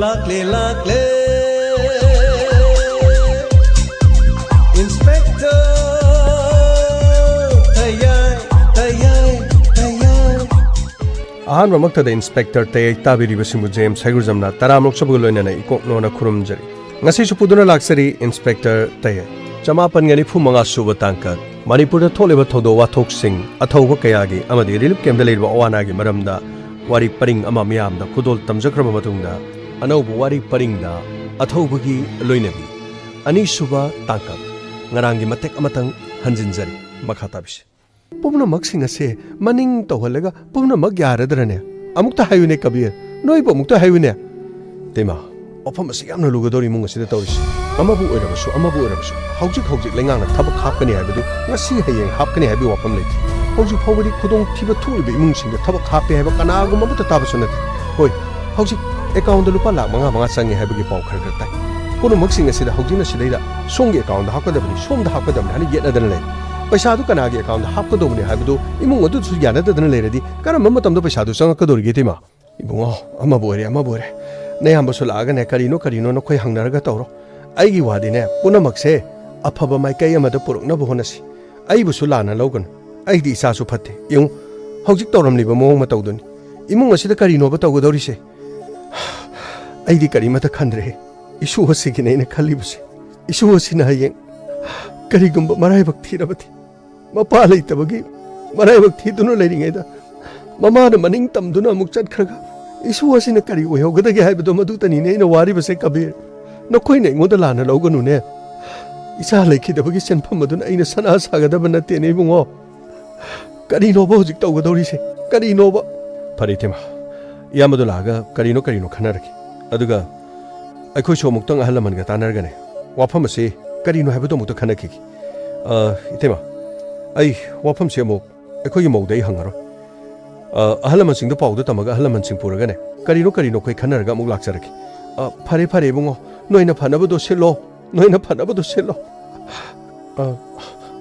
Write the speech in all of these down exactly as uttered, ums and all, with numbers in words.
ꯂꯥꯛꯂꯦ, ꯂꯥꯛꯂꯦ, Inspector ꯇꯌꯥꯏ, ꯇꯌꯥꯏ, ꯇꯌꯥꯏ꯫ ꯑꯍꯥꯟꯕꯃꯛꯇꯗ Inspector ꯇꯌꯥꯏ ꯇꯥꯕꯤꯔꯤꯕꯁꯤꯡꯕꯨ James ꯍꯩꯒ꯭ꯔꯨꯖꯝꯅ ꯇꯔꯥꯝꯅ ꯑꯣꯛꯆꯕꯒ ꯂꯣꯏꯅꯅ ꯏꯀꯣꯛꯅꯣꯅ ꯈꯨꯔꯨꯝꯖꯔꯤ꯫ ꯉꯁꯤꯁꯨ ꯄꯨꯗꯨꯅ ꯂꯥꯛꯆꯔꯤ Inspector ꯇꯌꯥꯏ꯫ ꯆꯃꯥꯄꯟꯒ ꯅꯤꯐꯨ ꯃꯉꯥ ꯁꯨꯕ ꯇꯥꯡꯀꯛ꯫ ꯃꯅꯤꯄꯨꯔꯗ ꯊꯣꯛꯂꯤꯕ ꯊꯧꯗꯣꯛ ꯋꯥꯊꯣꯛꯁꯤꯡ, ꯑꯊꯧꯕ ꯀꯌꯥꯒꯤ ꯑꯃꯗꯤ relief camp ꯗ ꯂꯩꯔꯤꯕ ꯑꯋꯥ ꯑꯅꯥꯒꯤ ꯃꯔꯝꯗ ꯋꯥꯔꯤ ꯄꯔꯤꯡ ꯑꯃ ꯃꯤꯌꯥꯝꯗ ꯈꯨꯗꯣꯜ ꯇꯝꯖꯈ꯭ꯔꯕ ꯃꯇꯨꯡꯗ, ꯑꯅꯧꯕ ꯋꯥꯔꯤ ꯄꯔꯤꯡꯗ ꯑꯊꯧꯕꯒꯤ ꯂꯣꯏꯅꯕꯤ, ꯑꯅꯤꯁꯨꯕ ꯇꯥꯡꯀꯛ, ꯉꯔꯥꯡꯒꯤ ꯃꯇꯦꯛ ꯑꯃꯇꯪ ꯍꯟꯖꯤꯟꯖꯔꯤ꯫ ꯃꯈꯥ ꯇꯥꯕꯤꯁꯤ꯫ ꯄꯨꯝꯅꯃꯛꯁꯤꯡ ꯑꯁꯦ ꯃꯅꯤꯡ ꯇꯧꯍꯜꯂꯒ ꯄꯨꯝꯅꯃꯛ ꯌꯥꯔꯗ꯭ꯔꯅꯦ? ꯑꯃꯨꯛꯇ ꯍꯥꯏꯌꯨꯅꯦ ꯀꯕꯤꯔ, ꯅꯣꯏꯕꯨ ꯑꯃꯨꯛꯇ ꯍꯥꯏꯌꯨꯅꯦ꯫ ꯇꯩꯃ, ꯋꯥꯐꯝ ꯑꯁꯤ ꯌꯥꯝꯅ ꯂꯨꯒꯗꯧꯔꯤ ꯏꯃꯨꯡ ꯑꯁꯤꯗ ꯇꯧꯔꯤꯁꯤ꯫ ꯑꯃꯕꯨ ꯑꯣꯏꯔꯕꯁꯨ, ꯑꯃꯕꯨ ꯑꯣꯏꯔꯕꯁꯨ, ꯍꯧꯖꯤꯛ ꯍꯧꯖꯤꯛ ꯂꯩꯉꯥꯛꯅ ꯊꯕꯛ ꯍꯥꯞꯀꯅꯤ ꯍꯥꯏꯕꯗꯨ ꯉꯁꯤ ꯍꯌꯦꯡ ꯍꯥꯞꯀꯅꯤ ꯍꯥꯏꯕꯒꯤ ꯋꯥꯐꯝ ꯂꯩꯇꯦ꯫ ꯍꯧꯖꯤꯛ ꯐꯥꯎꯕꯗꯤ ꯈꯨꯗꯣꯡꯊꯤꯕ ꯊꯣꯛꯂꯤꯕ ꯏꯃꯨꯡꯁꯤꯡꯗ ꯊꯕꯛ ꯍꯥꯞꯄꯦ ꯍꯥꯏꯕ ꯀꯅꯥꯒꯨꯝꯕ ꯑꯃꯠꯇ ꯇꯥꯕꯁꯨ ꯅꯠꯇꯦ꯫ ꯍꯣꯏ, ꯍꯧꯖꯤꯛ account ꯇ ꯂꯨꯄꯥ ꯂꯥꯈ ꯃꯉꯥ ꯃꯉꯥ ꯆꯪꯉꯦ ꯍꯥꯏꯕꯒꯤ ꯄꯥꯎ ꯈꯔ ꯈꯔ ꯇꯥꯏ꯫ ꯄꯨꯝꯅꯃꯛꯁꯤꯡ ꯑꯁꯤꯗ ꯍꯧꯖꯤꯛꯅ ꯁꯤꯗꯩꯗ ꯁꯣꯝꯒꯤ account ꯇ ꯍꯥꯞꯀꯗꯕꯅꯤ, ꯁꯣꯝꯗ ꯍꯥꯞꯀꯗꯕꯅꯤ ꯍꯥꯏꯅ ꯌꯦꯠꯅꯗꯅ ꯂꯩ꯫ ꯄꯩꯁꯥꯗꯨ ꯀꯅꯥꯒꯤ account ꯇ ꯍꯥꯞꯀꯗꯧꯕꯅꯤ ꯍꯥꯏꯕꯗꯨ ꯏꯃꯨꯡ ꯑꯗꯨꯁꯨ ꯌꯥꯅꯗꯗꯅ ꯂꯩꯔꯗꯤ ꯀꯔꯝꯕ ꯃꯇꯝꯗ ꯄꯩꯁꯥꯗꯨ ꯆꯪꯉꯛꯀꯗꯧꯔꯤꯒꯦ, ꯏꯇꯩꯃ? ꯏꯕꯨꯡꯉꯣ, ꯑꯃꯕꯨ ꯑꯣꯏꯔꯦ, ꯑꯃꯕꯨ ꯑꯣꯏꯔꯦ, ꯅꯌꯥꯝꯕꯁꯨ ꯂꯥꯛꯑꯒꯅꯦ, ꯀꯔꯤꯅꯣ ꯀꯔꯤꯅꯣ ꯅꯈꯣꯏ ꯍꯪꯅꯔꯒ ꯇꯧꯔꯣ꯫ ꯑꯩꯒꯤ ꯋꯥꯗꯤꯅꯦ, ꯄꯨꯝꯅꯃꯛꯁꯦ ꯑꯐꯕ ꯃꯥꯏꯀꯩ ꯑꯃꯗ ꯄꯨꯔꯛꯅꯕ ꯍꯣꯠꯅꯁꯤ꯫ ꯑꯩꯕꯨꯁꯨ ꯂꯥꯟꯅ ꯂꯧꯒꯅꯨ꯫ ꯑꯩꯗꯤ ꯏꯆꯥꯁꯨ ꯐꯠꯇꯦ꯫ ꯌꯦꯡꯉꯨ, ꯍꯧꯖꯤꯛ ꯇꯧꯔꯝꯂꯤꯕ ꯃꯑꯣꯡ ꯃꯇꯧꯗꯨꯅꯤ꯫ ꯏꯃꯨꯡ ꯑꯁꯤꯗ ꯀꯔꯤꯅꯣꯕ ꯇꯧꯒꯗꯧꯔꯤꯁꯦ? ꯑꯩꯗꯤ ꯀꯔꯤꯃꯠꯇ ꯈꯟꯗ꯭ꯔꯦ꯫ ꯏꯁꯨ ꯑꯁꯤꯒꯤꯅꯦ ꯑꯩꯅ ꯈꯜꯂꯤꯕꯁꯦ꯫ ꯏꯁꯨ ꯑꯁꯤꯅ ꯍꯌꯦꯡ ꯀꯔꯤꯒꯨꯝꯕ ꯃꯔꯥꯏꯕꯛ ꯊꯤꯔꯕꯗꯤ, ꯃꯄꯥ ꯂꯩꯇꯕꯒꯤ ꯃꯔꯥꯏꯕꯛ ꯊꯤꯗꯨꯅ ꯂꯩꯔꯤꯉꯩꯗ, ꯃꯃꯥꯅ ꯃꯅꯤꯡ ꯇꯝꯗꯨꯅ ꯑꯃꯨꯛ ꯆꯠꯈ꯭ꯔꯒ, ꯏꯁꯨ ꯑꯁꯤꯅ ꯀꯔꯤ ꯑꯣꯏꯍꯧꯒꯗꯒꯦ ꯍꯥꯏꯕꯗꯣ ꯃꯗꯨꯇꯅꯤꯅꯦ ꯑꯩꯅ ꯋꯥꯔꯤꯕꯁꯦ, ꯀꯕꯤꯔ꯫ ꯅꯈꯣꯏꯅ ꯑꯩꯉꯣꯟꯗ ꯂꯥꯟꯅ ꯂꯧꯒꯅꯨꯅꯦ꯫ ꯏꯆꯥ ꯂꯩꯈꯤꯗꯕꯒꯤ ꯁꯦꯟꯐꯝ ꯑꯗꯨꯅ ꯑꯩꯅ ꯁꯅꯥ ꯁꯥꯒꯗꯕ ꯅꯠꯇꯦꯅꯦ, ꯏꯕꯨꯡꯉꯣ꯫ ꯀꯔꯤꯅꯣꯕ ꯍꯧꯖꯤꯛ ꯇꯧꯒꯗꯧꯔꯤꯁꯦ? ꯀꯔꯤꯅꯣꯕ? ꯐꯔꯦ, ꯏꯇꯩꯃ꯫ ꯏꯌꯥꯝꯕꯗꯣ ꯂꯥꯛꯑꯒ ꯀꯔꯤꯅꯣ ꯀꯔꯤꯅꯣ ꯈꯟꯅꯔꯒꯦ꯫ ꯑꯗꯨꯒ ꯑꯩꯈꯣꯏꯁꯨ ꯑꯃꯨꯛꯇꯪ ꯑꯍꯜ ꯂꯃꯟꯒ ꯇꯥꯟꯅꯔꯒꯅꯦ, ꯋꯥꯐꯝ ꯑꯁꯤ ꯀꯔꯤꯅꯣ ꯍꯥꯏꯕꯗꯣ ꯑꯃꯨꯛꯇ ꯈꯟꯅꯈꯤꯒꯦ꯫ ꯑ, ꯏꯇꯩꯃ, ꯑꯩ ꯋꯥꯐꯝꯁꯤ ꯑꯃꯨꯛ ꯑꯩꯈꯣꯏꯒꯤ ꯃꯧꯗ ꯑꯩ ꯍꯪꯉꯔꯣꯏ꯫ ꯑ, ꯑꯍꯜ ꯂꯃꯟꯁꯤꯡꯗ ꯄꯥꯎꯗ ꯇꯝꯃꯒ ꯑꯍꯜ ꯂꯃꯟꯁꯤꯡ ꯄꯨꯔꯒꯅꯦ, ꯀꯔꯤꯅꯣ ꯀꯔꯤꯅꯣ ꯑꯩꯈꯣꯏ ꯈꯟꯅꯔꯒ ꯑꯃꯨꯛ ꯂꯥꯛꯆꯔꯒꯦ꯫ ꯑ, ꯐꯔꯦ, ꯐꯔꯦ, ꯏꯕꯨꯡꯉꯣ, ꯅꯣꯏꯅ ꯐꯅꯕꯗꯣ ꯁꯤꯜꯂꯣ, ꯅꯣꯏꯅ ꯐꯅꯕꯗꯣ ꯁꯤꯜꯂꯣ꯫ ꯑ,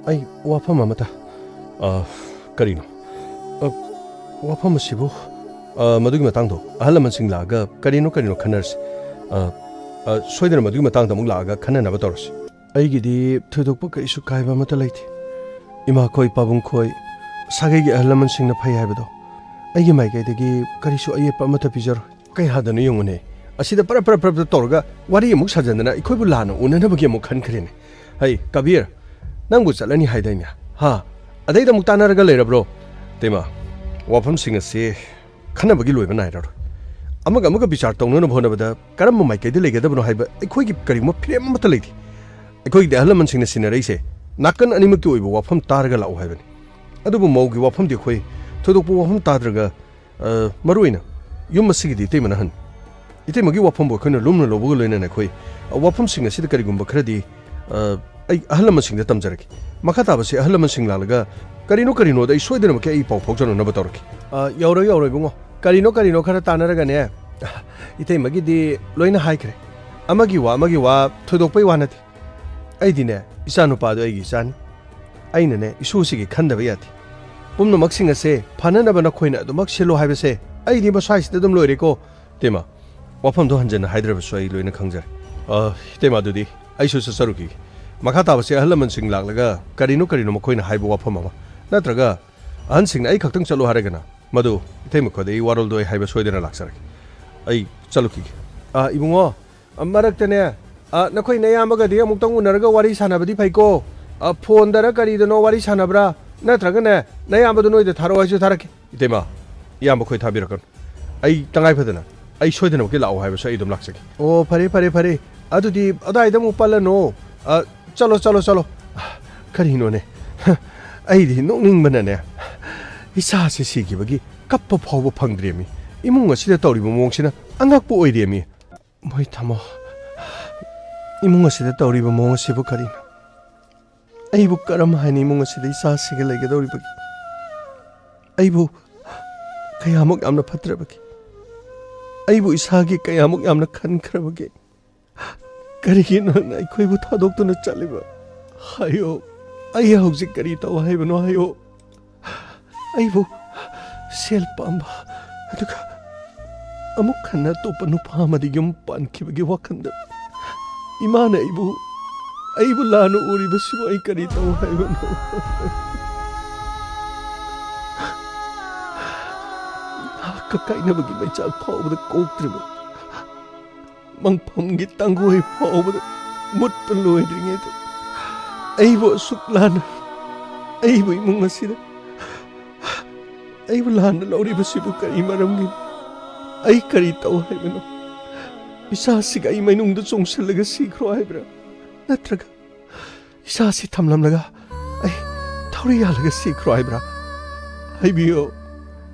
ꯑꯩ ꯋꯥꯐꯝ ꯑꯃꯇ꯫ ꯑ, ꯀꯔꯤꯅꯣ? ꯑ, ꯋꯥꯐꯝ ꯑꯁꯤꯕꯨ, ꯑ, ꯃꯗꯨꯒꯤ ꯃꯇꯥꯡꯗꯣ ꯑꯍꯜ ꯂꯃꯟꯁꯤꯡ ꯂꯥꯛꯑꯒ ꯀꯔꯤꯅꯣ ꯀꯔꯤꯅꯣ ꯈꯟꯅꯔꯁꯤ꯫ ꯑ, ꯑ, ꯁꯣꯏꯗꯅ ꯃꯗꯨꯒꯤ ꯃꯇꯥꯡꯗ ꯑꯃꯨꯛ ꯂꯥꯛꯑꯒ ꯈꯟꯅꯅꯕ ꯇꯧꯔꯁꯤ꯫ ꯑꯩꯒꯤꯗꯤ ꯊꯣꯏꯗꯣꯛꯄ ꯀꯔꯤꯁꯨ ꯀꯥꯏꯕ ꯑꯃꯠꯇ ꯂꯩꯇꯦ꯫ ꯏꯃꯥꯈꯣꯏ, ꯄꯥꯕꯨꯡꯈꯣꯏ, ꯁꯥꯒꯩꯒꯤ ꯑꯍꯜ ꯂꯃꯟꯁꯤꯡꯅ ꯐꯩ ꯍꯥꯏꯕꯗꯣ ꯑꯩꯒꯤ ꯃꯥꯏꯀꯩꯗꯒꯤ ꯀꯔꯤꯁꯨ ꯑꯌꯦꯠꯄ ꯑꯃꯠꯇ ꯄꯤꯖꯔꯣꯏ꯫ ꯀꯩ ꯍꯥꯏꯗꯣꯏꯅꯣ ꯌꯦꯡꯉꯨꯅꯦ, ꯑꯁꯤꯗ ꯄꯔꯞ ꯄꯔꯞ ꯄꯔꯞ ꯇꯧꯔꯒ ꯋꯥꯔꯤ ꯑꯃꯨꯛ ꯁꯥꯖꯟꯗꯅ ꯑꯩꯈꯣꯏꯕꯨ ꯂꯥꯟꯅ ꯎꯅꯅꯕꯒꯤ ꯑꯃꯨꯛ ꯈꯟꯈ꯭ꯔꯦꯅꯦ꯫ ꯍꯩ ꯀꯕꯤꯔ, ꯅꯪꯕꯨ ꯆꯠꯂꯅꯤ ꯍꯥꯏꯗꯥꯏꯅꯦ? ꯍꯥ? ꯑꯗꯩꯗ ꯑꯃꯨꯛ ꯇꯥꯟꯅꯔꯒ ꯂꯩꯔꯕ꯭ꯔꯣ? ꯇꯦꯃꯥ, ꯋꯥꯐꯝꯁꯤꯡ ꯑꯁꯤ ꯈꯟꯅꯕꯒꯤ ꯂꯣꯏꯕ ꯅꯥꯏꯔꯔꯣꯏ꯫ ꯑꯃꯒ ꯑꯃꯒ ꯕꯤꯆꯥꯔ ꯇꯧꯅꯅꯕ ꯍꯣꯠꯅꯕꯗ ꯀꯔꯝꯕ ꯃꯥꯏꯀꯩꯗ ꯂꯩꯒꯗꯕꯅꯣ ꯍꯥꯏꯕ ꯑꯩꯈꯣꯏꯒꯤ ꯀꯔꯤꯒꯨꯝꯕ ꯐ꯭ꯔꯦꯝ ꯑꯃꯠꯇ ꯂꯩꯇꯦ꯫ ꯑꯩꯈꯣꯏꯒꯤꯗꯤ ꯑꯍꯜ ꯂꯃꯟꯁꯤꯡꯅ ꯁꯤꯟꯅꯔꯛꯏꯁꯦ ꯅꯥꯀꯟ ꯑꯅꯤꯃꯛꯀꯤ ꯑꯣꯏꯕ ꯋꯥꯐꯝ ꯇꯥꯔꯒ ꯂꯥꯛꯎ ꯍꯥꯏꯕꯅꯤ꯫ ꯑꯗꯨꯕꯨ ꯃꯧꯒꯤ ꯋꯥꯐꯝꯗꯤ ꯑꯩꯈꯣꯏ ꯊꯣꯏꯗꯣꯛꯄ ꯋꯥꯐꯝ ꯇꯥꯗ꯭ꯔꯒ, ꯑ, ꯃꯔꯨ ꯑꯣꯏꯅ ꯌꯨꯝ ꯑꯁꯤꯒꯤꯗꯤ ꯏꯇꯩꯃꯅ ꯍꯟ꯫ ꯏꯇꯩꯃꯒꯤ ꯋꯥꯐꯝꯕꯨ ꯑꯩꯈꯣꯏꯅ ꯂꯨꯝꯅ ꯂꯧꯕꯒ ꯂꯣꯏꯅꯅ ꯑꯩꯈꯣꯏ, ꯑ, ꯋꯥꯐꯝꯁꯤꯡ ꯑꯁꯤꯗ ꯀꯔꯤꯒꯨꯝꯕ ꯈꯔꯗꯤ, ꯑ, ꯑꯩ ꯑꯍꯜ ꯂꯃꯟꯁꯤꯡꯗ ꯇꯝꯖꯔꯒꯦ꯫ ꯃꯈꯥ ꯇꯥꯕꯁꯤ ꯑꯍꯜ ꯂꯃꯟꯁꯤꯡ ꯂꯥꯛꯂꯒ ꯀꯔꯤꯅꯣ ꯀꯔꯤꯅꯣꯗ ꯑꯩ ꯁꯣꯏꯗꯅꯃꯛꯀꯤ ꯑꯩ ꯄꯥꯎ ꯐꯥꯎꯖꯅꯅꯕ ꯇꯧꯔꯛꯀꯦ꯫ ꯑ, ꯌꯧꯔꯣꯏ, ꯌꯧꯔꯣꯏ, ꯏꯕꯨꯡꯉꯣ꯫ ꯀꯔꯤꯅꯣ ꯀꯔꯤꯅꯣ ꯈꯔ ꯇꯥꯟꯅꯔꯒꯅꯦ, ꯏꯇꯩꯃꯒꯤꯗꯤ ꯂꯣꯏꯅ ꯍꯥꯏꯈ꯭ꯔꯦ꯫ ꯑꯃꯒꯤ ꯋꯥ, ꯑꯃꯒꯤ ꯋꯥ ꯊꯣꯏꯗꯣꯛꯄꯩ ꯋꯥ ꯅꯠꯇꯦ꯫ ꯑꯩꯗꯤꯅꯦ, ꯏꯆꯥ ꯅꯨꯄꯥꯗꯣ ꯑꯩꯒꯤ ꯏꯆꯥꯅꯤ꯫ ꯑꯩꯅꯅꯦ, ꯏꯁꯨꯁꯤꯒꯤ ꯈꯟꯗꯕ ꯌꯥꯗꯦ꯫ ꯄꯨꯝꯅꯃꯛꯁꯤꯡ ꯑꯁꯦ ꯐꯅꯅꯕ ꯅꯈꯣꯏꯅ ꯑꯗꯨꯃꯛ ꯁꯤꯜꯂꯨ ꯍꯥꯏꯕꯁꯦ ꯑꯩꯗꯤ ꯃꯁ꯭ꯋꯥꯏꯁꯤꯗ ꯑꯗꯨꯝ ꯂꯣꯏꯔꯦꯀꯣ꯫ ꯏꯇꯩꯃ, ꯋꯥꯐꯝꯗꯣ ꯍꯟꯖꯟꯅ ꯍꯥꯏꯗ꯭ꯔꯕꯁꯨ ꯑꯩ ꯂꯣꯏꯅ ꯈꯪꯖꯔꯦ꯫ ꯑ, ꯏꯇꯩꯃ, ꯑꯗꯨꯗꯤ ꯑꯩꯁꯨ ꯆꯠꯆꯔꯨꯈꯤꯒꯦ꯫ ꯃꯈꯥ ꯇꯥꯕꯁꯦ ꯑꯍꯜ ꯂꯃꯟꯁꯤꯡ ꯂꯥꯛꯂꯒ ꯀꯔꯤꯅꯣ ꯀꯔꯤꯅꯣ ꯃꯈꯣꯏꯅ ꯍꯥꯏꯕ ꯋꯥꯐꯝ ꯑꯃ, ꯅꯠꯇ꯭ꯔꯒ ꯑꯍꯟꯁꯤꯡꯅ ꯑꯩ ꯈꯛꯇꯪ ꯆꯠꯂꯨ ꯍꯥꯏꯔꯒꯅ ꯃꯗꯨ ꯏꯇꯩꯃ ꯈꯣꯏꯗ ꯑꯩ ꯋꯥꯔꯣꯜꯗꯣ ꯑꯩ ꯍꯥꯏꯕ ꯁꯣꯏꯗꯅ ꯂꯥꯛꯆꯔꯒꯦ꯫ ꯑꯩ ꯆꯠꯂꯨꯈꯤꯒꯦ꯫ ꯑ, ꯏꯕꯨꯡꯉꯣ, ꯑ, ꯃꯔꯛꯇꯅꯦ, ꯑ, ꯅꯈꯣꯏ ꯅꯌꯥꯝꯕꯒꯗꯤ ꯑꯃꯨꯛꯇꯪ ꯎꯅꯔꯒ ꯋꯥꯔꯤ ꯁꯥꯟꯅꯕꯗꯤ ꯐꯩꯀꯣ꯫ ꯑ, ꯐꯣꯟꯗꯔ ꯀꯔꯤꯗꯅꯣ ꯋꯥꯔꯤ ꯁꯥꯟꯅꯕ꯭ꯔꯥ? ꯅꯠꯇ꯭ꯔꯒꯅꯦ, ꯅꯌꯥꯝꯕꯗꯣ ꯅꯣꯏꯗ ꯊꯥꯔꯛꯑꯣ ꯍꯥꯏꯁꯨ ꯊꯥꯔꯛꯀꯦ꯫ ꯏꯇꯩꯃ, ꯏꯌꯥꯝꯕ ꯈꯣꯏ ꯊꯥꯕꯤꯔꯛꯀꯅꯨ꯫ ꯑꯩ ꯇꯉꯥꯏ ꯐꯗꯅ, ꯑꯩ ꯁꯣꯏꯗꯅꯃꯛꯀꯤ ꯂꯥꯛꯑꯣ ꯍꯥꯏꯕꯁꯨ ꯑꯩ ꯑꯗꯨꯝ ꯂꯥꯛꯆꯒꯦ꯫ ꯑꯣ, ꯐꯔꯦ, ꯐꯔꯦ, ꯐꯔꯦ꯫ ꯑꯗꯨꯗꯤ ꯑꯗꯥꯏꯗ ꯑꯃꯨꯛ ꯄꯜꯂꯅꯨ꯫ ꯑ, ꯆꯠꯂꯣ, ꯆꯠꯂꯣ, ꯆꯠꯂꯣ꯫ ꯀꯔꯤꯅꯣꯅꯦ? ꯑꯩꯗꯤ ꯅꯣꯛꯅꯤꯡꯕꯅꯅꯦ, ꯏꯆꯥꯁꯤ ꯁꯤꯈꯤꯕꯒꯤ ꯀꯞꯄ ꯐꯥꯎꯕ ꯐꯪꯗ꯭ꯔꯦꯃꯤ꯫ ꯏꯃꯨꯡ ꯑꯁꯤꯗ ꯇꯧꯔꯤꯕ ꯃꯑꯣꯡꯁꯤꯅ ꯑꯉꯛꯄ ꯑꯣꯏꯔꯦꯃꯤ꯫ ꯃꯣꯏ ꯊꯝꯃꯣ꯫ ꯏꯃꯨꯡ ꯑꯁꯤꯗ ꯇꯧꯔꯤꯕ ꯃꯑꯣꯡ ꯑꯁꯤꯕꯨ ꯀꯔꯤꯅꯣ? ꯑꯩꯕꯨ ꯀꯔꯝ ꯍꯥꯏꯅ ꯏꯃꯨꯡ ꯑꯁꯤꯗ ꯏꯆꯥꯁꯤꯒ ꯂꯩꯒꯗꯧꯔꯤꯕꯒꯦ? ꯑꯩꯕꯨ ꯀꯌꯥꯃꯨꯛ ꯌꯥꯝꯅ ꯐꯠꯇ꯭ꯔꯕꯒꯦ? ꯑꯩꯕꯨ ꯏꯁꯥꯒꯤ ꯀꯌꯥꯃꯨꯛ ꯌꯥꯝꯅ ꯈꯟꯈ꯭ꯔꯕꯒꯦ? ꯀꯔꯤꯒꯤꯅꯣ ꯅꯪꯅ ꯑꯩꯈꯣꯏꯕꯨ ꯊꯥꯗꯣꯛꯇꯨꯅ ꯆꯠꯂꯤꯕ? ꯍꯥꯏꯌꯣ꯫ ꯑꯩ ꯍꯧꯖꯤꯛ ꯀꯔꯤ ꯇꯧ ꯍꯥꯏꯕꯅꯣ ꯍꯥꯏꯌꯣ꯫ ꯑꯩꯕꯨ ꯁꯦꯜ ꯄꯥꯝꯕ, ꯑꯗꯨꯒ ꯑꯃꯨꯛ ꯍꯟꯅ ꯑꯇꯣꯞꯄ ꯅꯨꯄꯥ ꯑꯃꯗ ꯌꯨꯝ ꯄꯥꯟꯈꯤꯕꯒꯤ ꯋꯥꯈꯜꯗ ꯏꯃꯥꯅ ꯑꯩꯕꯨ, ꯑꯩꯕꯨ ꯂꯥꯟꯅ ꯎꯔꯤꯕꯁꯤꯕꯨ ꯑꯩ ꯀꯔꯤ ꯇꯧ ꯍꯥꯏꯕꯅꯣ? ꯅꯍꯥꯛꯀ ꯀꯥꯏꯅꯕꯒꯤ ꯃꯩꯆꯥꯛ ꯐꯥꯎꯕꯗ ꯀꯣꯛꯇ꯭ꯔꯤꯕ, ꯃꯪꯐꯝꯒꯤ ꯇꯥꯡꯒꯣꯏ ꯐꯥꯎꯕꯗ ꯃꯨꯠꯄ ꯂꯣꯏꯗ꯭ꯔꯤꯉꯩꯗ ꯑꯩꯕꯨ ꯑꯁꯨꯛ ꯂꯥꯟꯅ, ꯑꯩꯕꯨ ꯏꯃꯨꯡ ꯑꯁꯤꯗ ꯑꯩꯕꯨ ꯂꯥꯟꯅ ꯂꯧꯔꯤꯕꯁꯤꯕꯨ ꯀꯔꯤ ꯃꯔꯝꯒꯤꯅꯣ? ꯑꯩ ꯀꯔꯤ ꯇꯧ ꯍꯥꯏꯕꯅꯣ? ꯏꯆꯥꯁꯤꯒ ꯑꯩ ꯃꯩꯅꯨꯡꯗ ꯆꯣꯡꯁꯤꯜꯂꯒ ꯁꯤꯈ꯭ꯔꯣ ꯍꯥꯏꯕ꯭ꯔꯥ? ꯅꯠꯇ꯭ꯔꯒ ꯏꯆꯥꯁꯤ ꯊꯝꯂꯝꯂꯒ ꯑꯩ ꯊꯧꯔꯤ ꯌꯥꯜꯂꯒ ꯁꯤꯈ꯭ꯔꯣ ꯍꯥꯏꯕ꯭ꯔꯥ? ꯍꯥꯏꯕꯤꯌꯨ꯫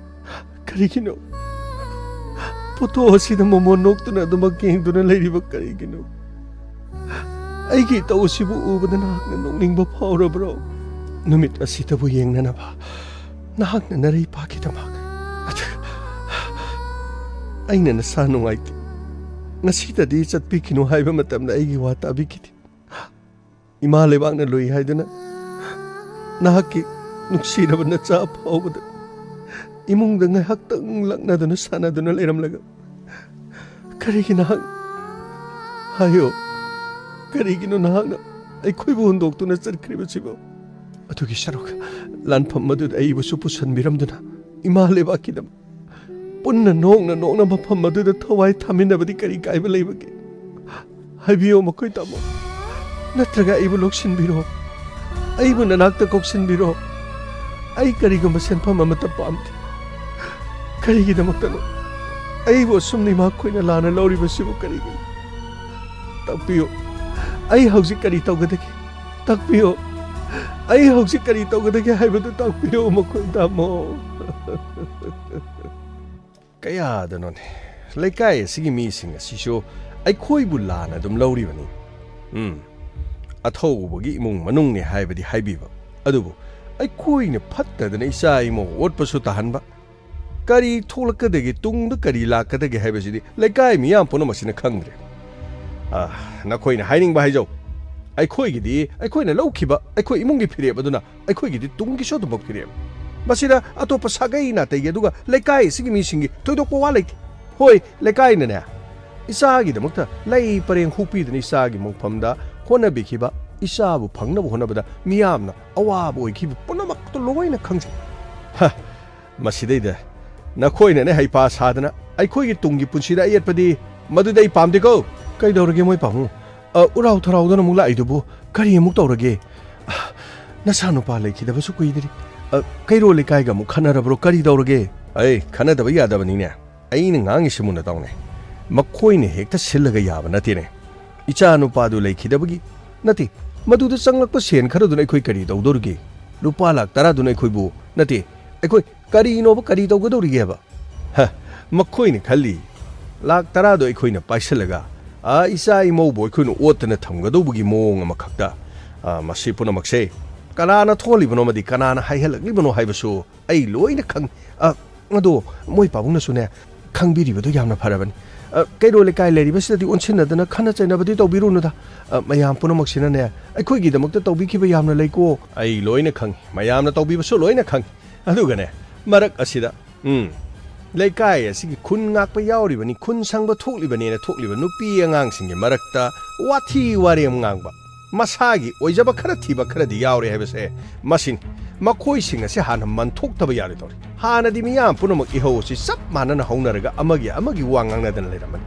ꯀꯔꯤꯒꯤꯅꯣ? ꯐꯣꯇꯣ ꯑꯁꯤꯗ ꯃꯣꯃꯣꯟ ꯅꯣꯛꯇꯨꯅ ꯑꯗꯨꯃꯛ ꯌꯦꯡꯗꯨꯅ ꯂꯩꯔꯤꯕ ꯀꯔꯤꯒꯤꯅꯣ? ꯑꯩꯒꯤ ꯏꯇꯧ ꯑꯁꯤꯕꯨ ꯎꯕꯗ ꯅꯍꯥꯛꯅ ꯅꯣꯛꯅꯤꯡꯕ ꯐꯥꯎꯔꯕ꯭ꯔꯣ? ꯅꯨꯃꯤꯠ ꯑꯁꯤꯗꯕꯨ ꯌꯦꯡꯅꯅꯕ ꯅꯍꯥꯛꯅ ꯅꯔꯩ ꯄꯥꯛꯈꯤꯗꯃꯛ꯫ ꯑꯗꯨꯒ ꯑꯩꯅ ꯅꯁꯥ ꯅꯨꯡꯉꯥꯏꯇꯦ, ꯉꯁꯤꯗꯗꯤ ꯆꯠꯄꯤꯈꯤꯅꯨ ꯍꯥꯏꯕ ꯃꯇꯝꯗ ꯑꯩꯒꯤ ꯋꯥ ꯇꯥꯕꯤꯈꯤꯗꯦ꯫ ꯏꯃꯥ ꯂꯩꯕꯥꯛꯅ ꯂꯨꯏ ꯍꯥꯏꯗꯨꯅ ꯅꯍꯥꯛꯀꯤ ꯅꯨꯡꯁꯤꯔꯕ ꯅꯆꯥ ꯐꯥꯎꯕꯗ ꯏꯃꯨꯡꯗ ꯉꯥꯏꯍꯥꯛꯇꯪ ꯂꯛꯅꯗꯨꯅ ꯁꯥꯟꯅꯗꯨꯅ ꯂꯩꯔꯝꯂꯒ ꯀꯔꯤꯒꯤ ꯅꯍꯥꯛ, ꯍꯥꯏꯌꯣ, ꯀꯔꯤꯒꯤꯅꯣ ꯅꯍꯥꯛꯅ ꯑꯩꯈꯣꯏꯕꯨ ꯍꯨꯟꯗꯣꯛꯇꯨꯅ ꯆꯠꯈ꯭ꯔꯤꯕꯁꯤꯕꯣ? ꯑꯗꯨꯒꯤ ꯁꯔꯨꯛ ꯂꯥꯟꯐꯝ ꯑꯗꯨꯗ ꯑꯩꯕꯨꯁꯨ ꯄꯨꯁꯟꯕꯤꯔꯝꯗꯨꯅ ꯏꯃꯥ ꯂꯩꯕꯥꯛꯀꯤꯗꯃꯛ ꯄꯨꯟꯅ ꯅꯣꯛꯅ ꯅꯣꯛꯅ ꯃꯐꯝ ꯑꯗꯨꯗ ꯊꯋꯥꯏ ꯊꯥꯃꯤꯟꯅꯕꯗꯤ ꯀꯔꯤ ꯀꯥꯏꯕ ꯂꯩꯕꯒꯦ? ꯍꯥꯏꯕꯤꯌꯣ ꯃꯈꯣꯏ ꯇꯥꯃꯣ꯫ ꯅꯠꯇ꯭ꯔꯒ ꯑꯩꯕꯨ ꯂꯧꯁꯤꯟꯕꯤꯔꯣ꯫ ꯑꯩꯕꯨ ꯅꯅꯥꯛꯇ ꯀꯧꯁꯤꯟꯕꯤꯔꯣ꯫ ꯑꯩ ꯀꯔꯤꯒꯨꯝꯕ ꯁꯦꯟꯐꯝ ꯑꯃꯠꯇ ꯄꯥꯝꯗꯦ꯫ ꯀꯔꯤꯒꯤꯗꯃꯛꯇꯅꯣ ꯑꯩꯕꯨ ꯑꯁꯨꯝꯅ ꯏꯃꯥꯈꯣꯏꯅ ꯂꯥꯟꯅ ꯂꯧꯔꯤꯕꯁꯤꯕꯨ ꯀꯔꯤꯒꯤꯅꯣ? ꯇꯥꯛꯄꯤꯌꯨ꯫ ꯑꯩ ꯍꯧꯖꯤꯛ ꯀꯔꯤ ꯇꯧꯒꯗꯒꯦ? ꯇꯥꯛꯄꯤꯌꯨ꯫ ꯑꯩ ꯍꯧꯖꯤꯛ ꯀꯔꯤ ꯇꯧꯒꯗꯒꯦ ꯍꯥꯏꯕꯗꯨ ꯇꯥꯛꯄꯤꯌꯨ ꯃꯈꯣꯏ ꯇꯥꯃꯣ꯫ ꯀꯌꯥꯗꯅꯣꯅꯦ? ꯂꯩꯀꯥꯏ ꯑꯁꯤꯒꯤ ꯃꯤꯁꯤꯡ ꯑꯁꯤꯁꯨ ꯑꯩꯈꯣꯏꯕꯨ ꯂꯥꯟꯅ ꯑꯗꯨꯝ ꯂꯧꯔꯤꯕꯅꯤ꯫ ꯎꯝ, ꯑꯊꯧꯕꯒꯤ ꯏꯃꯨꯡ ꯃꯅꯨꯡꯅꯤ ꯍꯥꯏꯕꯗꯤ ꯍꯥꯏꯕꯤꯕ, ꯑꯗꯨꯕꯨ ꯑꯩꯈꯣꯏꯅ ꯐꯠꯇꯗꯅ ꯏꯆꯥ ꯏꯃꯧ ꯑꯣꯠꯄꯁꯨ ꯇꯥꯍꯟꯕ꯫ ꯀꯔꯤ ꯊꯣꯛꯂꯛꯀꯗꯒꯦ, ꯇꯨꯡꯗ ꯀꯔꯤ ꯂꯥꯛꯀꯗꯒꯦ ꯍꯥꯏꯕꯁꯤꯗꯤ ꯂꯩꯀꯥꯏ ꯃꯤꯌꯥꯝ ꯄꯨꯝꯅꯃꯛꯁꯤꯅ ꯈꯪꯗ꯭ꯔꯦ꯫ ꯑꯥ, ꯅꯈꯣꯏꯅ ꯍꯥꯏꯅꯤꯡꯕ ꯍꯥꯏꯖꯧ꯫ ꯑꯩꯈꯣꯏꯒꯤꯗꯤ ꯑꯩꯈꯣꯏꯅ ꯂꯧꯈꯤꯕ ꯑꯩꯈꯣꯏ ꯏꯃꯨꯡꯒꯤ ꯐꯤꯔꯦꯞ ꯑꯗꯨꯅ ꯑꯩꯈꯣꯏꯒꯤꯗꯤ ꯇꯨꯡꯒꯤꯁꯨ ꯑꯗꯨꯃꯛ ꯐꯤꯔꯦꯞ꯫ ꯃꯁꯤꯗ ꯑꯇꯣꯞꯄ ꯁꯥꯒꯩ ꯅꯥꯇꯩꯒꯤ ꯑꯗꯨꯒ ꯂꯩꯀꯥꯏ ꯑꯁꯤꯒꯤ ꯃꯤꯁꯤꯡꯒꯤ ꯊꯣꯏꯗꯣꯛꯄ ꯋꯥ ꯂꯩꯇꯦ꯫ ꯍꯣꯏ, ꯂꯩꯀꯥꯏꯅꯅꯦ, ꯏꯆꯥꯒꯤꯗꯃꯛꯇ ꯂꯩ ꯄꯔꯦꯡ ꯍꯨꯛꯄꯤꯗꯨꯅ ꯏꯆꯥꯒꯤ ꯃꯪꯐꯝꯗ ꯍꯣꯠꯅꯕꯤꯈꯤꯕ, ꯏꯆꯥꯕꯨ ꯐꯪꯅꯕ ꯍꯣꯠꯅꯕꯗ ꯃꯤꯌꯥꯝꯅ ꯑꯋꯥꯕ ꯑꯣꯏꯈꯤꯕ ꯄꯨꯝꯅꯃꯛꯇꯨ ꯂꯣꯏꯅ ꯈꯪꯖꯩ꯫ ꯍ, ꯃꯁꯤꯗꯩꯗ ꯅꯈꯣꯏꯅꯅꯦ ꯍꯩꯄꯥ ꯁꯥꯗꯅ ꯑꯩꯈꯣꯏꯒꯤ ꯇꯨꯡꯒꯤ ꯄꯨꯟꯁꯤꯗ ꯑꯌꯦꯠꯄꯗꯤ ꯃꯗꯨꯗꯤ ꯑꯩ ꯄꯥꯝꯗꯦꯀꯣ꯫ ꯀꯩꯗꯧꯔꯒꯦ ꯃꯣꯏ ꯄꯥꯕꯨꯡ? ꯑ, ꯎꯔꯥꯎ ꯊꯔꯥꯎꯗꯅ ꯑꯃꯨꯛ ꯂꯥꯛꯏꯗꯨꯕꯨ ꯀꯔꯤ ꯑꯃꯨꯛ ꯇꯧꯔꯒꯦ? ꯑ, ꯅꯆꯥꯅꯨꯄꯥ ꯂꯩꯈꯤꯗꯕꯁꯨ ꯀꯨꯏꯗ꯭ꯔꯤ꯫ ꯑ, ꯀꯩꯔꯣꯜ ꯂꯩꯀꯥꯏꯒ ꯑꯃꯨꯛ ꯈꯠꯅꯔꯕ꯭ꯔꯣ? ꯀꯔꯤ ꯇꯧꯔꯒꯦ? ꯑꯩ ꯈꯠꯅꯗꯕ ꯌꯥꯗꯕꯅꯤꯅꯦ꯫ ꯑꯩꯅ ꯉꯥꯡꯉꯤꯁꯤ ꯃꯨꯟꯅ ꯇꯥꯎꯅꯦ꯫ ꯃꯈꯣꯏꯅ ꯍꯦꯛꯇ ꯁꯤꯜꯂꯒ ꯌꯥꯕ ꯅꯠꯇꯦꯅꯦ꯫ ꯏꯆꯥ ꯅꯨꯄꯥꯗꯨ ꯂꯩꯈꯤꯗꯕꯒꯤ ꯅꯠꯇꯦ, ꯃꯗꯨꯗ ꯆꯪꯂꯛꯄ ꯁꯦꯟ ꯈꯔꯗꯨꯅ ꯑꯩꯈꯣꯏ ꯀꯔꯤ ꯇꯧꯗꯧꯔꯤꯒꯦ? ꯂꯨꯄꯥ ꯂꯥꯈ ꯇꯔꯥꯗꯨꯅ ꯑꯩꯈꯣꯏꯕꯨ ꯅꯠꯇꯦ, ꯑꯩꯈꯣꯏ ꯀꯔꯤꯅꯣꯕ, ꯀꯔꯤ ꯇꯧꯒꯗꯧꯔꯤꯒꯦꯕ? ꯍ, ꯃꯈꯣꯏꯅ ꯈꯜꯂꯤ, ꯂꯥꯈ ꯇꯔꯥꯗꯣ ꯑꯩꯈꯣꯏꯅ ꯄꯥꯏꯁꯤꯜꯂꯒ, ꯑꯥ, ꯏꯆꯥ ꯏꯃꯧꯕꯨ ꯑꯩꯈꯣꯏꯅ ꯑꯣꯠꯇꯅ ꯊꯝꯒꯗꯧꯕꯒꯤ ꯃꯑꯣꯡ ꯑꯃꯈꯛꯇ, ꯑꯥ, ꯃꯁꯤ ꯄꯨꯝꯅꯃꯛꯁꯦ ꯀꯅꯥꯅ ꯊꯣꯛꯍꯜꯂꯤꯕꯅꯣ ꯑꯃꯗꯤ ꯀꯅꯥꯅ ꯍꯥꯏꯍꯜꯂꯛꯂꯤꯕꯅꯣ ꯍꯥꯏꯕꯁꯨ ꯑꯩ ꯂꯣꯏꯅ ꯈꯪ-, ꯑ, ꯑꯗꯣ ꯃꯣꯏ ꯄꯥꯕꯨꯡꯅꯁꯨꯅꯦ, ꯈꯪꯕꯤꯔꯤꯕꯗꯨ ꯌꯥꯝꯅ ꯐꯔꯕꯅꯤ꯫ ꯑ, ꯀꯩꯔꯣꯜ ꯂꯩꯀꯥꯏ ꯂꯩꯔꯤꯕꯁꯤꯗꯗꯤ ꯑꯣꯟꯁꯤꯟꯅꯗꯅ ꯈꯠꯅ ꯆꯩꯅꯕꯗꯤ ꯇꯧꯕꯤꯔꯨꯅꯨꯗ꯫ ꯑ, ꯃꯌꯥꯝ ꯄꯨꯝꯅꯃꯛꯁꯤꯅꯅꯦ, ꯑꯩꯈꯣꯏꯒꯤꯗꯃꯛꯇ ꯇꯧꯕꯤꯈꯤꯕ ꯌꯥꯝꯅ ꯂꯩꯀꯣ꯫ ꯑꯩ ꯂꯣꯏꯅ ꯈꯪꯉꯤ, ꯃꯌꯥꯝꯅ ꯇꯧꯕꯤꯕꯁꯨ ꯂꯣꯏꯅ ꯈꯪꯉꯤ꯫ ꯑꯗꯨꯒꯅꯦ, ꯃꯔꯛ ꯑꯁꯤꯗ, ꯎꯝ, ꯂꯩꯀꯥꯏ ꯑꯁꯤꯒꯤ ꯈꯨꯟ ꯉꯥꯛꯄ ꯌꯥꯎꯔꯤꯕꯅꯤ, ꯈꯨꯟ ꯁꯪꯕ ꯊꯣꯛꯂꯤꯕꯅꯦꯅ ꯊꯣꯛꯂꯤꯕ ꯅꯨꯄꯤ ꯑꯉꯥꯡꯁꯤꯡꯒꯤ ꯃꯔꯛꯇ ꯋꯥꯊꯤ ꯋꯥꯔꯦꯝ ꯉꯥꯡꯕ, ꯃꯁꯥꯒꯤ ꯑꯣꯏꯖꯕ ꯈꯔ ꯊꯤꯕ ꯈꯔꯗꯤ ꯌꯥꯎꯔꯦ ꯍꯥꯏꯕꯁꯦ ꯃꯁꯤꯅꯤ꯫ ꯃꯈꯣꯏꯁꯤꯡ ꯑꯁꯤ ꯍꯥꯟꯅ ꯃꯟꯊꯣꯛꯇꯕ ꯌꯥꯔꯣꯏꯗꯧꯔꯤ꯫ ꯍꯥꯟꯅꯗꯤ ꯃꯤꯌꯥꯝ ꯄꯨꯝꯅꯃꯛ ꯏꯍꯧ ꯑꯁꯤ ꯆꯞ ꯃꯥꯟꯅꯅ ꯍꯧꯅꯔꯒ ꯑꯃꯒꯤ ꯑꯃꯒꯤ ꯋꯥ ꯉꯥꯡꯅꯗꯅ ꯂꯩꯔꯝꯕꯅꯤ꯫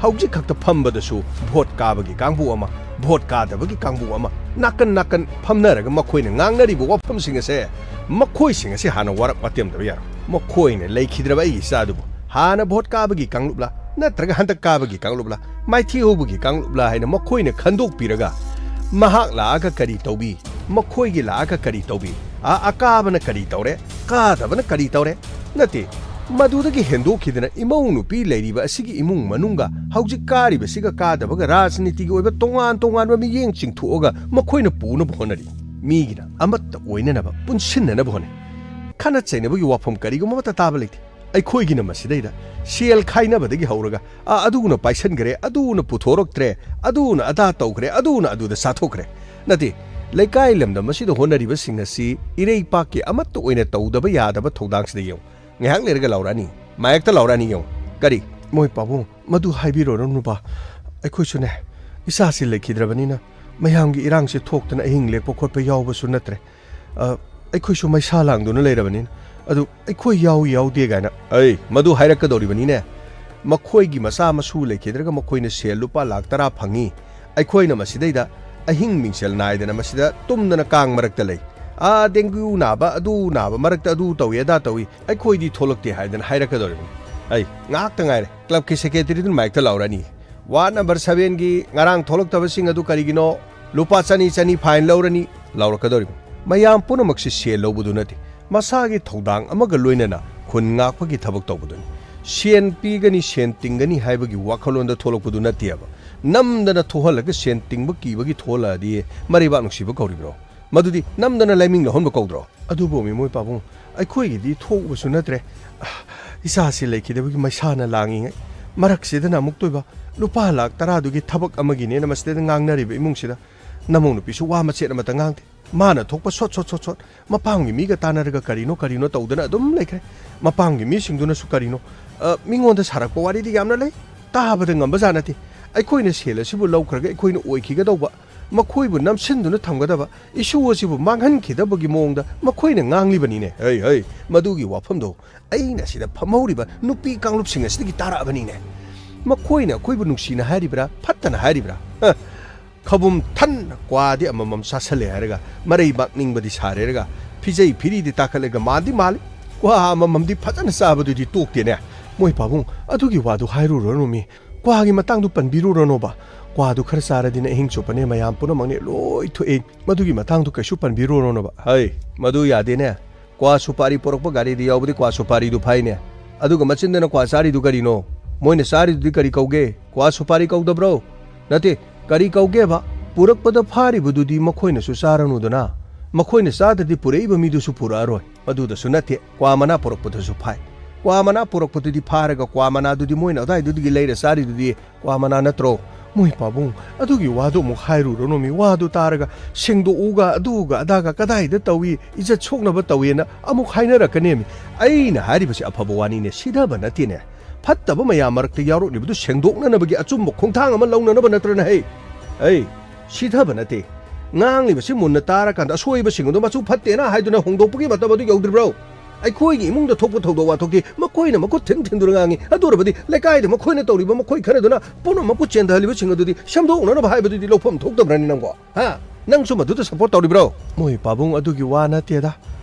ꯍꯧꯖꯤꯛ ꯈꯛꯇ ꯐꯝꯕꯗꯁꯨ ꯚꯣꯠ ꯀꯥꯕꯒꯤ ꯀꯥꯡꯕꯨ ꯑꯃ, ꯚꯣꯠ ꯀꯥꯗꯕꯒꯤ ꯀꯥꯡꯕꯨ ꯑꯃ, ꯅꯥꯀꯟ ꯅꯥꯀꯟ ꯐꯝꯅꯔꯒ ꯃꯈꯣꯏꯅ ꯉꯥꯡꯅꯔꯤꯕ ꯋꯥꯐꯝꯁꯤꯡ ꯑꯁꯦ ꯃꯈꯣꯏꯁꯤꯡ ꯑꯁꯤ ꯍꯥꯟꯅ ꯋꯥꯔꯛ ꯋꯥꯇꯦꯝꯗꯕ ꯌꯥꯔꯣꯏ꯫ ꯃꯈꯣꯏꯅ ꯂꯩꯈꯤꯗ꯭ꯔꯕ ꯑꯩꯒꯤ ꯏꯆꯥꯗꯨꯕꯨ ꯍꯥꯟꯅ ꯚꯣꯠ ꯀꯥꯕꯒꯤ ꯀꯥꯡꯂꯨꯞꯂꯥ ꯅꯠꯇ꯭ꯔꯒ ꯍꯟꯗꯛ ꯀꯥꯕꯒꯤ ꯀꯥꯡꯂꯨꯞꯂꯥ, ꯃꯥꯏꯊꯤ ꯍꯧꯕꯒꯤ ꯀꯥꯡꯂꯨꯞꯂꯥ ꯍꯥꯏꯅ ꯃꯈꯣꯏꯅ ꯈꯟꯗꯣꯛꯄꯤꯔꯒ, ꯃꯍꯥꯛ ꯂꯥꯛꯑꯒ ꯀꯔꯤ ꯇꯧꯕꯤ, ꯃꯈꯣꯏꯒꯤ ꯂꯥꯛꯑꯒ ꯀꯔꯤ ꯇꯧꯕꯤ, ꯑꯥ, ꯑꯀꯥꯕꯅ ꯀꯔꯤ ꯇꯧꯔꯦ, ꯀꯥꯗꯕꯅ ꯀꯔꯤ ꯇꯧꯔꯦ? ꯅꯠꯇꯦ, ꯃꯗꯨꯗꯒꯤ ꯍꯦꯟꯗꯣꯛꯈꯤꯗꯅ ꯏꯃꯧ ꯅꯨꯄꯤ ꯂꯩꯔꯤꯕ ꯑꯁꯤꯒꯤ ꯏꯃꯨꯡ ꯃꯅꯨꯡꯒ ꯍꯧꯖꯤꯛ ꯀꯥꯔꯤꯕꯁꯤꯒ ꯀꯥꯗꯕꯒ ꯔꯥꯖꯅꯤꯇꯤꯒꯤ ꯑꯣꯏꯕ ꯇꯣꯉꯥꯟ ꯇꯣꯉꯥꯟꯕ ꯃꯤꯠꯌꯦꯡ ꯆꯤꯡꯊꯣꯛꯑꯒ ꯃꯈꯣꯏꯅ ꯄꯨꯅꯕ ꯍꯣꯠꯅꯔꯤ꯫ ꯃꯤꯒꯤꯅ ꯑꯃꯠꯇ ꯑꯣꯏꯅꯅꯕ, ꯄꯨꯟꯁꯤꯟꯅꯅꯕ ꯍꯣꯠꯅꯩ꯫ ꯈꯠꯅ ꯆꯩꯅꯕꯒꯤ ꯋꯥꯐꯝ ꯀꯔꯤꯒꯨꯝꯕ ꯑꯃꯠꯇ ꯇꯥꯕ ꯂꯩꯇꯦ꯫ ꯑꯩꯈꯣꯏꯒꯤꯅ ꯃꯁꯤꯗꯩꯗ ꯁꯦꯜ ꯈꯥꯏꯅꯕꯗꯒꯤ ꯍꯧꯔꯒ, ꯑꯥ, ꯑꯗꯨꯅ ꯄꯥꯏꯁꯟꯈ꯭ꯔꯦ, ꯑꯗꯨꯅ ꯄꯨꯊꯣꯔꯛꯇ꯭ꯔꯦ, ꯑꯗꯨꯅ ꯑꯗꯥ ꯇꯧꯈ꯭ꯔꯦ, ꯑꯗꯨꯅ ꯑꯗꯨꯗ ꯆꯥꯊꯣꯛꯈ꯭ꯔꯦ꯫ ꯅꯠꯇꯦ, ꯂꯩꯀꯥꯏ ꯂꯝꯗꯝ ꯑꯁꯤꯗ ꯍꯣꯠꯅꯔꯤꯕꯁꯤꯡ ꯑꯁꯤ ꯏꯔꯩꯄꯥꯛꯀꯤ ꯑꯃꯠꯇ ꯑꯣꯏꯅ ꯇꯧꯗꯕ ꯌꯥꯗꯕ ꯊꯧꯗꯥꯡꯁꯤꯗ ꯌꯦꯡꯉꯨ꯫ ꯉꯥꯏꯍꯥꯛ ꯂꯩꯔꯒ ꯂꯥꯎꯔꯛꯑꯅꯤ, ꯃꯥꯌꯦꯛꯇ ꯂꯥꯎꯔꯛꯑꯅꯤ ꯌꯦꯡꯉꯨ꯫ ꯀꯔꯤ? ꯃꯣꯏ ꯄꯥꯕꯨꯡ, ꯃꯗꯨ ꯍꯥꯏꯕꯤꯔꯨꯔꯅꯨꯕ꯫ ꯑꯩꯈꯣꯏꯁꯨꯅꯦ, ꯏꯆꯥꯁꯤ ꯂꯩꯈꯤꯗ꯭ꯔꯕꯅꯤꯅ ꯃꯌꯥꯝꯒꯤ ꯏꯔꯥꯡꯁꯤ ꯊꯣꯛꯇꯅ ꯑꯍꯤꯡ ꯂꯦꯛꯄ ꯈꯣꯠꯄ ꯌꯥꯎꯕꯁꯨ ꯅꯠꯇ꯭ꯔꯦ꯫ ꯑ, ꯑꯩꯈꯣꯏꯁꯨ ꯃꯩꯁꯥ ꯂꯥꯡꯗꯨꯅ ꯂꯩꯔꯕꯅꯤꯅ꯫ ꯑꯗꯨ ꯑꯩꯈꯣꯏ ꯌꯥꯎꯏ ꯌꯥꯎꯗꯦ ꯀꯥꯏꯅ꯫ ꯑꯩ ꯃꯗꯨ ꯍꯥꯏꯔꯛꯀꯗꯧꯔꯤꯕꯅꯤꯅꯦ꯫ ꯃꯈꯣꯏꯒꯤ ꯃꯆꯥ ꯃꯁꯨ ꯂꯩꯈꯤꯗ꯭ꯔꯒ ꯃꯈꯣꯏꯅ ꯁꯦꯜ ꯂꯨꯄꯥ ꯂꯥꯈ ꯇꯔꯥ ꯐꯪꯉꯤ꯫ ꯑꯩꯈꯣꯏꯅ ꯃꯁꯤꯗꯩꯗ ꯑꯍꯤꯡ ꯃꯤꯡꯁꯦꯜ ꯅꯥꯏꯗꯅ ꯃꯁꯤꯗ ꯇꯨꯝꯗꯅ ꯀꯥꯡ ꯃꯔꯛꯇ ꯂꯩ꯫ ꯑꯥ, ꯗꯦꯡꯒꯨ ꯅꯥꯕ, ꯑꯗꯨ ꯅꯥꯕ ꯃꯔꯛꯇ ꯑꯗꯨ ꯇꯧꯏ, ꯑꯗꯥ ꯇꯧꯏ꯫ ꯑꯩꯈꯣꯏꯗꯤ ꯊꯣꯛꯂꯛꯇꯦ ꯍꯥꯏꯗꯅ ꯍꯥꯏꯔꯛꯀꯗꯧꯔꯤꯕꯅꯤ꯫ ꯑꯩ ꯉꯥꯏꯍꯥꯛꯇ ꯉꯥꯏꯔꯦ꯫ ꯀ꯭ꯂꯕꯀꯤ ꯁꯦꯀ꯭ꯔꯦꯇꯔꯤꯗꯨꯅ ꯃꯥꯏꯛꯇ ꯂꯥꯎꯔꯛꯑꯅꯤ꯫ "ꯋꯥꯔꯗ ꯅꯝꯕꯔ ꯁꯚꯦꯟꯒꯤ ꯉꯔꯥꯡ ꯊꯣꯛꯂꯛꯇꯕꯁꯤꯡ ꯑꯗꯨ ꯀꯔꯤꯒꯤꯅꯣ? ꯂꯨꯄꯥ ꯆꯅꯤ, ꯆꯅꯤ ꯐꯥꯏꯟ ꯂꯧꯔꯅꯤ" ꯂꯥꯎꯔꯛꯀꯗꯧꯔꯤꯕꯅꯤ꯫ ꯃꯌꯥꯝ ꯄꯨꯝꯅꯃꯛꯁꯤ ꯁꯦꯜ ꯂꯧꯕꯗꯨ ꯅꯠꯇꯦ, ꯃꯁꯥꯒꯤ ꯊꯧꯗꯥꯡ ꯑꯃꯒ ꯂꯣꯏꯅꯅ ꯈꯨꯟ ꯉꯥꯛꯄꯒꯤ ꯊꯕꯛ ꯇꯧꯕꯗꯨꯅꯤ꯫ ꯁꯦꯟ ꯄꯤꯒꯅꯤ, ꯁꯦꯟ ꯇꯤꯡꯒꯅꯤ ꯍꯥꯏꯕꯒꯤ ꯋꯥꯈꯜꯂꯣꯟꯗ ꯊꯣꯛꯂꯛꯄꯗꯨ ꯅꯠꯇꯦꯕ꯫ ꯅꯝꯗꯅ ꯊꯣꯛꯍꯜꯂꯒ ꯁꯦꯟ ꯇꯤꯡꯕ ꯀꯤꯕꯒꯤ ꯊꯣꯛꯍꯜꯂꯛꯑꯗꯤ ꯃꯔꯩꯕꯥꯛ ꯅꯨꯡꯁꯤꯕ ꯀꯧꯔꯤꯕ꯭ꯔꯣ? ꯃꯗꯨꯗꯤ ꯅꯝꯗꯅ ꯂꯥꯏꯃꯤꯡ ꯂꯧꯍꯟꯕ ꯀꯧꯗ꯭ꯔꯣ? ꯑꯗꯨꯕꯨ ꯃꯤ ꯃꯣꯏ ꯄꯥꯕꯨꯡ, ꯑꯩꯈꯣꯏꯒꯤꯗꯤ ꯊꯣꯛꯎꯕꯁꯨ ꯅꯠꯇ꯭ꯔꯦ꯫ ꯑꯥ, ꯏꯆꯥꯁꯤ ꯂꯩꯈꯤꯗꯕꯒꯤ ꯃꯩꯁꯥꯅ ꯂꯥꯡꯉꯤꯉꯩ ꯃꯔꯛꯁꯤꯗꯅ ꯑꯃꯨꯛꯇꯣꯏꯕ ꯂꯨꯄꯥ ꯂꯥꯈ ꯇꯔꯥꯗꯨꯒꯤ ꯊꯕꯛ ꯑꯃꯒꯤꯅꯦꯅ ꯃꯁꯤꯗꯩꯗ ꯉꯥꯡꯅꯔꯤꯕ ꯏꯃꯨꯡꯁꯤꯗ ꯅꯃꯧ ꯅꯨꯄꯤꯁꯨ ꯋꯥ ꯃꯆꯦꯠ ꯑꯃꯇ ꯉꯥꯡꯗꯦ꯫ ꯃꯥꯅ ꯊꯣꯛꯄ ꯁꯣꯠ ꯁꯣꯠ ꯁꯣꯠ ꯁꯣꯠ ꯃꯄꯥꯝꯒꯤ ꯃꯤꯒ ꯇꯥꯟꯅꯔꯒ ꯀꯔꯤꯅꯣ ꯀꯔꯤꯅꯣ ꯇꯧꯗꯅ ꯑꯗꯨꯝ ꯂꯩꯈ꯭ꯔꯦ꯫ ꯃꯄꯥꯝꯒꯤ ꯃꯤꯁꯤꯡꯗꯨꯅꯁꯨ ꯀꯔꯤꯅꯣ, ꯑ, ꯃꯤꯉꯣꯟꯗ ꯁꯥꯔꯛꯄ ꯋꯥꯔꯤꯗꯤ ꯌꯥꯝꯅ ꯂꯩ, ꯇꯥꯕꯗ ꯉꯝꯕꯖꯥꯠ ꯅꯠꯇꯦ꯫ ꯑꯩꯈꯣꯏꯅ ꯁꯦꯜ ꯑꯁꯤꯕꯨ ꯂꯧꯈ꯭ꯔꯒ ꯑꯩꯈꯣꯏꯅ ꯑꯣꯏꯈꯤꯒꯗꯧꯕ, ꯃꯈꯣꯏꯕꯨ ꯅꯝꯁꯤꯟꯗꯨꯅ ꯊꯝꯒꯗꯕ, ꯏꯁꯨ ꯑꯁꯤꯕꯨ ꯃꯥꯡꯍꯟꯈꯤꯗꯕꯒꯤ ꯃꯑꯣꯡꯗ ꯃꯈꯣꯏꯅ ꯉꯥꯡꯂꯤꯕꯅꯤꯅꯦ꯫ ꯍꯩ, ꯍꯩ, ꯃꯗꯨꯒꯤ ꯋꯥꯐꯝꯗꯣ ꯑꯩꯅ ꯁꯤꯗ ꯐꯝꯍꯧꯔꯤꯕ ꯅꯨꯄꯤ ꯀꯥꯡꯂꯨꯞꯁꯤꯡ ꯑꯁꯤꯗꯒꯤ ꯇꯥꯔꯛꯑꯕꯅꯤꯅꯦ꯫ ꯃꯈꯣꯏꯅ ꯑꯩꯈꯣꯏꯕꯨ ꯅꯨꯡꯁꯤꯅ ꯍꯥꯏꯔꯤꯕ꯭ꯔꯥ, ꯐꯠꯇꯅ ꯍꯥꯏꯔꯤꯕ꯭ꯔꯥ? ꯍ, ꯈꯕꯨꯝ ꯊꯟꯅ ꯀ꯭ꯋꯥꯗꯤ ꯑꯃꯃꯝ ꯆꯥꯁꯜꯂꯦ ꯍꯥꯏꯔꯒ, ꯃꯔꯩ ꯃꯥꯛꯅꯤꯡꯕꯗꯤ ꯁꯥꯔꯦꯔꯒ, ꯐꯤꯖꯩ ꯐꯤꯔꯤꯗꯤ ꯇꯥꯈꯠꯂꯒ ꯃꯥꯟꯗꯤ ꯃꯥꯜꯂꯤ꯫ ꯀ꯭ꯋꯥ ꯑꯃꯃꯝꯗꯤ ꯐꯖꯅ ꯆꯥꯕꯗꯨꯗꯤ ꯇꯣꯛꯇꯦꯅꯦ꯫ ꯃꯣꯏ ꯄꯥꯕꯨꯡ, ꯑꯗꯨꯒꯤ ꯋꯥꯗꯨ ꯍꯥꯏꯔꯨꯔꯅꯨꯃꯤ꯫ ꯀ꯭ꯋꯥꯒꯤ ꯃꯇꯥꯡꯗꯨ ꯄꯟꯕꯤꯔꯨꯔꯅꯣꯕ꯫ ꯀ꯭ꯋꯥꯗꯨ ꯈꯔ ꯆꯥꯔꯗꯤꯅꯦ ꯑꯍꯤꯡ ꯆꯨꯞꯄꯅꯦ ꯃꯌꯥꯝ ꯄꯨꯝꯅꯃꯛꯅꯦ ꯂꯣꯏ ꯊꯣꯛꯑꯦ꯫ ꯃꯗꯨꯒꯤ ꯃꯇꯥꯡꯗꯨ ꯀꯩꯁꯨ ꯄꯟꯕꯤꯔꯨꯔꯅꯣꯕ꯫ ꯍꯩ, ꯃꯗꯨ ꯌꯥꯗꯦꯅꯦ꯫ ꯀ꯭ꯋꯥ ꯁꯨꯄꯥꯔꯤ ꯄꯣꯔꯛꯄ ꯒꯥꯔꯤꯗ ꯌꯥꯎꯕꯗꯤ ꯀ꯭ꯋꯥ ꯁꯨꯄꯥꯔꯤꯗꯨ ꯐꯥꯏꯅꯦ꯫ ꯑꯗꯨꯒ ꯃꯆꯤꯟꯗꯅ ꯀ꯭ꯋꯥ ꯆꯥꯔꯤꯗꯨ ꯀꯔꯤꯅꯣ? ꯃꯣꯏꯅ ꯆꯥꯔꯤꯗꯨꯗꯤ ꯀꯔꯤ ꯀꯧꯒꯦ? ꯀ꯭ꯋꯥ ꯁꯨꯄꯥꯔꯤ ꯀꯧꯗꯕ꯭ꯔꯣ? ꯅꯠꯇꯦ, ꯀꯔꯤ ꯀꯧꯒꯦꯕ? ꯄꯨꯔꯛꯄꯗ ꯐꯥꯔꯤꯕꯗꯨꯗꯤ ꯃꯈꯣꯏꯅꯁꯨ ꯆꯥꯔꯅꯨꯗꯅ꯫ ꯃꯈꯣꯏꯅ ꯆꯥꯗ꯭ꯔꯗꯤ ꯄꯨꯔꯛꯏꯕ ꯃꯤꯗꯨꯁꯨ ꯄꯨꯔꯛꯑꯔꯣꯏ꯫ ꯃꯗꯨꯗꯁꯨ ꯅꯠꯇꯦ, ꯀ꯭ꯋꯥ ꯃꯅꯥ ꯄꯨꯔꯛꯄꯗꯁꯨ ꯐꯥꯏ꯫ ꯀ꯭ꯋꯥ ꯃꯅꯥ ꯄꯨꯔꯛꯄꯗꯨꯗꯤ ꯐꯥꯔꯒ ꯀ꯭ꯋꯥ ꯃꯅꯥꯗꯨꯗꯤ ꯃꯣꯏꯅ ꯑꯗꯥꯏꯗꯨꯗꯒꯤ ꯂꯩꯔ ꯆꯥꯔꯤꯗꯨꯗꯤ ꯀ꯭ꯋꯥ ꯃꯅꯥ ꯅꯠꯇ꯭ꯔꯣ? ꯃꯣꯏ ꯄꯥꯕꯨꯡ, ꯑꯗꯨꯒꯤ ꯋꯥꯗꯨ ꯑꯃꯨꯛ ꯍꯥꯏꯔꯨꯔꯅꯨꯃꯤ꯫ ꯋꯥꯗꯨ ꯇꯥꯔꯒ ꯁꯦꯡꯗꯣꯛꯎꯒ, ꯑꯗꯨꯒ ꯑꯗꯥꯒ ꯀꯗꯥꯏꯗ ꯇꯧꯏ, ꯏꯖꯠ ꯁꯣꯛꯅꯕ ꯇꯧꯏꯅ ꯑꯃꯨꯛ ꯍꯥꯏꯅꯔꯛꯀꯅꯦꯃꯤ꯫ ꯑꯩꯅ ꯍꯥꯏꯔꯤꯕꯁꯤ ꯑꯐꯕ ꯋꯥꯅꯤꯅꯦ, ꯁꯤꯊꯕ ꯅꯠꯇꯦꯅꯦ꯫ ꯐꯠꯇꯕ ꯃꯌꯥꯝ ꯃꯔꯛꯇ ꯌꯥꯎꯔꯛꯂꯤꯕꯗꯨ ꯁꯦꯡꯗꯣꯛꯅꯅꯕꯒꯤ ꯑꯆꯨꯝꯕ ꯈꯣꯡꯊꯥꯡ ꯑꯃ ꯂꯧꯅꯅꯕ ꯅꯠꯇ꯭ꯔꯅꯦ ꯍꯩ? ꯑꯩ ꯁꯤꯊꯕ ꯅꯠꯇꯦ꯫ ꯉꯥꯡꯂꯤꯕꯁꯤ ꯃꯨꯟꯅ ꯇꯥꯔꯀꯥꯟꯗ ꯑꯁꯣꯏꯕꯁꯤꯡ ꯑꯗꯨ ꯃꯆꯨ ꯐꯠꯇꯦꯅ ꯍꯥꯏꯗꯨꯅ ꯍꯣꯡꯗꯣꯛꯄꯒꯤ ꯃꯇꯝ ꯑꯗꯨ ꯌꯧꯗ꯭ꯔꯤꯕ꯭ꯔꯣ? ꯑꯩꯈꯣꯏꯒꯤ ꯏꯃꯨꯡꯗ ꯊꯣꯛꯄ ꯊꯧꯗꯣꯛ ꯋꯥꯊꯣꯛꯇꯤ ꯃꯈꯣꯏꯅ ꯃꯈꯨꯠ ꯊꯤꯟ ꯊꯤꯟꯗꯨꯅ ꯉꯥꯡꯉꯤ꯫ ꯑꯗꯨ ꯑꯣꯏꯔꯕꯗꯤ ꯂꯩꯀꯥꯏꯗ ꯃꯈꯣꯏꯅ ꯇꯧꯔꯤꯕ ꯃꯈꯣꯏ ꯈꯔꯗꯨꯅ ꯄꯨꯝꯅꯃꯛꯄꯨ ꯆꯦꯟꯊꯍꯜꯂꯤꯕꯁꯤꯡ ꯑꯗꯨꯗꯤ ꯁꯦꯝꯗꯣꯛꯅꯅꯕ ꯍꯥꯏꯕꯗꯨꯗꯤ ꯂꯧꯐꯝ ꯊꯣꯛꯇꯕ꯭ꯔꯅꯤ ꯅꯪꯕꯣ? ꯍꯥ? ꯅꯪꯁꯨ ꯃꯗꯨꯗ ꯁꯞꯄꯣꯔꯠ ꯇꯧꯔꯤꯕ꯭ꯔꯣ? ꯃꯣꯏ ꯄꯥꯕꯨꯡ, ꯑꯗꯨꯒꯤ ꯋꯥ ꯅꯠꯇꯦꯗ꯫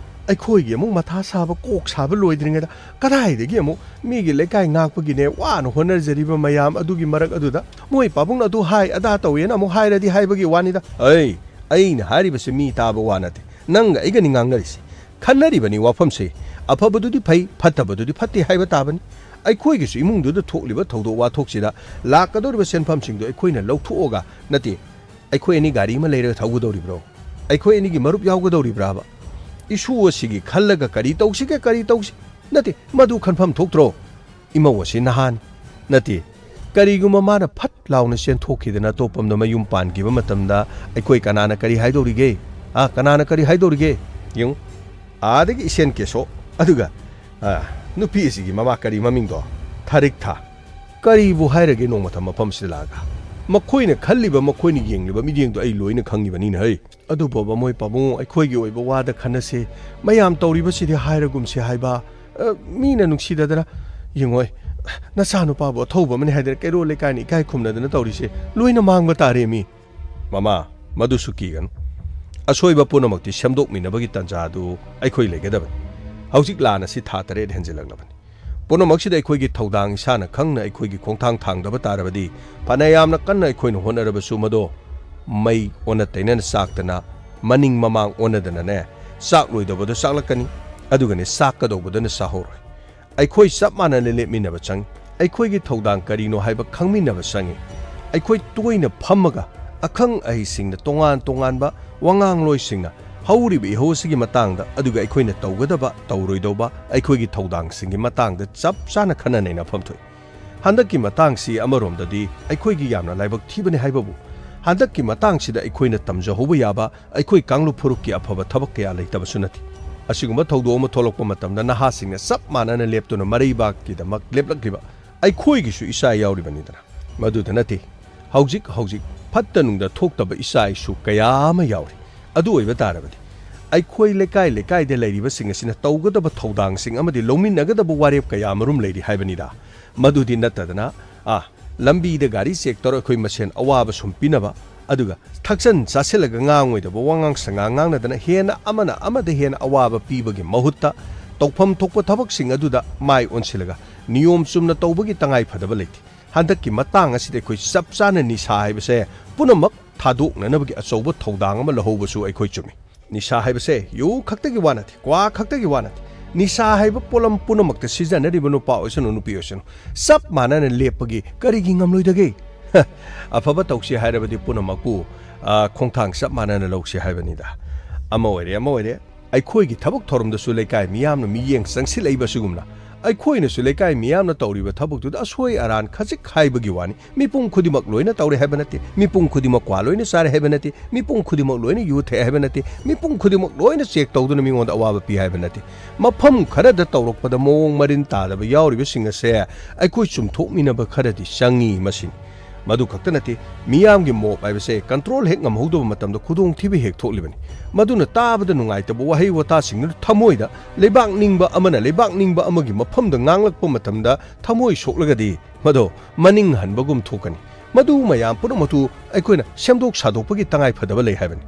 ꯑꯩꯈꯣꯏꯒꯤ ꯑꯃꯨꯛ ꯃꯊꯥ ꯁꯥꯕ, ꯀꯣꯛ ꯁꯥꯕ ꯂꯣꯏꯗ꯭ꯔꯤꯉꯩꯗ ꯀꯗꯥꯏꯗꯒꯤ ꯑꯃꯨꯛ ꯃꯤꯒꯤ ꯂꯩꯀꯥꯏ ꯉꯥꯛꯄꯒꯤꯅꯦ ꯋꯥꯅ ꯍꯣꯠꯅꯖꯔꯤꯕ ꯃꯌꯥꯝ ꯑꯗꯨꯒꯤ ꯃꯔꯛ ꯑꯗꯨꯗ ꯃꯣꯏ ꯄꯥꯕꯨꯡꯅ ꯑꯗꯨ ꯍꯥꯏ ꯑꯗꯥ ꯇꯧꯋꯦꯅ ꯑꯃꯨꯛ ꯍꯥꯏꯔꯗꯤ ꯍꯥꯏꯕꯒꯤ ꯋꯥꯅꯤꯗ꯫ ꯑꯩ, ꯑꯩꯅ ꯍꯥꯏꯔꯤꯕꯁꯤ ꯃꯤ ꯇꯥꯕ ꯋꯥ ꯅꯠꯇꯦ꯫ ꯅꯪꯒ ꯑꯩꯒꯅꯤ ꯉꯥꯡꯅꯔꯤꯁꯤ꯫ ꯈꯟꯅꯔꯤꯕꯅꯤ ꯋꯥꯐꯝꯁꯤ꯫ ꯑꯐꯕꯗꯨꯗꯤ ꯐꯩ, ꯐꯠꯇꯕꯗꯨꯗꯤ ꯐꯠꯇꯦ ꯍꯥꯏꯕ ꯇꯥꯕꯅꯤ꯫ ꯑꯩꯈꯣꯏꯒꯤꯁꯨ ꯏꯃꯨꯡꯗꯨꯗ ꯊꯣꯛꯂꯤꯕ ꯊꯧꯗꯣꯛ ꯋꯥꯊꯣꯛꯁꯤꯗ ꯂꯥꯛꯀꯗꯧꯔꯤꯕ ꯁꯦꯟꯐꯝꯁꯤꯡꯗꯨ ꯑꯩꯈꯣꯏꯅ ꯂꯧꯊꯣꯛꯑꯒ ꯅꯠꯇꯦ, ꯑꯩꯈꯣꯏ ꯑꯅꯤ ꯒꯥꯔꯤ ꯑꯃ ꯂꯩꯔꯒ ꯊꯧꯒꯗꯧꯔꯤꯕ꯭ꯔꯣ? ꯑꯩꯈꯣꯏ ꯑꯅꯤꯒꯤ ꯃꯔꯨꯞ ꯌꯥꯎꯒꯗꯧꯔꯤꯕ꯭ꯔꯥꯕ? ꯏꯁꯨ ꯑꯁꯤꯒꯤ ꯈꯜꯂꯒ ꯀꯔꯤ ꯇꯧꯁꯤꯒꯦ, ꯀꯔꯤ ꯇꯧꯁꯤ? ꯅꯠꯇꯦ, ꯃꯗꯨ ꯈꯟꯐꯝ ꯊꯣꯛꯇ꯭ꯔꯣ? ꯏꯃꯧ ꯑꯁꯤ ꯅꯍꯥꯟ, ꯅꯠꯇꯦ, ꯀꯔꯤꯒꯨꯝꯕ ꯃꯥꯅ ꯐꯠ ꯂꯥꯎꯅ ꯆꯦꯟꯊꯣꯛꯈꯤꯗꯅ ꯑꯇꯣꯞꯄ ꯑꯃꯗ ꯃꯌꯨꯝ ꯄꯥꯟꯈꯤꯕ ꯃꯇꯝꯗ ꯑꯩꯈꯣꯏ ꯀꯅꯥꯅ ꯀꯔꯤ ꯍꯥꯏꯗꯧꯔꯤꯒꯦ? ꯑꯥ, ꯀꯅꯥꯅ ꯀꯔꯤ ꯍꯥꯏꯗꯧꯔꯤꯒꯦ? ꯌꯦꯡꯉꯨ, ꯑꯥꯗꯒꯤ ꯏꯁꯦꯟ ꯀꯦꯁꯣ, ꯑꯗꯨꯒ, ꯑꯥ, ꯅꯨꯄꯤ ꯑꯁꯤꯒꯤ ꯃꯃꯥ ꯀꯔꯤ ꯃꯃꯤꯡꯗꯣ? ꯊꯥꯔꯤꯛ ꯊꯥ꯫ ꯀꯔꯤꯕꯨ ꯍꯥꯏꯔꯒꯦ ꯅꯣꯡꯃꯇ ꯃꯐꯝꯁꯤꯗ ꯂꯥꯛꯑꯒ? ꯃꯈꯣꯏꯅ ꯈꯜꯂꯤꯕ, ꯃꯈꯣꯏꯅ ꯌꯦꯡꯂꯤꯕ ꯃꯤꯠꯌꯦꯡꯗꯣ ꯑꯩ ꯂꯣꯏꯅ ꯈꯪꯉꯤꯕꯅꯤꯅ ꯍꯩ꯫ ꯑꯗꯨꯕꯨ ꯃꯣꯏ ꯄꯥꯕꯨꯡ, ꯑꯩꯈꯣꯏꯒꯤ ꯑꯣꯏꯕ ꯋꯥꯗ ꯈꯟꯅꯁꯤ꯫ ꯃꯌꯥꯝ ꯇꯧꯔꯤꯕꯁꯤꯗꯤ ꯍꯥꯏꯔꯒꯨꯝꯁꯤ ꯍꯥꯏꯕ꯫ ꯑ, ꯃꯤꯅ ꯅꯨꯡꯁꯤꯗꯗꯅ, ꯌꯦꯡꯉꯣꯏ, ꯅꯆꯥꯅꯨꯄꯥꯕꯨ ꯑꯊꯧꯕ ꯑꯃꯅꯤ ꯍꯥꯏꯗꯅ ꯀꯩꯔꯣꯜ ꯂꯩꯀꯥꯏꯅ ꯏꯀꯥꯏ ꯈꯨꯝꯅꯗꯅ ꯇꯧꯔꯤꯁꯦ ꯂꯣꯏꯅ ꯃꯥꯡꯕ ꯇꯥꯔꯦ ꯃꯤ꯫ ꯃꯃꯥ, ꯃꯗꯨꯁꯨ ꯀꯤꯒꯅꯨ꯫ ꯑꯁꯣꯏꯕ ꯄꯨꯝꯅꯃꯛꯇꯤ ꯁꯦꯝꯗꯣꯛꯃꯤꯟꯅꯕꯒꯤ ꯇꯥꯟꯖꯥ ꯑꯗꯨ ꯑꯩꯈꯣꯏ ꯂꯩꯒꯗꯕꯅꯤ꯫ ꯍꯧꯖꯤꯛ ꯂꯥꯟ ꯑꯁꯤ ꯊꯥ ꯇꯔꯦꯠ ꯍꯦꯟꯖꯤꯜꯂꯛꯂꯕꯅꯤ꯫ ꯄꯨꯝꯅꯃꯛꯁꯤꯗ ꯑꯩꯈꯣꯏꯒꯤ ꯊꯧꯗꯥꯡ ꯏꯁꯥꯅ ꯈꯪꯅ ꯑꯩꯈꯣꯏꯒꯤ ꯈꯣꯡꯊꯥꯡ ꯊꯥꯡꯗꯕ ꯇꯥꯔꯕꯗꯤ, ꯐꯅ ꯌꯥꯝꯅ ꯀꯟꯅ ꯑꯩꯈꯣꯏꯅ ꯍꯣꯠꯅꯔꯕꯁꯨ ꯃꯗꯣ ꯃꯩ ꯑꯣꯟꯅ ꯇꯩꯅꯅ ꯆꯥꯛꯇꯅ, ꯃꯅꯤꯡ ꯃꯃꯥꯡ ꯑꯣꯟꯅꯗꯅꯅꯦ, ꯆꯥꯛꯂꯣꯏꯗꯧꯕꯗ ꯆꯥꯛꯂꯛꯀꯅꯤ, ꯑꯗꯨꯒꯅꯦ ꯆꯥꯛꯀꯗꯧꯕꯗꯅ ꯆꯥꯍꯧꯔꯣꯏ꯫ ꯑꯩꯈꯣꯏ ꯆꯞ ꯃꯥꯟꯅꯅ ꯂꯦꯞꯃꯤꯟꯅꯕ ꯆꯪꯏ꯫ ꯑꯩꯈꯣꯏꯒꯤ ꯊꯧꯗꯥꯡ ꯀꯔꯤꯅꯣ ꯍꯥꯏꯕ ꯈꯪꯃꯤꯟꯅꯕ ꯆꯪꯏ꯫ ꯑꯩꯈꯣꯏ ꯇꯣꯏꯅ ꯐꯝꯃꯒ ꯑꯈꯪ ꯑꯍꯩꯁꯤꯡꯅ ꯇꯣꯉꯥꯟ ꯇꯣꯉꯥꯟꯕ ꯋꯥꯉꯥꯡꯂꯣꯏꯁꯤꯡꯅ ꯍꯧꯔꯤꯕ ꯏꯍꯧ ꯑꯁꯤꯒꯤ ꯃꯇꯥꯡꯗ, ꯑꯗꯨꯒ ꯑꯩꯈꯣꯏꯅ ꯇꯧꯒꯗꯕ, ꯇꯧꯔꯣꯏꯗꯧꯕ ꯑꯩꯈꯣꯏꯒꯤ ꯊꯧꯗꯥꯡꯁꯤꯡꯒꯤ ꯃꯇꯥꯡꯗ ꯆꯞ ꯆꯥꯅ ꯈꯟꯅ ꯅꯩꯅꯐꯝ ꯊꯣꯛꯏ꯫ ꯍꯟꯗꯛꯀꯤ ꯃꯇꯥꯡꯁꯤ ꯑꯃꯔꯣꯝꯗꯗꯤ ꯑꯩꯈꯣꯏꯒꯤ ꯌꯥꯝꯅ ꯂꯥꯏꯕꯛ ꯊꯤꯕꯅꯤ ꯍꯥꯏꯕꯕꯨ, ꯍꯟꯗꯛꯀꯤ ꯃꯇꯥꯡꯁꯤꯗ ꯑꯩꯈꯣꯏꯅ ꯇꯝꯖꯍꯧꯕ ꯌꯥꯕ ꯑꯩꯈꯣꯏ ꯀꯥꯡꯂꯨꯞ ꯐꯨꯔꯨꯞꯀꯤ ꯑꯐꯕ ꯊꯕꯛ ꯀꯌꯥ ꯂꯩꯇꯕꯁꯨ ꯅꯠꯇꯦ꯫ ꯑꯁꯤꯒꯨꯝꯕ ꯊꯧꯗꯣꯛ ꯑꯃ ꯊꯣꯛꯂꯛꯄ ꯃꯇꯝꯗ ꯅꯍꯥꯁꯤꯡꯅ ꯆꯞ ꯃꯥꯟꯅꯅ ꯂꯦꯞꯇꯨꯅ ꯃꯔꯩꯕꯥꯛꯀꯤꯗꯃꯛ ꯂꯦꯞꯂꯛꯂꯤꯕ ꯑꯩꯈꯣꯏꯒꯤꯁꯨ ꯏꯆꯥ ꯌꯥꯎꯔꯤꯕꯅꯤꯗꯅ꯫ ꯃꯗꯨꯗ ꯅꯠꯇꯦ, ꯍꯧꯖꯤꯛ ꯍꯧꯖꯤꯛ ꯐꯠꯇ ꯅꯨꯡꯗ ꯊꯣꯛꯇꯕ ꯏꯆꯥ ꯏꯁꯨ ꯀꯌꯥ ꯑꯃ ꯌꯥꯎꯔꯤ꯫ ꯑꯗꯨ ꯑꯣꯏꯕ ꯇꯥꯔꯕꯗꯤ ꯑꯩꯈꯣꯏ ꯂꯩꯀꯥꯏ ꯂꯩꯀꯥꯏꯗ ꯂꯩꯔꯤꯕꯁꯤꯡ ꯑꯁꯤꯅ ꯇꯧꯒꯗꯕ ꯊꯧꯗꯥꯡꯁꯤꯡ ꯑꯃꯗꯤ ꯂꯧꯃꯤꯟꯅꯒꯗꯕ ꯋꯥꯔꯦꯞ ꯀꯌꯥ ꯑꯃꯔꯣꯝ ꯂꯩꯔꯤ ꯍꯥꯏꯕꯅꯤꯗ꯫ ꯃꯗꯨꯗꯤ ꯅꯠꯇꯗꯅ, ꯑꯥ, ꯂꯝꯕꯤꯗ ꯒꯥꯔꯤ ꯆꯦꯛ ꯇꯧꯔ ꯑꯩꯈꯣꯏ ꯃꯁꯦꯟ ꯑꯋꯥꯕ ꯁꯨꯝ ꯄꯤꯅꯕ, ꯑꯗꯨꯒ ꯊꯛꯆꯟ ꯆꯥꯁꯤꯜꯂꯒ ꯉꯥꯡꯉꯣꯏꯗꯕ ꯋꯥꯉꯥꯡ ꯁꯉꯥꯡ ꯉꯥꯡꯅꯗꯅ ꯍꯦꯟꯅ ꯑꯃꯅ ꯑꯃꯗ ꯍꯦꯟꯅ ꯑꯋꯥꯕ ꯄꯤꯕꯒꯤ ꯃꯍꯨꯠꯇ, ꯇꯧꯐꯝ ꯊꯣꯛꯄ ꯊꯕꯛꯁꯤꯡ ꯑꯗꯨꯗ ꯃꯥꯏ ꯑꯣꯟꯁꯤꯜꯂꯒ ꯅꯤꯌꯣꯝ ꯆꯨꯝꯅ ꯇꯧꯕꯒꯤ ꯇꯉꯥꯏ ꯐꯗꯕ ꯂꯩꯇꯦ꯫ ꯍꯟꯗꯛꯀꯤ ꯃꯇꯥꯡ ꯑꯁꯤꯗ ꯑꯩꯈꯣꯏ ꯆꯞ ꯆꯥꯅ ꯅꯤꯁꯥ ꯍꯥꯏꯕꯁꯦ ꯄꯨꯝꯅꯃꯛ ꯊꯥꯗꯣꯛꯅꯅꯕꯒꯤ ꯑꯆꯧꯕ ꯊꯧꯗꯥꯡ ꯑꯃ ꯂꯧꯍꯧꯕꯁꯨ ꯑꯩꯈꯣꯏ ꯆꯨꯝꯃꯤ꯫ ꯅꯤꯁꯥ ꯍꯥꯏꯕꯁꯦ ꯌꯨ ꯈꯛꯇꯒꯤ ꯋꯥ ꯅꯠꯇꯦ, ꯀ꯭ꯋꯥ ꯈꯛꯇꯒꯤ ꯋꯥ ꯅꯠꯇꯦ꯫ ꯅꯤꯁꯥ ꯍꯥꯏꯕ ꯄꯣꯠꯂꯝ ꯄꯨꯝꯅꯃꯛꯇ ꯁꯤꯖꯤꯟꯅꯔꯤꯕ ꯅꯨꯄꯥ ꯑꯣꯏꯁꯅꯨ, ꯅꯨꯄꯤ ꯑꯣꯏꯁꯅꯨ, ꯆꯞ ꯃꯥꯟꯅꯅ ꯂꯦꯞꯄꯒꯤ ꯀꯔꯤꯒꯤ ꯉꯝꯂꯣꯏꯗꯒꯦ? ꯑꯐꯕ ꯇꯧꯁꯤ ꯍꯥꯏꯔꯕꯗꯤ ꯄꯨꯝꯅꯃꯛꯄꯨ, ꯑ, ꯈꯣꯡꯊꯥꯡ ꯆꯞ ꯃꯥꯟꯅꯅ ꯂꯧꯁꯤ ꯍꯥꯏꯕꯅꯤꯗ꯫ ꯑꯃ ꯑꯣꯏꯔꯦ, ꯑꯃ ꯑꯣꯏꯔꯦ, ꯑꯩꯈꯣꯏꯒꯤ ꯊꯕꯛ ꯊꯧꯔꯝꯗꯁꯨ ꯂꯩꯀꯥꯏ ꯃꯤꯌꯥꯝꯅ ꯃꯤꯠꯌꯦꯡ ꯆꯪꯁꯤꯜꯂꯛꯏꯕ ꯑꯁꯤꯒꯨꯝꯅ ꯑꯩꯈꯣꯏꯅꯁꯨ ꯂꯩꯀꯥꯏ ꯃꯤꯌꯥꯝꯅ ꯇꯧꯔꯤꯕ ꯊꯕꯛꯇꯨꯗ ꯑꯁꯣꯏ ꯑꯔꯥꯟ ꯈꯖꯤꯛ ꯍꯥꯏꯕꯒꯤ ꯋꯥꯅꯤ꯫ ꯃꯤꯄꯨꯝ ꯈꯨꯗꯤꯡꯃꯛ ꯂꯣꯏꯅ ꯇꯧꯔꯦ ꯍꯥꯏꯕ ꯅꯠꯇꯦ, ꯃꯤꯄꯨꯝ ꯈꯨꯗꯤꯡꯃꯛ ꯀ꯭ꯋꯥ ꯂꯣꯏꯅ ꯆꯥꯔꯦ ꯍꯥꯏꯕ ꯅꯠꯇꯦ, ꯃꯤꯄꯨꯝ ꯈꯨꯗꯤꯡꯃꯛ ꯂꯣꯏꯅ ꯌꯨ ꯊꯛꯑꯦ ꯍꯥꯏꯕ ꯅꯠꯇꯦ, ꯃꯤꯄꯨꯝ ꯈꯨꯗꯤꯡꯃꯛ ꯂꯣꯏꯅ ꯆꯦꯛ ꯇꯧꯗꯨꯅ ꯃꯤꯉꯣꯟꯗ ꯑꯋꯥꯕ ꯄꯤ ꯍꯥꯏꯕ ꯅꯠꯇꯦ꯫ ꯃꯐꯝ ꯈꯔꯗ ꯇꯧꯔꯛꯄꯗ ꯃꯑꯣꯡ ꯃꯔꯤꯟ ꯇꯥꯗꯕ ꯌꯥꯎꯔꯤꯕꯁꯤꯡ ꯑꯁꯦ ꯑꯩꯈꯣꯏ ꯆꯨꯝꯊꯣꯛꯃꯤꯟꯅꯕ ꯈꯔꯗꯤ ꯆꯪꯉꯤ꯫ ꯃꯁꯤꯅꯤ꯫ ꯃꯗꯨ ꯈꯛꯇ ꯅꯠꯇꯦ, ꯃꯤꯌꯥꯝꯒꯤ ꯃꯣꯞ ꯍꯥꯏꯕꯁꯦ ꯀꯟꯇ꯭ꯔꯣꯜ ꯍꯦꯛ ꯉꯝꯍꯧꯗꯕ ꯃꯇꯝꯗ ꯈꯨꯗꯣꯡꯊꯤꯕ ꯍꯦꯛ ꯊꯣꯛꯂꯤꯕꯅꯤ꯫ ꯃꯗꯨꯅ ꯇꯥꯕꯗ ꯅꯨꯡꯉꯥꯏꯇꯕ ꯋꯥꯍꯩ ꯋꯥꯇꯥꯁꯤꯡꯗꯨꯅ ꯊꯃꯣꯏꯗ ꯂꯩꯕꯥꯛ ꯅꯤꯡꯕ ꯑꯃꯅ ꯂꯩꯕꯥꯛ ꯅꯤꯡꯕ ꯑꯃꯒꯤ ꯃꯐꯝꯗ ꯉꯥꯡꯂꯛꯄ ꯃꯇꯝꯗ ꯊꯃꯣꯏ ꯁꯣꯛꯂꯒꯗꯤ ꯃꯗꯣ ꯃꯅꯤꯡ ꯍꯟꯕꯒꯨꯝ ꯊꯣꯛꯀꯅꯤ꯫ ꯃꯗꯨ ꯃꯌꯥꯝ ꯄꯨꯝꯅꯃꯛꯇꯨ ꯑꯩꯈꯣꯏꯅ ꯁꯦꯝꯗꯣꯛ ꯁꯥꯗꯣꯛꯄꯒꯤ ꯇꯉꯥꯏ ꯐꯗꯕ ꯂꯩ ꯍꯥꯏꯕꯅꯤ꯫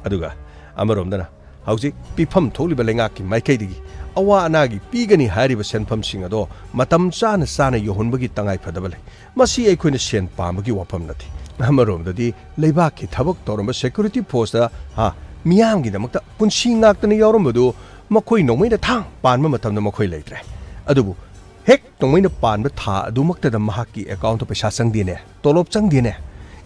ꯑꯗꯨꯒ ꯑꯃꯔꯣꯝꯗꯅ ꯍꯧꯖꯤꯛ ꯄꯤꯐꯝ ꯊꯣꯛꯂꯤꯕ ꯂꯩꯉꯥꯛꯀꯤ ꯃꯥꯏꯀꯩꯗꯒꯤ ꯑꯋꯥ ꯑꯅꯥꯒꯤ ꯄꯤꯒꯅꯤ ꯍꯥꯏꯔꯤꯕ ꯁꯦꯟꯐꯝꯁꯤꯡ ꯑꯗꯣ ꯃꯇꯝ ꯆꯥꯅ ꯆꯥꯅ ꯌꯧꯍꯟꯕꯒꯤ ꯇꯉꯥꯏ ꯐꯗꯕ ꯂꯩ꯫ ꯃꯁꯤ ꯑꯩꯈꯣꯏꯅ ꯁꯦꯟ ꯄꯥꯝꯕꯒꯤ ꯋꯥꯐꯝ ꯅꯠꯇꯦ꯫ ꯑꯃꯔꯣꯝꯗꯗꯤ ꯂꯩꯕꯥꯛꯀꯤ ꯊꯕꯛ ꯇꯧꯔꯝꯕ ꯁꯦꯀ꯭ꯌꯨꯔꯤꯇꯤ ꯐꯣꯔꯁꯇ, ꯍꯥ, ꯃꯤꯌꯥꯝꯒꯤꯗꯃꯛꯇ ꯄꯨꯟꯁꯤ ꯉꯥꯛꯇꯅ ꯌꯥꯎꯔꯝꯕꯗꯨ ꯃꯈꯣꯏ ꯅꯣꯡꯃꯩꯅ ꯊꯥꯡ ꯄꯥꯟꯕ ꯃꯇꯝꯗ ꯃꯈꯣꯏ ꯂꯩꯇ꯭ꯔꯦ꯫ ꯑꯗꯨꯕꯨ ꯍꯦꯛ ꯅꯣꯡꯃꯩꯅ ꯄꯥꯟꯕ ꯊꯥ ꯑꯗꯨꯃꯛꯇꯗ ꯃꯍꯥꯛꯀꯤ ꯑꯦꯀꯥꯎꯟꯗ ꯄꯩꯁꯥ ꯆꯪꯗꯦꯅꯦ, ꯇꯣꯂꯣꯞ ꯆꯪꯗꯦꯅꯦ꯫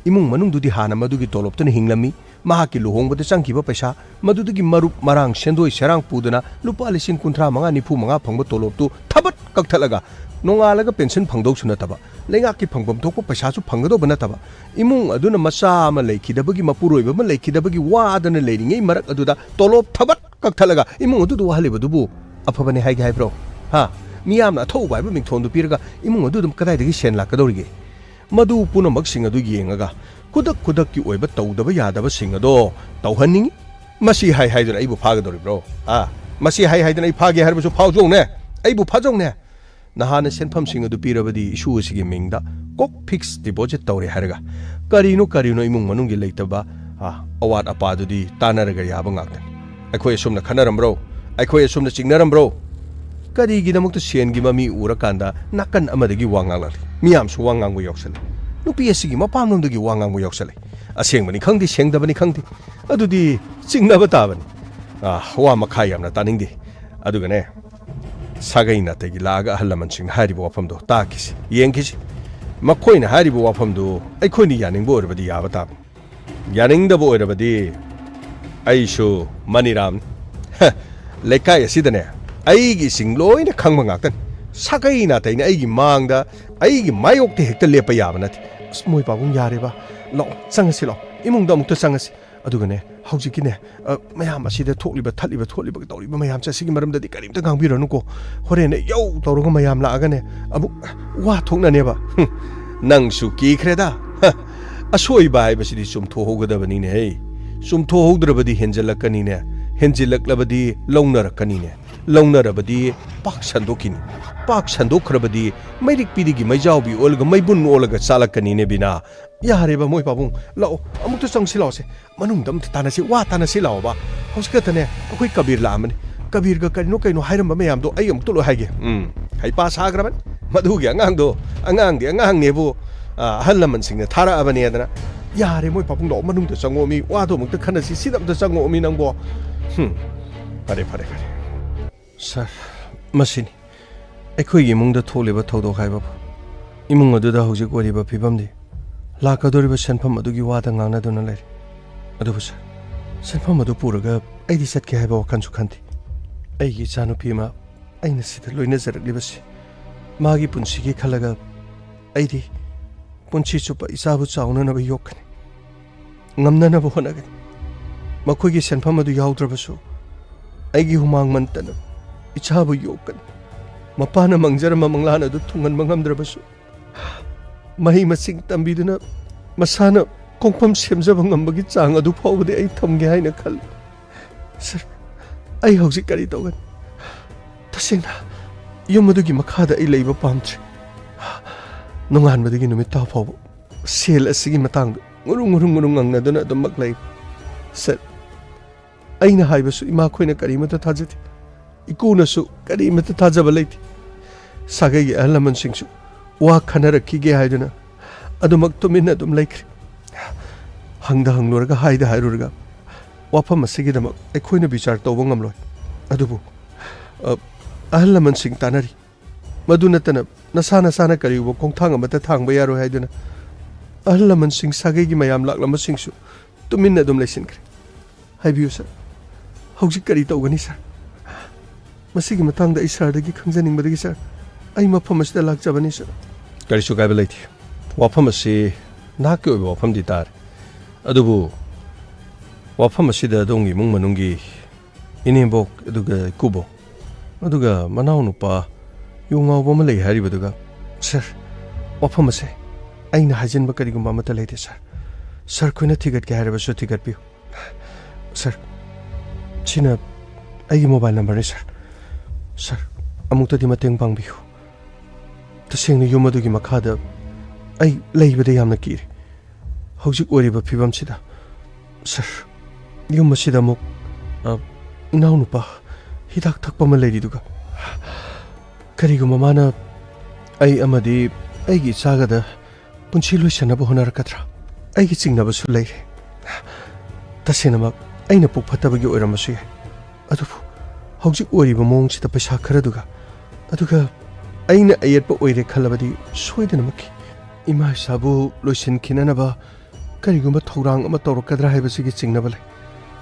ꯏꯃꯨꯡ ꯃꯅꯨꯡꯗꯨꯗꯤ ꯍꯥꯟꯅ ꯃꯗꯨꯒꯤ ꯇꯣꯂꯣꯞꯇꯨꯅ ꯍꯤꯡꯂꯝꯃꯤ꯫ ꯃꯍꯥꯛꯀꯤ ꯂꯨꯍꯣꯡꯕꯗ ꯆꯪꯈꯤꯕ ꯄꯩꯁꯥ, ꯃꯗꯨꯗꯒꯤ ꯃꯔꯨꯞ ꯃꯔꯥꯡ ꯁꯦꯟꯗꯣꯏ ꯁꯦꯔꯥꯡ ꯄꯨꯗꯨꯅ ꯂꯨꯄꯥ ꯂꯤꯁꯤꯡ ꯀꯨꯟꯊ꯭ꯔꯥ ꯃꯉꯥ, ꯅꯤꯐꯨ ꯃꯉꯥ ꯐꯪꯕ ꯇꯣꯂꯣꯞꯇꯨ ꯊꯕꯠ ꯀꯛꯊꯠꯂꯒ ꯅꯣꯡꯉꯥꯜꯂꯒ ꯄꯦꯟꯁꯟ ꯐꯪꯗꯧꯁꯨ ꯅꯠꯇꯕ, ꯂꯩꯉꯥꯛꯀꯤ ꯐꯪꯐꯝ ꯊꯣꯛꯄ ꯄꯩꯁꯥꯁꯨ ꯐꯪꯒꯗꯧꯕ ꯅꯠꯇꯕ, ꯏꯃꯨꯡ ꯑꯗꯨꯅ ꯃꯆꯥ ꯑꯃ ꯂꯩꯈꯤꯗꯕꯒꯤ, ꯃꯄꯨꯔꯣꯏꯕ ꯑꯃ ꯂꯩꯈꯤꯗꯕꯒꯤ ꯋꯥꯗꯅ ꯂꯩꯔꯤꯉꯩ ꯃꯔꯛ ꯑꯗꯨꯗ ꯇꯣꯂꯣꯞ ꯊꯕꯠ ꯀꯛꯊꯠꯂꯒ ꯏꯃꯨꯡ ꯑꯗꯨꯗ ꯋꯥꯍꯜꯂꯤꯕꯗꯨꯕꯨ ꯑꯐꯕꯅꯦ ꯍꯥꯏꯒꯦ ꯍꯥꯏꯕ꯭ꯔꯣ? ꯍꯥ? ꯃꯤꯌꯥꯝꯅ ꯑꯊꯧꯕ ꯍꯥꯏꯕ ꯃꯤꯡꯊꯣꯟꯗꯨ ꯄꯤꯔꯒ ꯏꯃꯨꯡ ꯑꯗꯨ ꯑꯗꯨꯝ ꯀꯗꯥꯏꯗꯒꯤ ꯁꯦꯟ ꯂꯥꯛꯀꯗꯧꯔꯤꯒꯦ? ꯃꯗꯨ ꯄꯨꯝꯅꯃꯛꯁꯤꯡ ꯑꯗꯨ ꯌꯦꯡꯉꯒ ꯈꯨꯗꯛ ꯈꯨꯗꯛꯀꯤ ꯑꯣꯏꯕ ꯇꯧꯗꯕ ꯌꯥꯗꯕꯁꯤꯡ ꯑꯗꯣ ꯇꯧꯍꯟꯅꯤꯡꯉꯤ꯫ ꯃꯁꯤ ꯍꯥꯏ ꯍꯥꯏꯗꯨꯅ ꯑꯩꯕꯨ ꯐꯥꯒꯗꯧꯔꯤꯕ꯭ꯔꯣ? ꯑꯥ, ꯃꯁꯤ ꯍꯥꯏ ꯍꯥꯏꯗꯨꯅ ꯑꯩ ꯐꯥꯒꯦ ꯍꯥꯏꯔꯕꯁꯨ ꯐꯥꯎꯖꯧꯅꯦ, ꯑꯩꯕꯨ ꯐꯥꯖꯧꯅꯦ꯫ ꯅꯍꯥꯟꯅ ꯁꯦꯟꯐꯝꯁꯤꯡ ꯑꯗꯨ ꯄꯤꯔꯕꯗꯤ ꯏꯁꯨ ꯑꯁꯤꯒꯤ ꯃꯤꯡꯗ ꯀꯣꯛ ꯐꯤꯛꯁ ꯗꯤꯄꯣꯖꯤꯠ ꯇꯧꯔꯦ ꯍꯥꯏꯔꯒ ꯀꯔꯤꯅꯣ ꯀꯔꯤꯅꯣ ꯏꯃꯨꯡ ꯃꯅꯨꯡꯒꯤ ꯂꯩꯇꯕ, ꯑꯥ, ꯑꯋꯥꯠ ꯑꯄꯥꯗꯨꯗꯤ ꯇꯥꯟꯅꯔꯒ ꯌꯥꯕ ꯉꯥꯛꯇꯅꯤ꯫ ꯑꯩꯈꯣꯏ ꯑꯁꯨꯝꯅ ꯈꯟꯅꯔꯝꯕ꯭ꯔꯣ? ꯑꯩꯈꯣꯏ ꯑꯁꯨꯝꯅ ꯆꯤꯡꯅꯔꯝꯕ꯭ꯔꯣ? ꯀꯔꯤꯒꯤꯗꯃꯛꯇ ꯁꯦꯟꯒꯤ ꯃꯃꯤ ꯎꯔꯀꯥꯟꯗ ꯅꯥꯀꯟ ꯑꯃꯗꯒꯤ ꯋꯥ ꯉꯥꯡꯂꯛꯂꯤ? ꯃꯤꯌꯥꯝꯁꯨ ꯋꯥ ꯉꯥꯡꯕ ꯌꯥꯎꯁꯜꯂꯤ꯫ ꯅꯨꯄꯤ ꯑꯁꯤꯒꯤ ꯃꯄꯥꯝꯂꯣꯝꯗꯒꯤ ꯋꯥ ꯉꯥꯡꯕ ꯌꯥꯎꯁꯜꯂꯤ꯫ ꯑꯁꯦꯡꯕꯅꯤ ꯈꯪꯗꯦ, ꯁꯦꯡꯗꯕꯅꯤ ꯈꯪꯗꯦ, ꯑꯗꯨꯗꯤ ꯆꯤꯡꯅꯕ ꯇꯥꯕꯅꯤ꯫ ꯑꯥ, ꯋꯥ ꯃꯈꯥ ꯌꯥꯝꯅ ꯇꯥꯅꯤꯡꯗꯦ꯫ ꯑꯗꯨꯒꯅꯦ, ꯁꯥꯒꯩ ꯅꯥꯇꯩꯒꯤ ꯂꯥꯛꯑꯒ ꯑꯍꯜ ꯂꯃꯟꯁꯤꯡꯅ ꯍꯥꯏꯔꯤꯕ ꯋꯥꯐꯝꯗꯣ ꯇꯥꯈꯤꯁꯤ, ꯌꯦꯡꯈꯤꯁꯤ꯫ ꯃꯈꯣꯏꯅ ꯍꯥꯏꯔꯤꯕ ꯋꯥꯐꯝꯗꯨ ꯑꯩꯈꯣꯏꯅ ꯌꯥꯅꯤꯡꯕ ꯑꯣꯏꯔꯕꯗꯤ ꯌꯥꯕ ꯇꯥꯕꯅꯤ꯫ ꯌꯥꯅꯤꯡꯗꯕ ꯑꯣꯏꯔꯕꯗꯤ ꯑꯩꯁꯨ ꯃꯅꯤꯔꯥꯝꯅꯤ꯫ ꯍ, ꯂꯩꯀꯥꯏ ꯑꯁꯤꯗꯅꯦ, ꯑꯩꯒꯤ ꯏꯁꯤꯡ ꯂꯣꯏꯅ ꯈꯪꯕ ꯉꯥꯛꯇꯅꯤ꯫ ꯁꯥꯒꯩ ꯅꯥꯇꯩꯅ ꯑꯩꯒꯤ ꯃꯥꯡꯗ, ꯑꯩꯒꯤ ꯃꯥꯌꯣꯛꯇ ꯍꯦꯛꯇ ꯂꯦꯞꯄ ꯌꯥꯕ ꯅꯠꯇꯦ꯫ ꯑꯁ, ꯃꯣꯏ ꯄꯥꯕꯨꯡ ꯌꯥꯔꯦꯕ꯫ ꯂꯥꯛꯑꯣ, ꯆꯪꯉꯁꯤ ꯂꯥꯛꯑꯣ꯫ ꯏꯃꯨꯡꯗ ꯑꯃꯨꯛꯇ ꯆꯪꯉꯁꯤ꯫ ꯑꯗꯨꯒꯅꯦ, ꯍꯧꯖꯤꯛꯀꯤꯅꯦ, ꯑ, ꯃꯌꯥꯝ ꯑꯁꯤꯗ ꯊꯣꯛꯂꯤꯕ, ꯊꯠꯂꯤꯕ, ꯊꯣꯛꯂꯤꯕ, ꯇꯧꯔꯤꯕ ꯃꯌꯥꯝꯁꯦ ꯑꯁꯤꯒꯤ ꯃꯔꯝꯗꯗꯤ ꯀꯔꯤꯝꯇ ꯉꯥꯡꯕꯤꯔꯅꯨꯀꯣ꯫ ꯍꯣꯔꯦꯟꯅꯦ ꯌꯧ ꯇꯧꯔꯒ ꯃꯌꯥꯝ ꯂꯥꯛꯑꯒꯅꯦ ꯑꯃꯨꯛ ꯋꯥ ꯊꯣꯛꯅꯅꯦꯕ꯫ ꯍꯨꯝ, ꯅꯪꯁꯨ ꯀꯤꯈ꯭ꯔꯦꯗ꯫ ꯍ, ꯑꯁꯣꯏꯕ ꯍꯥꯏꯕꯁꯤꯗꯤ ꯆꯨꯝꯊꯣꯛꯍꯧꯒꯗꯕꯅꯤꯅꯦꯍꯦ꯫ ꯆꯨꯝꯊꯣꯛꯍꯧꯗ꯭ꯔꯕꯗꯤ ꯍꯦꯟꯖꯜꯂꯛꯀꯅꯤꯅꯦ꯫ ꯍꯦꯟꯖꯤꯜꯂꯛꯂꯕꯗꯤ ꯂꯧꯅꯔꯛꯀꯅꯤꯅꯦ꯫ ꯂꯧꯅꯔꯕꯗꯤ ꯄꯥꯛ ꯁꯟꯗꯣꯛꯈꯤꯅꯤ꯫ ꯄꯥꯛ ꯁꯟꯗꯣꯛꯈ꯭ꯔꯕꯗꯤ ꯃꯩꯔꯤꯛ ꯄꯤꯔꯤꯒꯤ ꯃꯩꯖꯥꯎꯕꯤ ꯑꯣꯜꯂꯒ ꯃꯩꯕꯨꯟ ꯑꯣꯜꯂꯒ ꯆꯥꯂꯛꯀꯅꯤꯅꯦ ꯕꯤꯅꯥ꯫ ꯌꯥꯔꯦꯕ ꯃꯣꯏ ꯄꯥꯕꯨꯡ, ꯂꯥꯛꯑꯣ, ꯑꯃꯨꯛꯇ ꯆꯪꯁꯤ ꯂꯥꯛꯑꯣꯁꯦ꯫ ꯃꯅꯨꯡꯗ ꯑꯃꯨꯛꯇ ꯇꯥꯟꯅꯁꯤ, ꯋꯥ ꯇꯥꯟꯅꯁꯤ ꯂꯥꯛꯑꯣꯕ꯫ ꯍꯧꯖꯤꯛ ꯈꯛꯇꯅꯦ ꯑꯩꯈꯣꯏ ꯀꯕꯤꯔ ꯂꯥꯛꯑꯝꯕꯅꯤ꯫ ꯀꯕꯤꯔꯒ ꯀꯔꯤꯅꯣ ꯀꯩꯅꯣ ꯍꯥꯏꯔꯝꯕ ꯃꯌꯥꯝꯗꯣ ꯑꯩ ꯑꯃꯨꯛꯇ ꯂꯣꯏ ꯍꯥꯏꯒꯦ꯫ ꯎꯝ, ꯍꯩꯄꯥ ꯁꯥꯈ꯭ꯔꯕꯅꯤ꯫ ꯃꯗꯨꯒꯤ ꯑꯉꯥꯡꯗꯣ, ꯑꯉꯥꯡꯗꯤ ꯑꯉꯥꯡꯅꯦꯕꯨ, ꯑ, ꯑꯍꯜ ꯂꯃꯟꯁꯤꯡꯅ ꯊꯥꯔꯛꯑꯕꯅꯦꯗꯅ꯫ ꯌꯥꯔꯦ ꯃꯣꯏ ꯄꯥꯕꯨꯡ, ꯂꯥꯛꯑꯣ, ꯃꯅꯨꯡꯗ ꯆꯪꯉꯛꯑꯣ, ꯃꯤ ꯋꯥꯗꯣ ꯑꯃꯨꯛꯇ ꯈꯟꯅꯁꯤ, ꯁꯤꯗ ꯑꯃꯨꯛꯇ ꯆꯪꯉꯛꯑꯣ ꯃꯤ ꯅꯪꯕꯣ꯫ ꯍꯨꯝ, ꯐꯔꯦ, ꯐꯔꯦ, ꯐꯔꯦ꯫ ꯁꯥꯔ, ꯃꯁꯤꯅꯤ ꯑꯩꯈꯣꯏꯒꯤ ꯏꯃꯨꯡꯗ ꯊꯣꯛꯂꯤꯕ ꯊꯧꯗꯣꯛ ꯍꯥꯏꯕꯕꯨ꯫ ꯏꯃꯨꯡ ꯑꯗꯨꯗ ꯍꯧꯖꯤꯛ ꯑꯣꯏꯔꯤꯕ ꯐꯤꯕꯝꯗꯤ ꯂꯥꯛꯀꯗꯧꯔꯤꯕ ꯁꯦꯟꯐꯝ ꯑꯗꯨꯒꯤ ꯋꯥꯗ ꯉꯥꯡꯅꯗꯨꯅ ꯂꯩꯔꯤ꯫ ꯑꯗꯨꯕꯨ ꯁꯥꯔ, ꯁꯦꯟꯐꯝ ꯑꯗꯨ ꯄꯨꯔꯒ ꯑꯩꯗꯤ ꯆꯠꯀꯦ ꯍꯥꯏꯕ ꯋꯥꯈꯜꯁꯨ ꯈꯟꯗꯦ꯫ ꯑꯩꯒꯤ ꯏꯆꯥꯅꯨꯄꯤ ꯑꯃ ꯑꯩꯅ ꯁꯤꯗ ꯂꯣꯏꯅꯖꯔꯛꯂꯤꯕꯁꯤ ꯃꯥꯒꯤ ꯄꯨꯟꯁꯤꯒꯤ ꯈꯜꯂꯒ ꯑꯩꯗꯤ ꯄꯨꯟꯁꯤ ꯆꯨꯞꯄ ꯏꯆꯥꯕꯨ ꯆꯥꯎꯅꯅꯕ ꯌꯣꯛꯀꯅꯤ꯫ ꯉꯝꯅꯅꯕ ꯍꯣꯠꯅꯒꯅꯤ꯫ ꯃꯈꯣꯏꯒꯤ ꯁꯦꯟꯐꯝ ꯑꯗꯨ ꯌꯥꯎꯗ꯭ꯔꯕꯁꯨ ꯑꯩꯒꯤ ꯍꯨꯃꯥꯡ ꯃꯟꯇꯅ ꯏꯆꯥꯕꯨ ꯌꯣꯛꯀꯅꯤ꯫ ꯃꯄꯥꯅ ꯃꯪꯖꯔꯝꯕ ꯃꯪꯂꯥꯟ ꯑꯗꯨ ꯊꯨꯡꯍꯟꯕ ꯉꯝꯗ꯭ꯔꯕꯁꯨ, ꯃꯍꯩ ꯃꯁꯤꯡ ꯇꯝꯕꯤꯗꯨꯅ ꯃꯁꯥꯅ ꯈꯣꯡꯐꯝ ꯁꯦꯝꯖꯕ ꯉꯝꯕꯒꯤ ꯆꯥꯡ ꯑꯗꯨ ꯐꯥꯎꯕꯗꯤ ꯑꯩ ꯊꯝꯒꯦ ꯍꯥꯏꯅ ꯈꯜꯂꯤ꯫ ꯁꯔ, ꯑꯩ ꯍꯧꯖꯤꯛ ꯀꯔꯤ ꯇꯧꯒꯅꯤ? ꯇꯁꯦꯡꯅ, ꯌꯨꯝ ꯑꯗꯨꯒꯤ ꯃꯈꯥꯗ ꯑꯩ ꯂꯩꯕ ꯄꯥꯝꯗ꯭ꯔꯦ꯫ ꯅꯣꯡꯉꯥꯟꯕꯗꯒꯤ ꯅꯨꯃꯤꯠ ꯇꯥ ꯐꯥꯎꯕ ꯁꯦꯜ ꯑꯁꯤꯒꯤ ꯃꯇꯥꯡꯗ ꯉꯨꯔꯨꯡ ꯉꯨꯔꯨꯡ ꯉꯨꯔꯨꯡ ꯉꯪꯅꯗꯨꯅ ꯑꯗꯨꯃꯛ ꯂꯩ꯫ ꯁꯔ, ꯑꯩꯅ ꯍꯥꯏꯕꯁꯨ ꯏꯃꯥꯈꯣꯏꯅ ꯀꯔꯤꯃꯠꯇ ꯊꯥꯖꯗꯦ꯫ ꯏꯀꯨꯅꯁꯨ ꯀꯔꯤꯃꯠꯇ ꯊꯥꯖꯕ ꯂꯩꯇꯦ꯫ ꯁꯥꯒꯩꯒꯤ ꯑꯍꯜ ꯂꯃꯟꯁꯤꯡꯁꯨ ꯋꯥ ꯈꯟꯅꯔꯛꯈꯤꯒꯦ ꯍꯥꯏꯗꯨꯅ ꯑꯗꯨꯃꯛ ꯇꯨꯃꯤꯟꯅ ꯑꯗꯨꯝ ꯂꯩꯈ꯭ꯔꯦ꯫ ꯍꯪꯗ ꯍꯪꯂꯨꯔꯒ, ꯍꯥꯏꯗ ꯍꯥꯏꯔꯨꯔꯒ, ꯋꯥꯐꯝ ꯑꯁꯤꯒꯤꯗꯃꯛ ꯑꯩꯈꯣꯏꯅ ꯕꯤꯆꯥꯔ ꯇꯧꯕ ꯉꯝꯂꯣꯏ꯫ ꯑꯗꯨꯕꯨ, ꯑ, ꯑꯍꯜ ꯂꯃꯟꯁꯤꯡ ꯇꯥꯟꯅꯔꯤ꯫ ꯃꯗꯨ ꯅꯠꯇꯅ ꯅꯁꯥ ꯅꯁꯥꯅ ꯀꯔꯤꯒꯨꯝꯕ ꯈꯣꯡꯊꯥꯡ ꯑꯃꯠꯇ ꯊꯥꯡꯕ ꯌꯥꯔꯣꯏ ꯍꯥꯏꯗꯨꯅ ꯑꯍꯜ ꯂꯃꯟꯁꯤꯡ, ꯁꯥꯒꯩꯒꯤ ꯃꯌꯥꯝ ꯂꯥꯛꯂꯝꯕꯁꯤꯡꯁꯨ ꯇꯨꯃꯤꯟꯅ ꯑꯗꯨꯝ ꯂꯩꯁꯤꯟꯈ꯭ꯔꯦ꯫ ꯍꯥꯏꯕꯤꯌꯨ ꯁꯥꯔ, ꯍꯧꯖꯤꯛ ꯀꯔꯤ ꯇꯧꯒꯅꯤ ꯁꯥꯔ? ꯃꯁꯤꯒꯤ ꯃꯇꯥꯡꯗ ꯑꯩ ꯁꯥꯔꯗꯒꯤ ꯈꯪꯖꯅꯤꯡꯕꯗꯒꯤ ꯁꯥꯔ, ꯑꯩ ꯃꯐꯝ ꯑꯁꯤꯗ ꯂꯥꯛꯆꯕꯅꯤ ꯁꯥꯔ꯫ ꯀꯔꯤꯁꯨ ꯀꯥꯏꯕ ꯂꯩꯇꯦ꯫ ꯋꯥꯐꯝ ꯑꯁꯤ ꯅꯍꯥꯛꯀꯤ ꯑꯣꯏꯕ ꯋꯥꯐꯝꯗꯤ ꯇꯥꯔꯦ, ꯑꯗꯨꯕꯨ ꯋꯥꯐꯝ ꯑꯁꯤꯗ ꯑꯗꯣꯝꯒꯤ ꯏꯃꯨꯡ ꯃꯅꯨꯡꯒꯤ ꯏꯅꯦꯝꯕꯣꯛ, ꯑꯗꯨꯒ ꯏꯀꯨꯕꯣꯛ, ꯑꯗꯨꯒ ꯃꯅꯥꯎꯅꯨꯄꯥ ꯌꯨ ꯉꯥꯎꯕ ꯑꯃ ꯂꯩ ꯍꯥꯏꯔꯤꯕꯗꯨꯒ, ꯁꯥꯔ, ꯋꯥꯐꯝ ꯑꯁꯦ ꯑꯩꯅ ꯍꯥꯏꯖꯤꯟꯕ ꯀꯔꯤꯒꯨꯝꯕ ꯑꯃꯠꯇ ꯂꯩꯇꯦ ꯁꯥꯔ꯫ ꯁꯥꯔ ꯈꯣꯏꯅ ꯊꯤꯒꯠꯀꯦ ꯍꯥꯏꯔꯕꯁꯨ ꯊꯤꯒꯠꯄꯤꯌꯨ꯫ ꯁꯥꯔ, ꯁꯤꯅ ꯑꯩꯒꯤ ꯃꯣꯕꯥꯏꯜ ꯅꯝꯕꯔꯅꯤ ꯁꯥꯔ꯫ ꯁꯥꯔ, ꯑꯃꯨꯛꯇꯗꯤ ꯃꯇꯦꯡ ꯄꯥꯡꯕꯤꯌꯨ꯫ ꯇꯁꯦꯡꯅ ꯌꯨꯝ ꯑꯗꯨꯒꯤ ꯃꯈꯥꯗ ꯑꯩ ꯂꯩꯕꯗ ꯌꯥꯝꯅ ꯀꯤꯔꯦ꯫ ꯍꯧꯖꯤꯛ ꯑꯣꯏꯔꯤꯕ ꯐꯤꯕꯝꯁꯤꯗ, ꯁꯥꯔ, ꯌꯨꯝ ꯑꯁꯤꯗ ꯑꯃꯨꯛ, ꯑ, ꯏꯅꯥꯎꯅꯨꯄꯥ ꯍꯤꯗꯥꯛ ꯊꯛꯄ ꯑꯃ ꯂꯩꯔꯤꯗꯨꯒ, ꯀꯔꯤꯒꯨꯝꯕ ꯃꯥꯅ ꯑꯩ ꯑꯃꯗꯤ ꯑꯩꯒꯤ ꯏꯆꯥꯒꯗ ꯄꯨꯟꯁꯤ ꯂꯣꯏꯁꯟꯅꯕ ꯍꯣꯠꯅꯔꯛꯀꯗ꯭ꯔꯥ? ꯑꯩꯒꯤ ꯆꯤꯡꯅꯕꯁꯨ ꯂꯩꯔꯦ꯫ ꯇꯁꯦꯡꯅꯃꯛ ꯑꯩꯅ ꯄꯨꯛ ꯐꯠꯇꯕꯒꯤ ꯑꯣꯏꯔꯝꯕꯁꯨ ꯌꯥꯏ꯫ ꯑꯗꯨꯕꯨ ꯍꯧꯖꯤꯛ ꯑꯣꯏꯔꯤꯕ ꯃꯑꯣꯡꯁꯤꯗ ꯄꯩꯁꯥ ꯈꯔꯗꯨꯒ, ꯑꯗꯨꯒ ꯑꯩꯅ ꯑꯌꯦꯠꯄ ꯑꯣꯏꯔꯦ ꯈꯜꯂꯕꯗꯤ ꯁꯣꯏꯗꯅꯃꯛꯀꯤ ꯏꯃꯥ ꯏꯁꯥꯕꯨ ꯂꯣꯏꯁꯤꯟꯈꯤꯅꯅꯕ ꯀꯔꯤꯒꯨꯝꯕ ꯊꯧꯔꯥꯡ ꯑꯃ ꯇꯧꯔꯛꯀꯗ꯭ꯔꯥ ꯍꯥꯏꯕꯁꯤꯒꯤ ꯆꯤꯡꯅꯕ ꯂꯩ꯫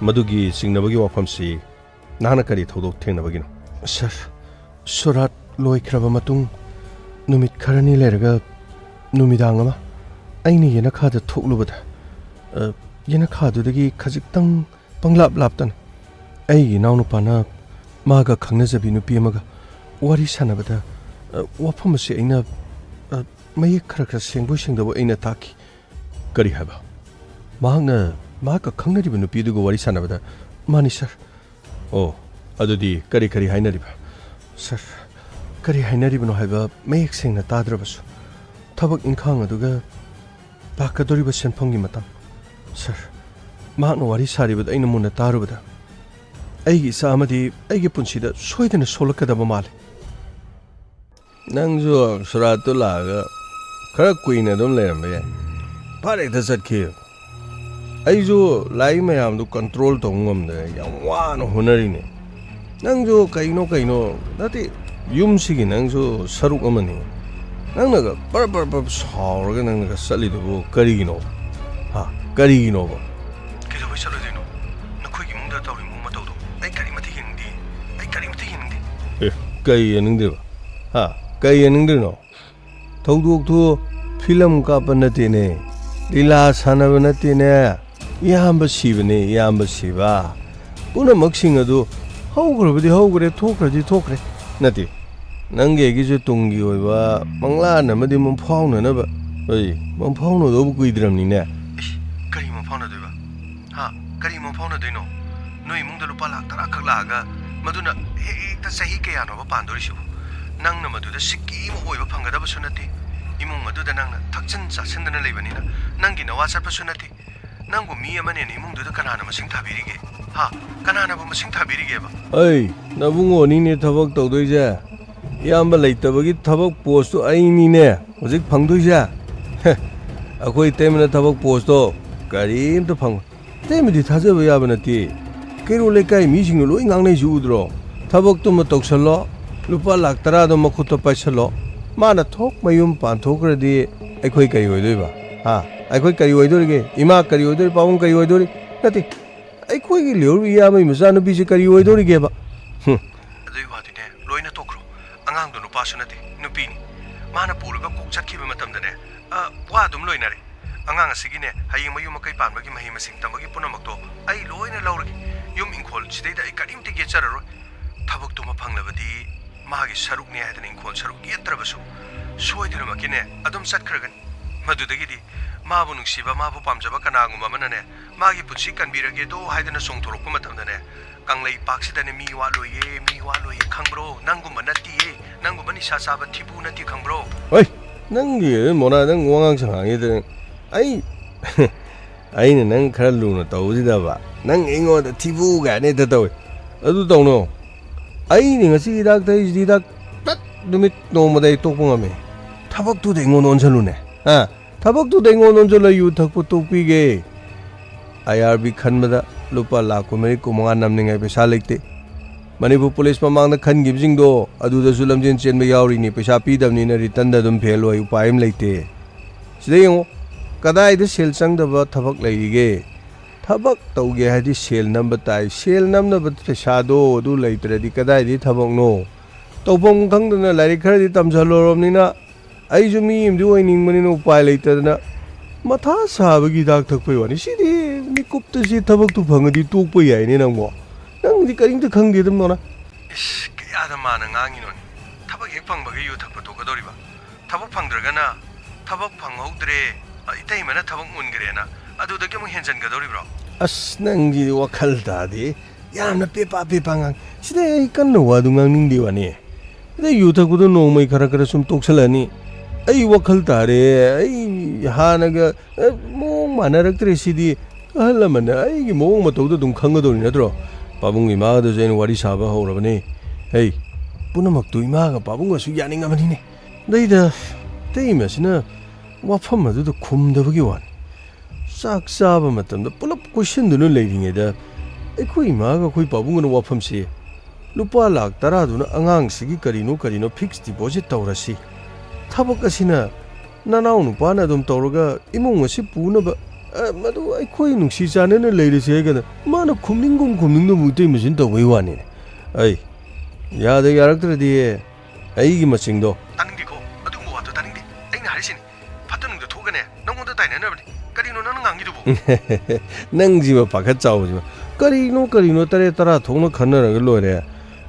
ꯃꯗꯨꯒꯤ ꯆꯤꯡꯅꯕꯒꯤ ꯋꯥꯐꯝꯁꯤ ꯅꯍꯥꯛꯅ ꯀꯔꯤ ꯊꯧꯗꯣꯛ ꯊꯦꯡꯅꯕꯒꯤꯅꯣ? ꯁꯥꯔ, ꯁꯣꯔꯥꯠ ꯂꯣꯏꯈ꯭ꯔꯕ ꯃꯇꯨꯡ ꯅꯨꯃꯤꯠ ꯈꯔꯅꯤ ꯂꯩꯔꯒ ꯅꯨꯃꯤꯗꯥꯡ ꯑꯃ ꯑꯩꯅ ꯌꯦꯅꯈꯥꯗ ꯊꯣꯛꯂꯨꯕꯗ, ꯑ, ꯌꯦꯅꯈꯥꯗꯨꯗꯒꯤ ꯈꯖꯤꯛꯇꯪ ꯄꯪꯂꯥꯞ ꯂꯥꯞꯇꯅ ꯑꯩꯒꯤ ꯏꯅꯥꯎꯅꯨꯄꯥꯅ ꯃꯥꯒ ꯈꯪꯅꯖꯕꯤ ꯅꯨꯄꯤ ꯑꯃꯒ ꯋꯥꯔꯤ ꯁꯥꯟꯅꯕꯗ, ꯑ, ꯋꯥꯐꯝ ꯑꯁꯤ ꯑꯩꯅ, ꯑ, ꯃꯌꯦꯛ ꯈꯔ ꯈꯔ ꯁꯦꯡꯕꯣꯏ ꯁꯦꯡꯗꯕꯣꯏ ꯑꯩꯅ ꯇꯥꯈꯤ꯫ "ꯀꯔꯤ ꯍꯥꯏꯕ?" "ꯃꯍꯥꯛꯅ ꯃꯍꯥꯛꯀ ꯈꯪꯅꯔꯤꯕ ꯅꯨꯄꯤ ꯑꯗꯨꯒ ꯋꯥꯔꯤ ꯁꯥꯟꯅꯕꯗ," "ꯃꯥꯅꯤ, ꯁꯥꯔ꯫" "ꯑꯣ, ꯑꯗꯨꯗꯤ ꯀꯔꯤ ꯀꯔꯤ ꯍꯥꯏꯅꯔꯤꯕ?" "ꯁꯥꯔ, ꯀꯔꯤ ꯍꯥꯏꯅꯔꯤꯕꯅꯣ ꯍꯥꯏꯕ ꯃꯌꯦꯛ ꯁꯦꯡꯅ ꯇꯥꯗ꯭ꯔꯕꯁꯨ, ꯊꯕꯛ ꯏꯪꯈꯥꯡ ꯑꯗꯨꯒ ꯂꯥꯛꯀꯗꯧꯔꯤꯕ ꯁꯦꯟꯐꯝꯒꯤ ꯃꯇꯥꯡ, ꯁꯥꯔ, ꯃꯍꯥꯛꯅ ꯋꯥꯔꯤ ꯁꯥꯔꯤꯕꯗꯨ ꯑꯩꯅ ꯃꯨꯟꯅ ꯇꯥꯔꯨꯕꯗ, ꯑꯩꯒꯤ ꯏꯆꯥ ꯑꯃꯗꯤ ꯑꯩꯒꯤ ꯄꯨꯟꯁꯤꯗ ꯁꯣꯏꯗꯅ ꯁꯣꯛꯂꯛꯀꯗꯕ ꯃꯥꯜꯂꯤ꯫" "ꯅꯪꯁꯨ ꯁꯨꯔꯥꯠꯇꯨ ꯂꯥꯛꯑꯒ ꯈꯔ ꯀꯨꯏꯅ ꯑꯗꯨꯝ ꯂꯩꯔꯝꯕ ꯌꯥꯏ꯫ ꯐꯠ ꯍꯦꯛꯇ ꯆꯠꯈꯤ꯫ ꯑꯩꯁꯨ ꯂꯥꯏꯔꯤꯛ ꯃꯌꯥꯝꯗꯨ ꯀꯟꯇ꯭ꯔꯣꯜ ꯇꯧꯕ ꯉꯝꯗ꯭ꯔꯦ, ꯌꯥꯝ ꯋꯥꯅ ꯍꯣꯠꯅꯔꯤꯅꯦ꯫ ꯅꯪꯁꯨ ꯀꯩꯅꯣ ꯀꯩꯅꯣ, ꯅꯠꯇꯦ, ꯌꯨꯝꯁꯤꯒꯤ ꯅꯪꯁꯨ ꯁꯔꯨꯛ ꯑꯃꯅꯤ꯫ ꯅꯪꯅꯒ ꯄꯔꯞ ꯄꯔꯞ ꯄꯔꯞ ꯁꯥꯎꯔꯒ ꯅꯪꯅꯒ ꯆꯠꯂꯤꯗꯨꯕꯨ ꯀꯔꯤꯒꯤꯅꯣ? ꯍꯥ? ꯀꯔꯤꯒꯤꯅꯣꯕ?" "ꯀꯩꯗꯧꯕꯩ ꯆꯠꯂꯣꯏꯗꯣꯏꯅꯣ? ꯅꯈꯣꯏꯒꯤ ꯏꯃꯨꯡꯗ ꯇꯧꯔꯤ ꯃꯑꯣꯡ ꯃꯇꯧꯗꯣ ꯑꯩ ꯀꯔꯤꯃꯠꯇ ꯌꯦꯡꯅꯤꯡꯗꯦ꯫ ꯑꯩ ꯀꯔꯤꯃꯠꯇ ꯌꯦꯡꯅꯤꯡꯗꯦ꯫" "ꯑꯦ, ꯀꯩ ꯌꯦꯡꯅꯤꯡꯗꯣꯏꯕ? ꯍꯥ? ꯀꯩ ꯌꯦꯡꯅꯤꯡꯗꯣꯏꯅꯣ? ꯊꯧꯗꯣꯛꯇꯨ ꯐꯤꯂꯝ ꯀꯥꯞꯄ ꯅꯠꯇꯦꯅꯦ, ꯂꯤꯂꯥ ꯁꯥꯟꯅꯕ ꯅꯠꯇꯦꯅꯦ꯫ ꯏꯌꯥꯝꯕ ꯁꯤꯕꯅꯦ, ꯏꯌꯥꯝꯕ ꯁꯤꯕ꯫ ꯄꯨꯝꯅꯃꯛꯁꯤꯡ ꯑꯗꯨ ꯍꯧꯈ꯭ꯔꯕꯗꯤ ꯍꯧꯈ꯭ꯔꯦ, ꯊꯣꯛꯈ꯭ꯔꯗꯤ ꯊꯣꯛꯈ꯭ꯔꯦ꯫ ꯅꯠꯇꯦ, ꯅꯪꯒꯤ ꯑꯩꯒꯤꯁꯨ ꯇꯨꯡꯒꯤ ꯑꯣꯏꯕ ꯃꯪꯂꯥꯟ ꯑꯃꯗꯤ ꯃꯪꯐꯥꯎꯅꯅꯕ꯫ ꯑꯩ ꯃꯪꯐꯥꯎꯅꯗꯧꯕ ꯀꯨꯏꯗ꯭ꯔꯕꯅꯤꯅꯦ꯫" "ꯏꯁ, ꯀꯔꯤ ꯃꯪꯐꯥꯎꯅꯗꯣꯏꯕ? ꯍꯥ? ꯀꯔꯤ ꯃꯪꯐꯥꯎꯅꯗꯣꯏꯅꯣ? ꯅꯣꯏ ꯏꯃꯨꯡꯗ ꯂꯨꯄꯥ ꯂꯥꯛ ꯇꯔꯥ ꯈꯛ ꯂꯥꯛꯑꯒ ꯃꯗꯨꯅ ꯍꯦꯛꯇ ꯆꯍꯤ ꯀꯌꯥꯅꯣꯕ ꯄꯥꯟꯗꯣꯔꯤꯁꯤꯕꯨ? ꯅꯪꯅ ꯃꯗꯨꯗ ꯁꯤꯀꯤ ꯑꯃ ꯑꯣꯏꯕ ꯐꯪꯒꯗꯕꯁꯨ ꯅꯠꯇꯦ꯫ ꯏꯃꯨꯡ ꯑꯗꯨꯗ ꯅꯪꯅ ꯊꯛꯆꯤꯟ ꯆꯥꯁꯤꯟꯗꯅ ꯂꯩꯕꯅꯤꯅ ꯅꯪꯒꯤ ꯅꯋꯥ ꯆꯠꯄꯁꯨ ꯅꯠꯇꯦ꯫ ꯅꯪꯕꯨ ꯃꯤ ꯑꯃꯅꯦꯅ ꯏꯃꯨꯡꯗꯨꯗ ꯀꯅꯥꯅ ꯃꯁꯤꯡ ꯊꯥꯕꯤꯔꯤꯒꯦ? ꯍꯥ? ꯀꯅꯥꯅꯕꯨ ꯃꯁꯤꯡ ꯊꯥꯕꯤꯔꯤꯒꯦꯕ?" "ꯑꯩ ꯅꯕꯨꯡꯉꯣꯅꯤꯅꯦ ꯊꯕꯛ ꯇꯧꯗꯣꯏꯁꯦ꯫ ꯏꯌꯥꯝꯕ ꯂꯩꯇꯕꯒꯤ ꯊꯕꯛ ꯄꯣꯁꯇꯨ ꯑꯩꯅꯤꯅꯦ ꯍꯧꯖꯤꯛ ꯐꯪꯗꯣꯏꯁꯦ꯫ ꯍꯦ, ꯑꯩꯈꯣꯏ ꯏꯇꯩꯃꯅ ꯊꯕꯛ ꯄꯣꯁꯇꯣ ꯀꯔꯤꯝꯇ ꯐꯪꯉꯣꯏ꯫ ꯏꯇꯩꯃꯗꯤ ꯊꯥꯖꯕ ꯌꯥꯕ ꯅꯠꯇꯦ꯫ ꯀꯩꯔꯣꯜ ꯂꯩꯀꯥꯏ ꯃꯤꯁꯤꯡꯅ ꯂꯣꯏ ꯉꯥꯡꯅꯩꯁꯤ ꯎꯗ꯭ꯔꯣ? ꯊꯕꯛꯇꯨꯃ ꯇꯧꯁꯜꯂꯣ, ꯂꯨꯄꯥ ꯂꯥꯛ ꯇꯔꯥꯗꯣ ꯃꯈꯨꯠꯇ ꯄꯥꯏꯁꯜꯂꯣ꯫ ꯃꯥꯅ ꯊꯣꯛ ꯃꯌꯨꯝ ꯄꯥꯟꯊꯣꯛꯈ꯭ꯔꯗꯤ ꯑꯩꯈꯣꯏ ꯀꯔꯤ ꯑꯣꯏꯗꯣꯏꯕ? ꯍꯥ? ꯑꯩꯈꯣꯏ ꯀꯔꯤ ꯑꯣꯏꯗꯣꯔꯤꯒꯦ? ꯏꯃꯥ ꯀꯔꯤ ꯑꯣꯏꯗꯣꯔꯤ? ꯄꯥꯕꯨꯡ ꯀꯔꯤ ꯑꯣꯏꯗꯣꯔꯤ? ꯅꯠꯇꯦ, ꯑꯩꯈꯣꯏꯒꯤ ꯂꯩꯍꯧꯔꯤꯕ ꯏꯌꯥꯝꯕꯒꯤ ꯃꯆꯥꯅꯨꯄꯤꯁꯦ ꯀꯔꯤ ꯑꯣꯏꯗꯣꯔꯤꯒꯦꯕ?" ꯍꯨꯝ꯫ ꯑꯗꯨꯒꯤ ꯋꯥꯗꯤꯅꯦ, ꯂꯣꯏꯅ ꯇꯣꯛꯈ꯭ꯔꯣ꯫ ꯑꯉꯥꯡꯗꯣ ꯅꯨꯄꯥꯁꯨ ꯅꯠꯇꯦ, ꯅꯨꯄꯤꯅꯤ꯫ ꯃꯥꯅ ꯄꯨꯔꯒ ꯀꯣꯛ ꯆꯠꯈꯤꯕ ꯃꯇꯝꯗꯅꯦ, ꯑ, ꯋꯥ ꯑꯗꯨꯝ ꯂꯣꯏꯅꯔꯦ꯫ ꯑꯉꯥꯡ ꯑꯁꯤꯒꯤꯅꯦ, ꯍꯌꯦꯡ ꯃꯌꯨꯝ ꯃꯀꯩ ꯄꯥꯟꯕꯒꯤ ꯃꯍꯩ ꯃꯁꯤꯡ ꯇꯝꯕꯒꯤ ꯄꯨꯝꯅꯃꯛꯇꯣ ꯑꯩ ꯂꯣꯏꯅ ꯂꯧꯔꯒꯦ꯫ ꯌꯨꯝ ꯏꯪꯈꯣꯜ ꯁꯤꯗꯩꯗ ꯑꯩ ꯀꯔꯤꯝꯇ ꯌꯦꯠꯆꯔꯔꯣꯏ꯫ ꯊꯕꯛꯇꯨꯃ ꯐꯪꯂꯕꯗꯤ ꯃꯥꯒꯤ ꯁꯔꯨꯛꯅꯦ ꯍꯥꯏꯗꯅ ꯏꯪꯈꯣꯜ ꯁꯔꯨꯛ ꯌꯦꯠꯇ꯭ꯔꯕꯁꯨ ꯁꯣꯏꯗꯅꯃꯛꯀꯤꯅꯦ ꯑꯗꯨꯝ ꯆꯠꯈ꯭ꯔꯒꯅꯤ꯫ ꯃꯗꯨꯗꯒꯤꯗꯤ ꯃꯥꯕꯨ ꯅꯨꯡꯁꯤꯕ, ꯃꯥꯕꯨ ꯄꯥꯝꯖꯕ ꯀꯅꯥꯒꯨꯝꯕ ꯑꯃꯅꯅꯦ ꯃꯥꯒꯤ ꯄꯨꯟꯁꯤ ꯀꯟꯕꯤꯔꯒꯦꯗꯣ ꯍꯥꯏꯗꯅ ꯆꯣꯡꯊꯣꯔꯛꯄ ꯃꯇꯝꯗꯅꯦ, ꯀꯪꯂꯩꯄꯥꯛꯁꯤꯗꯅꯦ ꯃꯤ ꯋꯥꯠꯂꯣꯏꯌꯦ, ꯃꯤ ꯋꯥꯠꯂꯣꯏꯌꯦ, ꯈꯪꯕ꯭ꯔꯣ? ꯅꯪꯒꯨꯝꯕ ꯅꯠꯇꯤꯌꯦ, ꯅꯪꯒꯨꯝꯕ ꯅꯤꯁꯥ ꯆꯥꯕ ꯊꯤꯕꯨ ꯅꯠꯇꯦ, ꯈꯪꯕ꯭ꯔꯣ? ꯍꯣꯏ, ꯅꯪꯒꯤ ꯃꯣꯅꯥ, ꯅꯪ ꯋꯥꯉꯥꯡ ꯁꯉꯥꯡꯁꯤꯗ ꯑꯩ ꯑꯩꯅ ꯅꯪ ꯈꯔ ꯂꯨꯅ ꯇꯧꯁꯤꯗꯕ, ꯅꯪ ꯑꯩꯉꯣꯟꯗ ꯊꯤꯕꯨ ꯀꯥꯏꯅ ꯍꯦꯛꯇ ꯇꯧꯏ꯫ ꯑꯗꯨ ꯇꯧꯅꯣ꯫ ꯑꯩꯅ ꯉꯁꯤ ꯍꯤꯗꯥꯛ ꯊꯛꯏꯁꯤꯗꯤ ꯍꯤꯗꯥꯛ ꯇꯠ ꯅꯨꯃꯤꯠ ꯅꯣꯡꯃꯗ ꯑꯩ ꯇꯣꯛꯄ ꯉꯝꯃꯤ꯫ ꯊꯕꯛꯇꯨꯗ ꯑꯩꯉꯣꯟꯗ ꯑꯣꯟꯁꯜꯂꯨꯅꯦ꯫ ꯍꯥ? ꯊꯕꯛꯇꯨꯗ ꯑꯩꯉꯣꯟꯗ ꯑꯣꯟꯁꯤꯜꯂ ꯌꯨ ꯊꯛꯄ ꯇꯣꯛꯄꯤꯒꯦ꯫ ꯑꯥꯏ ꯑꯥꯔ ꯕꯤ ꯈꯟꯕꯗ ꯂꯨꯄꯥ ꯂꯥꯈ ꯀꯨꯟꯃꯔꯤ ꯀꯨꯟꯃꯉꯥ ꯅꯝꯅꯤꯡꯉꯥꯏ ꯄꯩꯁꯥ ꯂꯩꯇꯦ꯫ ꯃꯅꯤꯄꯨꯔ ꯄꯨꯂꯤꯁ ꯃꯃꯥꯡꯗ ꯈꯟꯈꯤꯕꯁꯤꯡꯗꯣ ꯑꯗꯨꯗꯁꯨ ꯂꯝꯖꯦꯟ ꯆꯦꯟꯕ ꯌꯥꯎꯔꯤꯅꯤ, ꯄꯩꯁꯥ ꯄꯤꯗꯕꯅꯤꯅ ꯔꯤꯇꯟꯗ ꯑꯗꯨꯝ ꯐꯦꯜ ꯑꯣꯏ, ꯎꯄꯥꯏ ꯑꯃ ꯂꯩꯇꯦ꯫ ꯁꯤꯗ ꯌꯦꯡꯉꯣ, ꯀꯗꯥꯏꯗ ꯁꯦꯜ ꯆꯪꯗꯕ ꯊꯕꯛ ꯂꯩꯔꯤꯒꯦ? ꯊꯕꯛ ꯇꯧꯒꯦ ꯍꯥꯏꯗꯤ ꯁꯦꯜ ꯅꯝꯕ ꯇꯥꯏ꯫ ꯁꯦꯜ ꯅꯝꯅꯕ ꯄꯩꯁꯥꯗꯣ ꯑꯗꯨ ꯂꯩꯇ꯭ꯔꯗꯤ ꯀꯗꯥꯏꯗꯒꯤ ꯊꯕꯛꯅꯣ? ꯇꯧꯐꯝ ꯈꯪꯗꯅ ꯂꯥꯏꯔꯤꯛ ꯈꯔꯗꯤ ꯇꯝꯁꯜꯂꯨꯔꯕꯅꯤꯅ ꯑꯩꯁꯨ ꯃꯤ ꯑꯃꯗꯤ ꯑꯣꯏꯅꯤꯡꯕꯅꯤꯅ ꯎꯄꯥꯏ ꯂꯩꯇꯗꯅ ꯃꯊꯥ ꯁꯥꯕꯒꯤ ꯍꯤꯗꯥꯛ ꯊꯛꯄꯩ ꯋꯥꯅꯤ꯫ ꯁꯤꯗꯤ ꯃꯤꯀꯨꯞꯇ ꯁꯤ ꯊꯕꯛꯇꯨ ꯐꯪꯉꯗꯤ ꯇꯣꯛꯄ ꯌꯥꯏꯅꯦ ꯅꯪꯕꯣ꯫ ꯅꯪꯗꯤ ꯀꯔꯤꯝꯇ ꯈꯪꯗꯦ ꯑꯗꯨꯝ ꯅꯣꯅ꯫ ꯏꯁ, ꯀꯌꯥꯗ ꯃꯥꯅ ꯉꯥꯡꯉꯤꯅꯣꯅꯦ? ꯊꯕꯛ ꯍꯦꯛ ꯐꯪꯕꯒ ꯌꯨ ꯊꯛꯄ ꯇꯣꯛꯀꯗꯧꯔꯤꯕ? ꯊꯕꯛ ꯐꯪꯗ꯭ꯔꯒꯅ ꯊꯕꯛ ꯐꯪꯍꯧꯗ꯭ꯔꯦ, ꯑ, ꯏꯇꯩꯃꯅ ꯊꯕꯛ ꯃꯨꯟꯈ꯭ꯔꯦꯅ ꯑꯗꯨꯗꯒꯤ ꯑꯃꯨꯛ ꯍꯦꯟꯖꯟꯒꯗꯧꯔꯤꯕ꯭ꯔꯣ? ꯑꯁ, ꯅꯪꯒꯤ ꯋꯥꯈꯜ ꯇꯥꯗꯦ꯫ ꯌꯥꯝꯅ ꯄꯦꯄꯥ ꯄꯦꯄꯥ ꯉꯥꯡ-, ꯁꯤꯗ ꯑꯩ ꯀꯟꯅ ꯋꯥꯗꯨ ꯉꯥꯡꯅꯤꯡꯗꯦ ꯋꯥꯅꯤ꯫ ꯁꯤꯗ ꯌꯨ ꯊꯛꯄꯗꯣ ꯅꯣꯡꯃꯩ ꯈꯔ ꯈꯔ ꯁꯨꯝ ꯇꯣꯛꯁꯜꯂꯅꯤ꯫ ꯑꯩ ꯋꯥꯈꯜ ꯇꯥꯔꯦ꯫ ꯑꯩ ꯍꯥꯟꯅꯒ, ꯑ, ꯃꯑꯣꯡ ꯃꯥꯟꯅꯔꯛꯇ꯭ꯔꯦ ꯁꯤꯗꯤ꯫ ꯑꯍꯜ ꯂꯃꯟꯅ ꯑꯩꯒꯤ ꯃꯑꯣꯡ ꯃꯇꯧꯗꯣ ꯑꯗꯨꯝ ꯈꯪꯒꯗꯧꯔꯤ ꯅꯠꯇ꯭ꯔꯣ? ꯄꯥꯕꯨꯡ ꯏꯃꯥꯒꯗꯁꯨ ꯑꯩꯅ ꯋꯥꯔꯤ ꯁꯥꯕ ꯍꯧꯔꯕꯅꯤ꯫ ꯍꯩ, ꯄꯨꯝꯅꯃꯛꯇꯨ ꯏꯃꯥꯒ ꯄꯥꯕꯨꯡꯒꯁꯨ ꯌꯥꯅꯤꯡꯉꯕꯅꯤꯅꯦ꯫ ꯑꯗꯩꯗ ꯏꯇꯩꯃꯁꯤꯅ ꯋꯥꯐꯝ ꯑꯗꯨꯗ ꯈꯨꯝꯗꯕꯒꯤ ꯋꯥꯅꯤ꯫ ꯆꯥꯛ ꯆꯥꯕ ꯃꯇꯝꯗ ꯄꯨꯂꯞ ꯀꯣꯏꯁꯤꯟꯗꯨꯅ ꯂꯩꯔꯤꯉꯩꯗ ꯑꯩꯈꯣꯏ ꯏꯃꯥꯒ ꯑꯩꯈꯣꯏ ꯄꯥꯕꯨꯡꯒꯅ ꯋꯥꯐꯝꯁꯤ, "ꯂꯨꯄꯥ ꯂꯥꯈ ꯇꯔꯥꯗꯨꯅ ꯑꯉꯥꯡꯁꯤꯒꯤ ꯀꯔꯤꯅꯣ ꯀꯔꯤꯅꯣ ꯐꯤꯛꯁ ꯗꯤꯄꯣꯖꯤꯠ ꯇꯧꯔꯁꯤ꯫ ꯊꯕꯛ ꯑꯁꯤꯅ ꯅꯅꯥꯎ ꯅꯨꯄꯥꯅ ꯑꯗꯨꯝ ꯇꯧꯔꯒ ꯏꯃꯨꯡ ꯑꯁꯤ ꯄꯨꯅꯕ, ꯑ, ꯃꯗꯨ ꯑꯩꯈꯣꯏ ꯅꯨꯡꯁꯤ ꯆꯥꯟꯅꯅ ꯂꯩꯔꯁꯤ" ꯍꯥꯏꯒꯅ ꯃꯥꯅ ꯈꯨꯝꯅꯤꯡꯒꯨꯝ ꯈꯨꯝꯅꯤꯡꯗꯕ ꯏꯇꯩꯃꯁꯤꯅ ꯇꯧꯕꯩ ꯋꯥꯅꯤꯅꯦ꯫ ꯑꯩ, ꯌꯥꯗ ꯌꯥꯔꯛꯇ꯭ꯔꯗꯤ ꯑꯩꯒꯤ ꯃꯆꯤꯡꯗꯣ꯫ ꯇꯥꯅꯤꯡꯗꯦꯀꯣ, ꯑꯗꯨꯒꯨꯝꯕ ꯋꯥꯗꯣ ꯇꯥꯅꯤꯡꯗꯦ꯫ ꯑꯩꯅ ꯍꯥꯏꯔꯤꯁꯤꯅꯤ, ꯐꯠꯇ ꯅꯨꯡꯗ ꯊꯣꯛꯑꯒꯅꯦ ꯅꯪꯉꯣꯟꯗ ꯇꯥꯏꯅꯅꯕꯅꯤ꯫ ꯀꯔꯤꯅꯣ ꯅꯪꯅ ꯉꯥꯡꯉꯤꯗꯨꯕꯨ? ꯅꯪꯁꯤꯕ ꯄꯥꯈꯠ ꯆꯥꯎꯕꯁꯤꯕ꯫ ꯀꯔꯤꯅꯣ, ꯀꯔꯤꯅꯣ, ꯇꯔꯦꯠ ꯇꯔꯥ ꯊꯣꯛꯅ ꯈꯟꯅꯔꯒ ꯂꯣꯏꯔꯦ꯫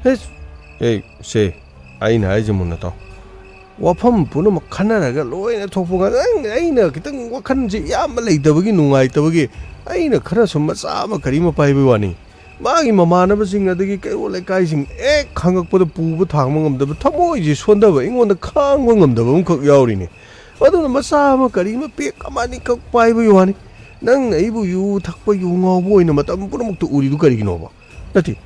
ꯑꯦ, ꯑꯦ, ꯁꯦ, ꯑꯩꯅ ꯍꯥꯏꯁꯦ ꯃꯨꯟꯅ ꯇꯥꯎ꯫ ꯋꯥꯐꯝ ꯄꯨꯝꯅꯃꯛ ꯈꯟꯅꯔꯒ ꯂꯣꯏꯅ ꯊꯣꯛꯄ ꯉꯥꯛꯇ꯫ ꯑꯩꯅ, ꯑꯩꯅ ꯈꯤꯇꯪ ꯋꯥꯈꯜꯁꯦ ꯏꯌꯥꯝꯕ ꯂꯩꯇꯕꯒꯤ, ꯅꯨꯡꯉꯥꯏꯇꯕꯒꯤ ꯑꯩꯅ ꯈꯔ ꯁꯨꯝ ꯃꯆꯥ ꯑꯃ ꯀꯔꯤ ꯑꯃ ꯄꯥꯏꯕꯩ ꯋꯥꯅꯤ꯫ ꯃꯥꯒꯤ ꯃꯃꯥꯟꯅꯕꯁꯤꯡ ꯑꯗꯒꯤ ꯀꯩꯔꯣꯜ ꯂꯩꯀꯥꯏꯁꯤꯡ ꯍꯦꯛ ꯍꯪꯉꯛꯄꯗ ꯄꯨꯕ ꯊꯥꯡꯕ ꯉꯝꯗꯕ, ꯊꯃꯣꯏꯁꯦ ꯁꯣꯟꯊꯕ, ꯑꯩꯉꯣꯟꯗ ꯈꯥꯡꯕ ꯉꯝꯗꯕ ꯑꯃꯈꯛ ꯌꯥꯎꯔꯤꯅꯦ꯫ ꯑꯗꯨꯅ ꯃꯆꯥ ꯑꯃ ꯀꯔꯤ ꯑꯃ ꯄꯦꯛ ꯑꯃ ꯑꯅꯤꯈꯛ ꯄꯥꯏꯕꯒꯤ ꯋꯥꯅꯤ꯫ ꯅꯪꯅ ꯑꯩꯕꯨ ꯌꯨ ꯊꯛꯄ, ꯌꯨ ꯉꯥꯎꯕ ꯑꯣꯏꯅ ꯃꯇꯝ ꯄꯨꯝꯅꯃꯛꯇ ꯎꯔꯤꯗꯨ ꯀꯔꯤꯒꯤꯅꯣꯕ? ꯅꯠꯇꯦ,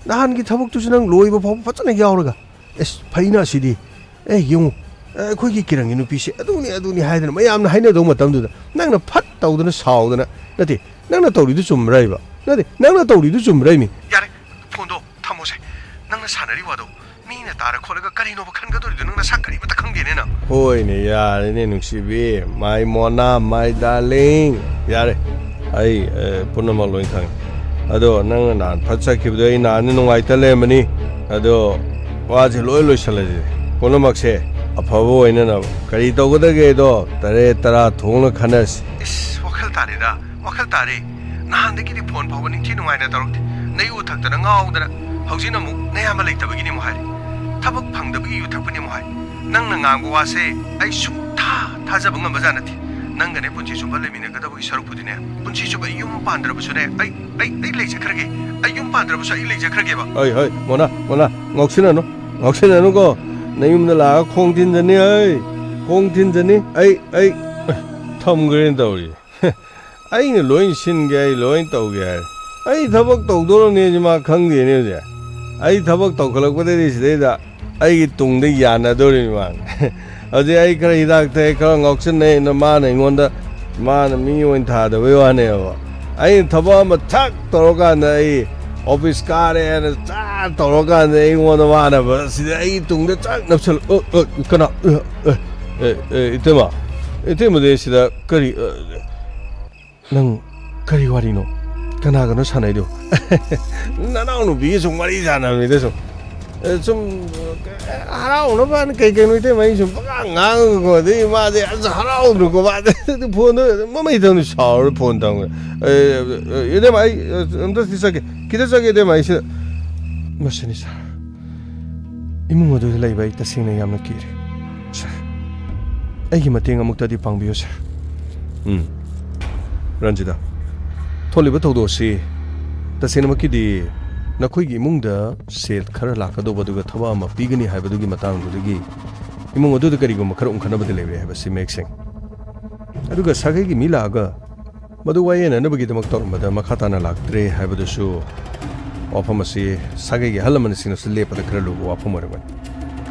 ꯅꯍꯥꯟꯒꯤ ꯊꯕꯛꯇꯨꯁꯨ ꯅꯪ ꯂꯣꯏꯕ ꯐꯥꯎꯕ ꯐꯖꯅ ꯌꯥꯎꯔꯒ, "ꯑꯦꯁ, ꯐꯩꯅ ꯁꯤꯗꯤ꯫ ꯑꯦ, ꯌꯦꯡꯉꯨ, ꯑꯦ, ꯑꯩꯈꯣꯏꯒꯤ ꯀꯤꯔꯪꯒꯤ ꯅꯨꯄꯤꯁꯦ ꯑꯗꯨꯅꯤ, ꯑꯗꯨꯅꯤ" ꯍꯥꯏꯗꯅ ꯃꯌꯥꯝꯅ ꯍꯥꯏꯅꯗꯧ ꯃꯇꯝꯗꯨꯗ ꯅꯪꯅ ꯐꯠ ꯇꯧꯗꯅ ꯁꯥꯎꯗꯅ, ꯅꯠꯇꯦ, ꯅꯪꯅ ꯇꯧꯔꯤꯗꯨ ꯆꯨꯝꯕ꯭ꯔꯥ ꯍꯥꯏꯕ? ꯅꯠꯇꯦ, ꯅꯪꯅ ꯇꯧꯔꯤꯗꯨ ꯆꯨꯝꯕ꯭ꯔꯥ ꯍꯥꯏꯃꯤ? ꯌꯥꯔꯦ, ꯐꯣꯟꯗꯣ ꯊꯝꯃꯣꯁꯦ꯫ ꯅꯪꯅ ꯁꯥꯟꯅꯔꯤ ꯋꯥꯗꯣ ꯃꯤꯅ ꯇꯥꯔ ꯈꯣꯠꯂꯒ ꯀꯔꯤꯅꯣꯕ ꯈꯟꯒꯗꯧꯔꯤꯗꯣ? ꯅꯪ ꯅꯁꯥ ꯀꯔꯤꯃꯇ ꯈꯪꯗꯦꯅꯦ ꯅꯪ꯫ ꯍꯣꯏꯅꯦ, ꯌꯥꯔꯦꯅꯦ, ꯅꯨꯡꯁꯤꯕꯤ, my ꯃꯣꯅꯥ, my darling꯫ ꯌꯥꯔꯦ, ꯑꯩ, ꯑꯦ, ꯄꯨꯝꯅꯃꯛ ꯂꯣꯏ ꯈꯪꯉꯦ꯫ ꯑꯗꯣ ꯅꯪꯅ ꯅꯍꯥꯟ ꯐꯠ ꯆꯠꯈꯤꯕꯗꯣ ꯑꯩ ꯅꯍꯥꯟꯗꯤ ꯅꯨꯡꯉꯥꯏꯇ ꯂꯩꯔꯝꯕꯅꯤ꯫ ꯑꯗꯣ ꯋꯥꯁꯦ ꯂꯣꯏ ꯂꯣꯏꯁꯤꯜꯂꯁꯤ, ꯄꯨꯝꯅꯃꯛꯁꯦ ꯑꯐꯕ ꯑꯣꯏꯅꯅꯕ꯫ ꯀꯔꯤ ꯇꯧꯒꯗꯒꯦꯗꯣ ꯇꯔꯦꯠ ꯇꯔꯥ ꯊꯣꯛꯅ ꯈꯟꯅꯁꯤ꯫ ꯏꯁ, ꯋꯥꯈꯜ ꯇꯥꯔꯦꯗ, ꯋꯥꯈꯜ ꯇꯥꯔꯦ꯫ ꯅꯍꯥꯟꯗꯒꯤꯗꯤ ꯐꯣꯟ ꯐꯥꯎꯕ ꯅꯤꯡꯊꯤ ꯅꯨꯡꯉꯥꯏꯅ ꯇꯧꯔꯛꯇꯦ꯫ ꯅꯌꯨ ꯊꯛꯇꯅ ꯉꯥꯎꯗꯅ, ꯍꯧꯖꯤꯛꯅ ꯑꯃꯨꯛ ꯅꯌꯥꯝꯕ ꯂꯩꯇꯕꯒꯤꯅꯦ ꯑꯃꯨꯛ ꯍꯥꯏꯔꯤ꯫ ꯊꯕꯛ ꯐꯪꯗꯕꯒꯤ ꯌꯨ ꯊꯛꯄꯅꯦ ꯑꯃꯨꯛ ꯍꯥꯏ꯫ ꯅꯪꯅ ꯉꯥꯡꯕ ꯋꯥꯁꯦ ꯑꯩ ꯁꯨꯡꯊꯥ ꯊꯥꯖꯕ ꯉꯝꯕ ꯖꯥꯠ ꯅꯠꯇꯦ꯫ ꯅꯪꯒꯅꯦ ꯄꯨꯟꯁꯤ ꯆꯨꯞꯄ ꯂꯩꯃꯤꯟꯅꯒꯗꯕꯒꯤ ꯁꯔꯨꯛꯄꯨꯗꯤꯅꯦ, ꯄꯨꯟꯁꯤ ꯆꯨꯞꯄ ꯌꯨꯝ ꯄꯥꯟꯗ꯭ꯔꯕꯁꯨꯅꯦ, ꯑꯩ, ꯑꯩ, ꯑꯩ ꯂꯩꯖꯈ꯭ꯔꯒꯦ꯫ ꯑꯩ ꯌꯨꯝ ꯄꯥꯟꯗ꯭ꯔꯕꯁꯨ ꯑꯩ ꯂꯩꯖꯈ꯭ꯔꯒꯦꯕ꯫ ꯍꯣꯏ, ꯍꯣꯏ, ꯃꯣꯅꯥ, ꯃꯣꯅꯥ, ꯉꯥꯎꯁꯤꯟꯅꯅꯨ, ꯉꯥꯎꯁꯤꯟꯅꯅꯨꯀꯣ꯫ ꯅꯌꯨꯝꯗ ꯂꯥꯛꯑꯒ ꯈꯣꯡ ꯊꯤꯟꯖꯅꯤ ꯑꯩ, ꯈꯣꯡ ꯊꯤꯟꯖꯅꯤ꯫ ꯑꯩ, ꯑꯩ, ꯊꯝꯈ꯭ꯔꯦꯅ ꯇꯧꯔꯤ꯫ ꯑꯩꯅ ꯂꯣꯏ ꯁꯤꯟꯒꯦ, ꯑꯩ ꯂꯣꯏ ꯇꯧꯒꯦ ꯍꯥꯏ꯫ ꯑꯩ ꯊꯕꯛ ꯇꯧꯗꯣꯔꯕꯅꯦꯁꯦ ꯃꯥ ꯈꯪꯗꯦꯅꯦ ꯍꯧꯖꯤꯛ꯫ ꯑꯩ ꯊꯕꯛ ꯇꯧꯈꯠꯂꯛꯄꯗꯩꯗꯤ ꯁꯤꯗꯩꯗ ꯑꯩꯒꯤ ꯇꯨꯡꯗ ꯌꯥꯅꯗꯣꯔꯤꯕ ꯃꯥꯅ꯫ ꯍꯧꯖꯤꯛ ꯑꯩ ꯈꯔ ꯍꯤꯗꯥꯛ ꯊꯛꯑꯦ, ꯈꯔ ꯉꯥꯎꯁꯤꯟꯅꯩꯅ ꯃꯥꯅ ꯑꯩꯉꯣꯟꯗ, ꯃꯥꯅ ꯃꯤ ꯑꯣꯏꯅ ꯊꯥꯗꯕꯩ ꯋꯥꯅꯦꯕ꯫ ꯑꯩꯅ ꯊꯕꯛ ꯑꯃ ꯊꯛ ꯇꯧꯔꯀꯥꯟꯗ, ꯑꯩ ꯑꯣꯐꯤꯁ ꯀꯥꯔꯦ ꯍꯥꯏꯅ ꯆꯥ ꯇꯧꯔꯀꯥꯟꯗ ꯑꯩꯉꯣꯟꯗ ꯃꯥꯅꯕ ꯁꯤꯗ ꯑꯩꯒꯤ ꯇꯨꯡꯗ ꯆꯥꯛ ꯅꯞꯁꯜꯂ, "ꯑ, ꯑ, ꯀꯅꯥ? ꯑ, ꯑ, ꯑ, ꯑ, ꯏꯇꯩꯃ, ꯏꯇꯩꯃꯗꯤ ꯁꯤꯗ ꯀꯔꯤ, ꯑ, ꯅꯪ ꯀꯔꯤ ꯋꯥꯔꯤꯅꯣ? ꯀꯅꯥꯒꯅꯣ ꯁꯥꯟꯅꯩꯗꯣ?" "ꯅꯅꯥꯎ ꯅꯨꯄꯤꯒ ꯁꯨꯝ ꯋꯥꯔꯤ ꯁꯥꯟꯅꯕꯅꯤꯗ ꯁꯨꯝ"꯫ ꯑꯦ, ꯁꯨꯝ, ꯑꯦ, ꯍꯔꯥꯎꯅꯕꯅ ꯀꯩ ꯀꯩꯅꯣ ꯏꯇꯩꯃ ꯑꯩ ꯁꯨꯝ ꯄꯉꯥꯡ ꯉꯥꯡꯉꯒꯀꯣ, ꯑꯗꯩ ꯃꯥꯗꯤ ꯑꯁ ꯍꯔꯥꯎꯗ꯭ꯔꯣꯀꯣ, ꯃꯥꯗꯤ ꯑꯗꯨꯗꯤ ꯐꯣꯟꯗꯣ ꯃꯃꯩ ꯊꯝꯅ ꯁꯥꯎꯔ ꯐꯣꯟ ꯊꯝꯈ꯭ꯔꯦ꯫ ꯑꯦ, ꯑꯦ, ꯏꯇꯩꯃ ꯑꯩ, ꯑꯦ, ꯑꯝꯇ ꯆꯠꯀꯦ, ꯈꯤꯇ ꯆꯠꯀꯦ ꯏꯇꯩꯃ ꯑꯩ ꯁꯤꯗ꯫ ꯃꯁꯤꯅꯤ ꯁꯥꯔ, ꯏꯃꯨꯡ ꯑꯗꯨꯗ ꯂꯩꯕ ꯑꯩ ꯇꯁꯦꯡꯅ ꯌꯥꯝꯅ ꯀꯤꯔꯦ꯫ ꯁꯥꯔ, ꯑꯩꯒꯤ ꯃꯇꯦꯡ ꯑꯃꯨꯛꯇꯗꯤ ꯄꯥꯡꯕꯤꯌꯨ ꯁꯥꯔ꯫ ꯎꯝ꯫ ꯔꯟꯖꯤꯇꯥ, ꯊꯣꯛꯂꯤꯕ ꯊꯧꯗꯣꯛ ꯑꯁꯤ ꯇꯁꯦꯡꯅꯃꯛꯀꯤꯗꯤ ꯅꯈꯣꯏꯒꯤ ꯏꯃꯨꯡꯗ ꯁꯦꯜ ꯈꯔ ꯂꯥꯛꯀꯗꯧꯕ ꯑꯗꯨꯒ ꯊꯕꯛ ꯑꯃ ꯄꯤꯒꯅꯤ ꯍꯥꯏꯕꯗꯨꯒꯤ ꯃꯇꯥꯡꯗꯨꯗꯒꯤ ꯏꯃꯨꯡ ꯑꯗꯨꯗ ꯀꯔꯤꯒꯨꯝꯕ ꯈꯔ ꯎꯪꯈꯠꯅꯕꯗꯤ ꯂꯩꯔꯦ ꯍꯥꯏꯕꯁꯤ ꯃꯌꯦꯛ ꯁꯦꯡꯏ꯫ ꯑꯗꯨꯒ ꯁꯥꯒꯩꯒꯤ ꯃꯤ ꯂꯥꯛꯑꯒ ꯃꯗꯨ ꯋꯥꯌꯦꯅꯅꯕꯒꯤꯗꯃꯛ ꯇꯧꯔꯝꯕꯗ ꯃꯈꯥ ꯇꯥꯅ ꯂꯥꯛꯇ꯭ꯔꯦ ꯍꯥꯏꯕꯗꯨꯁꯨ ꯋꯥꯐꯝ ꯑꯁꯤ ꯁꯥꯒꯩꯒꯤ ꯑꯍꯜ ꯂꯃꯟꯁꯤꯡꯅꯁꯨ ꯂꯦꯞꯄꯗ ꯈꯔ ꯂꯨꯕ ꯋꯥꯐꯝ ꯑꯣꯏꯔꯝꯒꯅꯤ꯫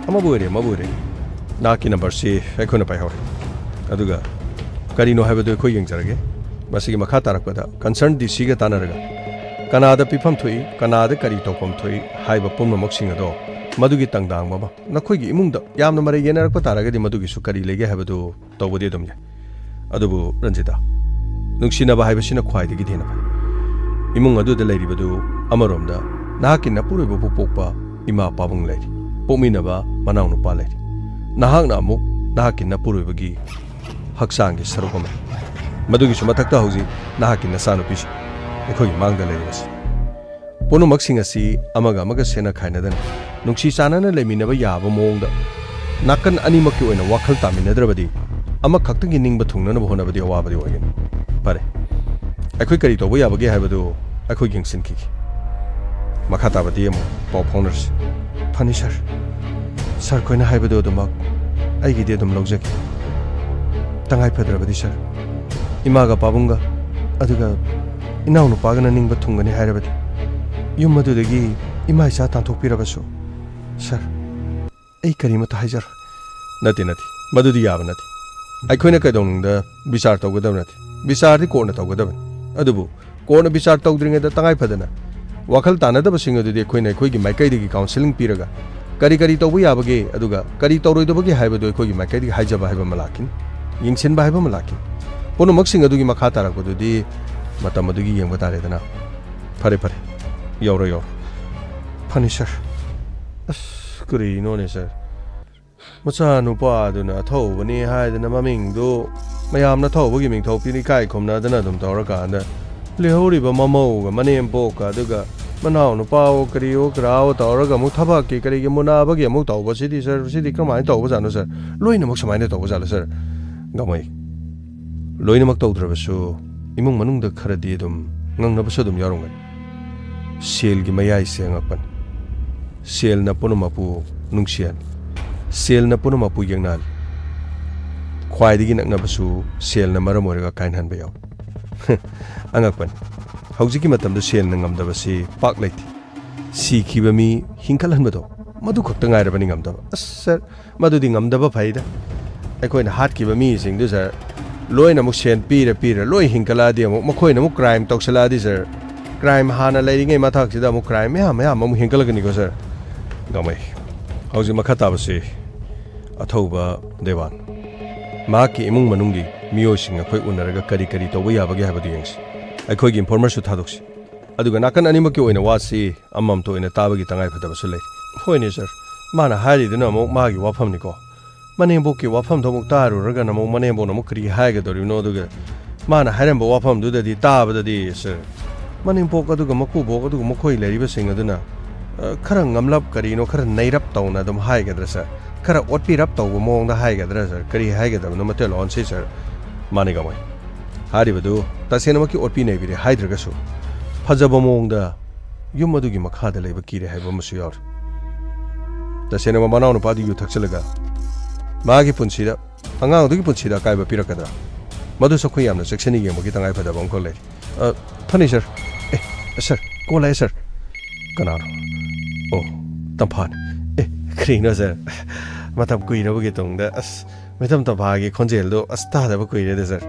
ꯑꯃꯕꯨ ꯑꯣꯏꯔꯦ, ꯑꯃꯕꯨ ꯑꯣꯏꯔꯦ, ꯅꯍꯥꯛꯀꯤ ꯅꯝꯕꯔꯁꯤ ꯑꯩꯈꯣꯏꯅ ꯄꯥꯏꯍꯧꯔꯦ꯫ ꯑꯗꯨꯒ ꯀꯔꯤꯅꯣ ꯍꯥꯏꯕꯗꯨ ꯑꯩꯈꯣꯏ ꯌꯦꯡꯖꯔꯒꯦ꯫ ꯃꯁꯤꯒꯤ ꯃꯈꯥ ꯇꯥꯔꯛꯄꯗ concern D Cꯒ ꯇꯥꯟꯅꯔꯒ ꯀꯅꯥꯗ ꯄꯤꯐꯝ ꯊꯣꯛꯏ, ꯀꯅꯥꯗ ꯀꯔꯤ ꯇꯧꯐꯝ ꯊꯣꯛꯏ ꯍꯥꯏꯕ ꯄꯨꯝꯅꯃꯛꯁꯤꯡ ꯑꯗꯣ ꯃꯗꯨꯒꯤ ꯇꯪꯗꯥꯡꯕ ꯑꯃ ꯅꯈꯣꯏꯒꯤ ꯏꯃꯨꯡꯗ ꯌꯥꯝꯅ ꯃꯔꯩ ꯌꯦꯟꯅꯔꯛꯄ ꯇꯥꯔꯒꯗꯤ ꯃꯗꯨꯒꯤꯁꯨ ꯀꯔꯤ ꯂꯩꯒꯦ ꯍꯥꯏꯕꯗꯨ ꯇꯧꯕꯗꯤ ꯑꯗꯨꯝ ꯌꯥꯏ꯫ ꯑꯗꯨꯕꯨ ꯔꯟꯖꯤꯇꯥ, ꯅꯨꯡꯁꯤꯅꯕ ꯍꯥꯏꯕꯁꯤꯅ ꯈ꯭ꯋꯥꯏꯗꯒꯤꯗꯤ ꯍꯦꯟꯅ ꯐꯩ꯫ ꯏꯃꯨꯡ ꯑꯗꯨꯗ ꯂꯩꯔꯤꯕꯗꯨ ꯑꯃꯔꯣꯝꯗ ꯅꯍꯥꯛꯀꯤ ꯅꯄꯨꯔꯣꯏꯕꯕꯨ ꯄꯣꯛꯄ ꯏꯃꯥ ꯄꯥꯕꯨꯡ ꯂꯩꯔꯤ, ꯄꯣꯛꯃꯤꯟꯅꯕ ꯃꯅꯥꯎꯅꯨꯄꯥ ꯂꯩꯔꯤ, ꯅꯍꯥꯛꯅ ꯑꯃꯨꯛ ꯅꯍꯥꯛꯀꯤ ꯅꯄꯨꯔꯣꯏꯕꯒꯤ ꯍꯛꯆꯥꯡꯒꯤ ꯁꯔꯨꯛ ꯑꯃ, ꯃꯗꯨꯒꯤꯁꯨ ꯃꯊꯛꯇ ꯍꯧꯖꯤꯛ ꯅꯍꯥꯛꯀꯤ ꯅꯆꯥꯅꯨꯄꯤꯁꯤ ꯑꯩꯈꯣꯏꯒꯤ ꯃꯥꯡꯗ ꯂꯩꯔꯤꯕꯁꯤ꯫ ꯄꯨꯝꯅꯃꯛꯁꯤꯡ ꯑꯁꯤ ꯑꯃꯒ ꯑꯃꯒ ꯁꯦꯠꯅ ꯈꯥꯏꯅꯗꯅ ꯅꯨꯡꯁꯤ ꯆꯥꯟꯅꯅ ꯂꯩꯃꯤꯟꯅꯕ ꯌꯥꯕ ꯃꯑꯣꯡꯗ ꯅꯥꯀꯟ ꯑꯅꯤꯃꯛꯀꯤ ꯑꯣꯏꯅ ꯋꯥꯈꯜ ꯇꯥꯃꯤꯟꯅꯗ꯭ꯔꯕꯗꯤ ꯑꯃꯈꯛꯇꯪꯒꯤ ꯅꯤꯡꯕ ꯊꯨꯡꯅꯅꯕ ꯍꯣꯠꯅꯕꯗꯤ ꯑꯋꯥꯕꯗꯤ ꯑꯣꯏꯒꯅꯤ꯫ ꯐꯔꯦ, ꯑꯩꯈꯣꯏ ꯀꯔꯤ ꯇꯧꯕ ꯌꯥꯕꯒꯦ ꯍꯥꯏꯕꯗꯨ ꯑꯩꯈꯣꯏ ꯌꯦꯡꯁꯤꯟꯈꯤꯒꯦ꯫ ꯃꯈꯥ ꯇꯥꯕꯗꯤ ꯑꯃꯨꯛ ꯄꯥꯎ ꯐꯥꯎꯅꯔꯁꯤ꯫ ꯐꯅꯤ ꯁꯥꯔ꯫ ꯁꯥꯔ ꯈꯣꯏꯅ ꯍꯥꯏꯕꯗꯨ ꯑꯗꯨꯃꯛ ꯑꯩꯒꯤꯗꯤ ꯑꯗꯨꯝ ꯂꯧꯖꯒꯦ꯫ ꯇꯉꯥꯏ ꯐꯗ꯭ꯔꯕꯗꯤ ꯁꯥꯔ, ꯏꯃꯥꯒ ꯄꯥꯕꯨꯡꯒ ꯑꯗꯨꯒ ꯏꯅꯥꯎꯅꯨꯄꯥꯒꯅ ꯅꯤꯡꯕ ꯊꯨꯡꯒꯅꯤ ꯍꯥꯏꯔꯕꯗꯤ ꯌꯨꯝ ꯑꯗꯨꯗꯒꯤ ꯏꯃꯥ ꯏꯆꯥ ꯇꯥꯟꯊꯣꯛꯄꯤꯔꯕꯁꯨ ꯁꯥꯔ, ꯑꯩ ꯀꯔꯤꯃꯠꯇ ꯍꯥꯏꯖꯔꯣꯏ꯫ ꯅꯠꯇꯦ, ꯅꯠꯇꯦ, ꯃꯗꯨꯗꯤ ꯌꯥꯕ ꯅꯠꯇꯦ꯫ ꯑꯩꯈꯣꯏꯅ ꯀꯩꯗꯧꯅꯨꯡꯗ ꯕꯤꯆꯥꯔ ꯇꯧꯒꯗꯕ ꯅꯠꯇꯦ꯫ ꯕꯤꯆꯥꯔꯗꯤ ꯀꯣꯟꯅ ꯇꯧꯒꯗꯕꯅꯤ꯫ ꯑꯗꯨꯕꯨ ꯀꯣꯟꯅ ꯕꯤꯆꯥꯔ ꯇꯧꯗ꯭ꯔꯤꯉꯩꯗ ꯇꯉꯥꯏ ꯐꯗꯅ ꯋꯥꯈꯜ ꯇꯥꯅꯗꯕꯁꯤꯡ ꯑꯗꯨꯗꯤ ꯑꯩꯈꯣꯏꯅ ꯑꯩꯈꯣꯏꯒꯤ ꯃꯥꯏꯀꯩꯗꯒꯤ counselling ꯄꯤꯔꯒ ꯀꯔꯤ ꯀꯔꯤ ꯇꯧꯕ ꯌꯥꯕꯒꯦ ꯑꯗꯨꯒ ꯀꯔꯤ ꯇꯧꯔꯣꯏꯗꯕꯒꯦ ꯍꯥꯏꯕꯗꯨ ꯑꯩꯈꯣꯏꯒꯤ ꯃꯥꯏꯀꯩꯗꯒꯤ ꯍꯥꯏꯖꯕ ꯍꯥꯏꯕ ꯑꯃ ꯂꯥꯛꯈꯤꯅꯤ, ꯌꯦꯡꯁꯤꯟꯕ ꯍꯥꯏꯕ ꯑꯃ ꯂꯥꯛꯈꯤꯅꯤ꯫ ꯄꯨꯝꯅꯃꯛꯁꯤꯡ ꯑꯗꯨꯒꯤ ꯃꯈꯥ ꯇꯥꯔꯛꯄꯗꯨꯗꯤ ꯃꯇꯝ ꯑꯗꯨꯒꯤ ꯌꯦꯡꯕ ꯇꯥꯔꯦꯗꯅ꯫ ꯐꯔꯦ, ꯐꯔꯦ, ꯌꯧꯔꯣ, ꯌꯧꯔꯣ꯫ ꯐꯅꯤ ꯁꯥꯔ꯫ ꯀꯔꯤꯅꯣꯅꯦ ꯁꯥꯔ? ꯃꯆꯥꯅꯨꯄꯥꯗꯨꯅ ꯑꯊꯧꯕꯅꯤ ꯍꯥꯏꯗꯅ ꯃꯃꯤꯡꯗꯨ ꯃꯌꯥꯝꯅ ꯑꯊꯧꯕꯒꯤ ꯃꯤꯡꯊꯣꯛꯄꯤꯅꯤ ꯏꯀꯥꯏ ꯈꯨꯝꯅꯗꯅ ꯑꯗꯨꯝ ꯇꯧꯔꯀꯥꯟꯗ, ꯂꯩꯍꯧꯔꯤꯕ ꯃꯃꯧꯒ ꯃꯅꯦꯝꯄꯣꯛꯀ ꯑꯗꯨꯒ ꯃꯅꯥꯎ ꯅꯨꯄꯥꯋꯣ ꯀꯔꯤꯋꯣ ꯀꯔꯥꯋꯣ ꯇꯧꯔꯒ ꯑꯃꯨꯛ ꯊꯕꯛꯀꯤ ꯀꯔꯤꯒꯤ ꯃꯨꯟꯅꯕꯒꯤ ꯑꯃꯨꯛ ꯇꯧꯕꯁꯤꯗꯤ ꯁꯥꯔ, ꯁꯤꯗꯤ ꯀꯃꯥꯏꯅ ꯇꯧꯕꯖꯥꯠꯅꯣ ꯁꯥꯔ? ꯂꯣꯏꯅꯃꯛ ꯁꯨꯃꯥꯏꯅ ꯇꯧꯕꯖꯥꯠꯂꯣ ꯁꯥꯔ? ꯒꯥꯃꯩ, ꯂꯣꯏꯅꯃꯛ ꯇꯧꯗ꯭ꯔꯕꯁꯨ ꯏꯃꯨꯡ ꯃꯅꯨꯡꯗ ꯈꯔꯗꯤ ꯑꯗꯨꯝ ꯉꯪꯅꯕꯁꯨ ꯑꯗꯨꯝ ꯌꯥꯎꯔꯝꯒꯅꯤ꯫ ꯁꯦꯜꯒꯤ ꯃꯌꯥꯏꯁꯦ ꯑꯉꯛꯄꯅꯤ꯫ ꯁꯦꯜꯅ ꯄꯨꯝꯅꯃꯛꯄꯨ ꯅꯨꯡꯁꯤꯍꯜꯂꯤ꯫ ꯁꯦꯜꯅ ꯄꯨꯝꯅꯃꯛꯄꯨ ꯌꯦꯡꯅꯍꯜꯂꯤ꯫ ꯈ꯭ꯋꯥꯏꯗꯒꯤ ꯅꯛꯅꯕꯁꯨ ꯁꯦꯜꯅ ꯃꯔꯝ ꯑꯣꯏꯔꯒ ꯀꯥꯏꯅꯍꯟꯕ ꯌꯥꯎꯏ꯫ ꯑꯉꯛꯄꯅꯤ꯫ ꯍꯧꯖꯤꯛꯀꯤ ꯃꯇꯝꯗ ꯁꯦꯜꯅ ꯉꯝꯗꯕꯁꯤ ꯄꯥꯛ ꯂꯩꯇꯦ꯫ ꯁꯤꯈꯤꯕ ꯃꯤ ꯍꯤꯡꯒꯠꯍꯟꯕꯗꯣ, ꯃꯗꯨ ꯈꯛꯇ ꯉꯥꯏꯔꯕꯅꯤ ꯉꯝꯗꯕ꯫ ꯑꯁ ꯁꯥꯔ, ꯃꯗꯨꯗꯤ ꯉꯝꯗꯕ ꯐꯩꯗ꯫ ꯑꯩꯈꯣꯏꯅ ꯍꯥꯠꯈꯤꯕ ꯃꯤꯁꯤꯡꯗꯨ ꯁꯥꯔ, ꯂꯣꯏꯅ ꯑꯃꯨꯛ ꯁꯦꯟ ꯄꯤꯔ ꯄꯤꯔ ꯂꯣꯏ ꯍꯤꯡꯒꯠꯂꯛꯑꯗꯤ ꯑꯃꯨꯛ ꯃꯈꯣꯏꯅ ꯑꯃꯨꯛ ꯀ꯭ꯔꯥꯏꯝ ꯇꯧꯁꯜꯂꯛꯑꯗꯤ ꯁꯥꯔ, ꯀ꯭ꯔꯥꯏꯝ ꯍꯥꯟꯅ ꯂꯩꯔꯤꯉꯩ ꯃꯊꯛꯁꯤꯗ ꯑꯃꯨꯛ ꯀ꯭ꯔꯥꯏꯝ ꯃꯌꯥꯝ ꯃꯌꯥꯝ ꯑꯃꯨꯛ ꯍꯦꯟꯒꯠꯂꯛꯀꯅꯤꯀꯣ ꯁꯥꯔ꯫ ꯒꯥꯃꯩ, ꯍꯧꯖꯤꯛ ꯃꯈꯥ ꯇꯥꯕꯁꯤ ꯑꯊꯧꯕ ꯗꯦꯋꯥꯟ, ꯃꯍꯥꯛꯀꯤ ꯏꯃꯨꯡ ꯃꯅꯨꯡꯒꯤ ꯃꯤꯑꯣꯏꯁꯤꯡ ꯑꯩꯈꯣꯏ ꯎꯅꯔꯒ ꯀꯔꯤ ꯀꯔꯤ ꯇꯧꯕ ꯌꯥꯕꯒꯦ ꯍꯥꯏꯕꯗꯨ ꯌꯦꯡꯁꯤ꯫ ꯑꯩꯈꯣꯏꯒꯤ ꯏꯟꯐꯣꯔꯃꯔꯁꯨ ꯊꯥꯗꯣꯛꯁꯤ꯫ ꯑꯗꯨꯒ ꯅꯥꯀꯟ ꯑꯅꯤꯃꯛꯀꯤ ꯑꯣꯏꯅ ꯋꯥꯁꯤ ꯑꯃꯃꯝꯇ ꯑꯣꯏꯅ ꯇꯥꯕꯒꯤ ꯇꯉꯥꯏꯐꯗꯕꯁꯨ ꯂꯩ꯫ ꯍꯣꯏꯅꯦ ꯁꯥꯔ, ꯃꯥꯅ ꯍꯥꯏꯔꯤꯗꯨꯅ ꯑꯃꯨꯛ ꯃꯥꯒꯤ ꯋꯥꯐꯝꯅꯤꯀꯣ꯫ ꯃꯅꯦꯝꯕꯣꯛꯀꯤ ꯋꯥꯐꯝꯗꯣ ꯑꯃꯨꯛ ꯇꯥꯔꯨꯔꯒꯅ ꯑꯃꯨꯛ ꯃꯅꯦꯝꯕꯣꯛꯅ ꯑꯃꯨꯛ ꯀꯔꯤ ꯍꯥꯏꯒꯗꯧꯔꯤꯕꯅꯣ? ꯑꯗꯨꯒ ꯃꯥꯅ ꯍꯥꯏꯔꯝꯕ ꯋꯥꯐꯝꯗꯨꯗꯗꯤ ꯇꯥꯕꯗꯗꯤ ꯁꯥꯔ, ꯃꯅꯦꯝꯕꯣꯛ ꯑꯗꯨꯒ ꯃꯀꯨꯕꯣꯛ ꯑꯗꯨꯒ ꯃꯈꯣꯏ ꯂꯩꯔꯤꯕꯁꯤꯡ ꯑꯗꯨꯅ, ꯑ, ꯈꯔ ꯉꯝꯂꯞ ꯀꯔꯤꯅꯣ ꯈꯔ ꯅꯩꯔꯞ ꯇꯧꯅ ꯑꯗꯨꯝ ꯍꯥꯏꯒꯗ꯭ꯔꯥ ꯁꯥꯔ? ꯈꯔ ꯑꯣꯠꯄꯤꯔꯞ ꯇꯧꯕ ꯃꯑꯣꯡꯗ ꯍꯥꯏꯒꯗ꯭ꯔꯥ ꯁꯥꯔ? ꯀꯔꯤ ꯍꯥꯏꯒꯗꯕꯅꯣ ꯃꯇꯦꯜ ꯑꯣꯟꯁꯤ ꯁꯥꯔ꯫ ꯃꯥꯅꯤ ꯒꯥꯃꯩ꯫ ꯍꯥꯏꯔꯤꯕꯗꯨ ꯇꯁꯦꯡꯅꯃꯛꯀꯤ ꯑꯣꯠꯄꯤ ꯅꯩꯕꯤꯔꯦ ꯍꯥꯏꯗ꯭ꯔꯒꯁꯨ, ꯐꯖꯕ ꯃꯑꯣꯡꯗ ꯌꯨꯝ ꯑꯗꯨꯒꯤ ꯃꯈꯥꯗ ꯂꯩꯕ ꯀꯤꯔꯦ ꯍꯥꯏꯕ ꯑꯃꯁꯨ ꯌꯥꯎꯔꯤ꯫ ꯇꯁꯦꯡꯅ ꯃꯅꯥꯎꯅꯨꯄꯥꯗꯨ ꯌꯨ ꯊꯛꯆꯜꯂꯒ ꯃꯥꯒꯤ ꯄꯨꯟꯁꯤꯗ, ꯑꯉꯥꯡ ꯑꯗꯨꯒꯤ ꯄꯨꯟꯁꯤꯗ ꯑꯀꯥꯏꯕ ꯄꯤꯔꯛꯀꯗ꯭ꯔꯥ? ꯃꯗꯨꯁꯨ ꯑꯩꯈꯣꯏ ꯌꯥꯝꯅ ꯆꯦꯛꯁꯤꯟꯅ ꯌꯦꯡꯕꯒꯤ ꯇꯉꯥꯏꯐꯗꯕ ꯑꯃꯈꯛ ꯂꯩꯔꯤ꯫ ꯑ, ꯐꯅꯤ ꯁꯥꯔ꯫ ꯑꯦ, ꯁꯥꯔ, ꯀꯣꯜ ꯂꯥꯛꯑꯦ ꯁꯥꯔ꯫ ꯀꯅꯥꯅꯣ? ꯑꯣ, ꯇꯝꯐꯥꯅꯤ꯫ ꯑꯦ, ꯀꯔꯤꯅꯣ ꯁꯥꯔ? ꯃꯇꯝ ꯀꯨꯏꯔꯕꯒꯤ ꯇꯨꯡꯗ, ꯑꯁ, ꯃꯦꯗꯥꯝ ꯇꯝꯐꯥꯒꯤ ꯈꯣꯟꯖꯦꯜꯗꯣ, ꯑꯁ, ꯇꯥꯗꯕ ꯀꯨꯏꯔꯦꯗ ꯁꯥꯔ꯫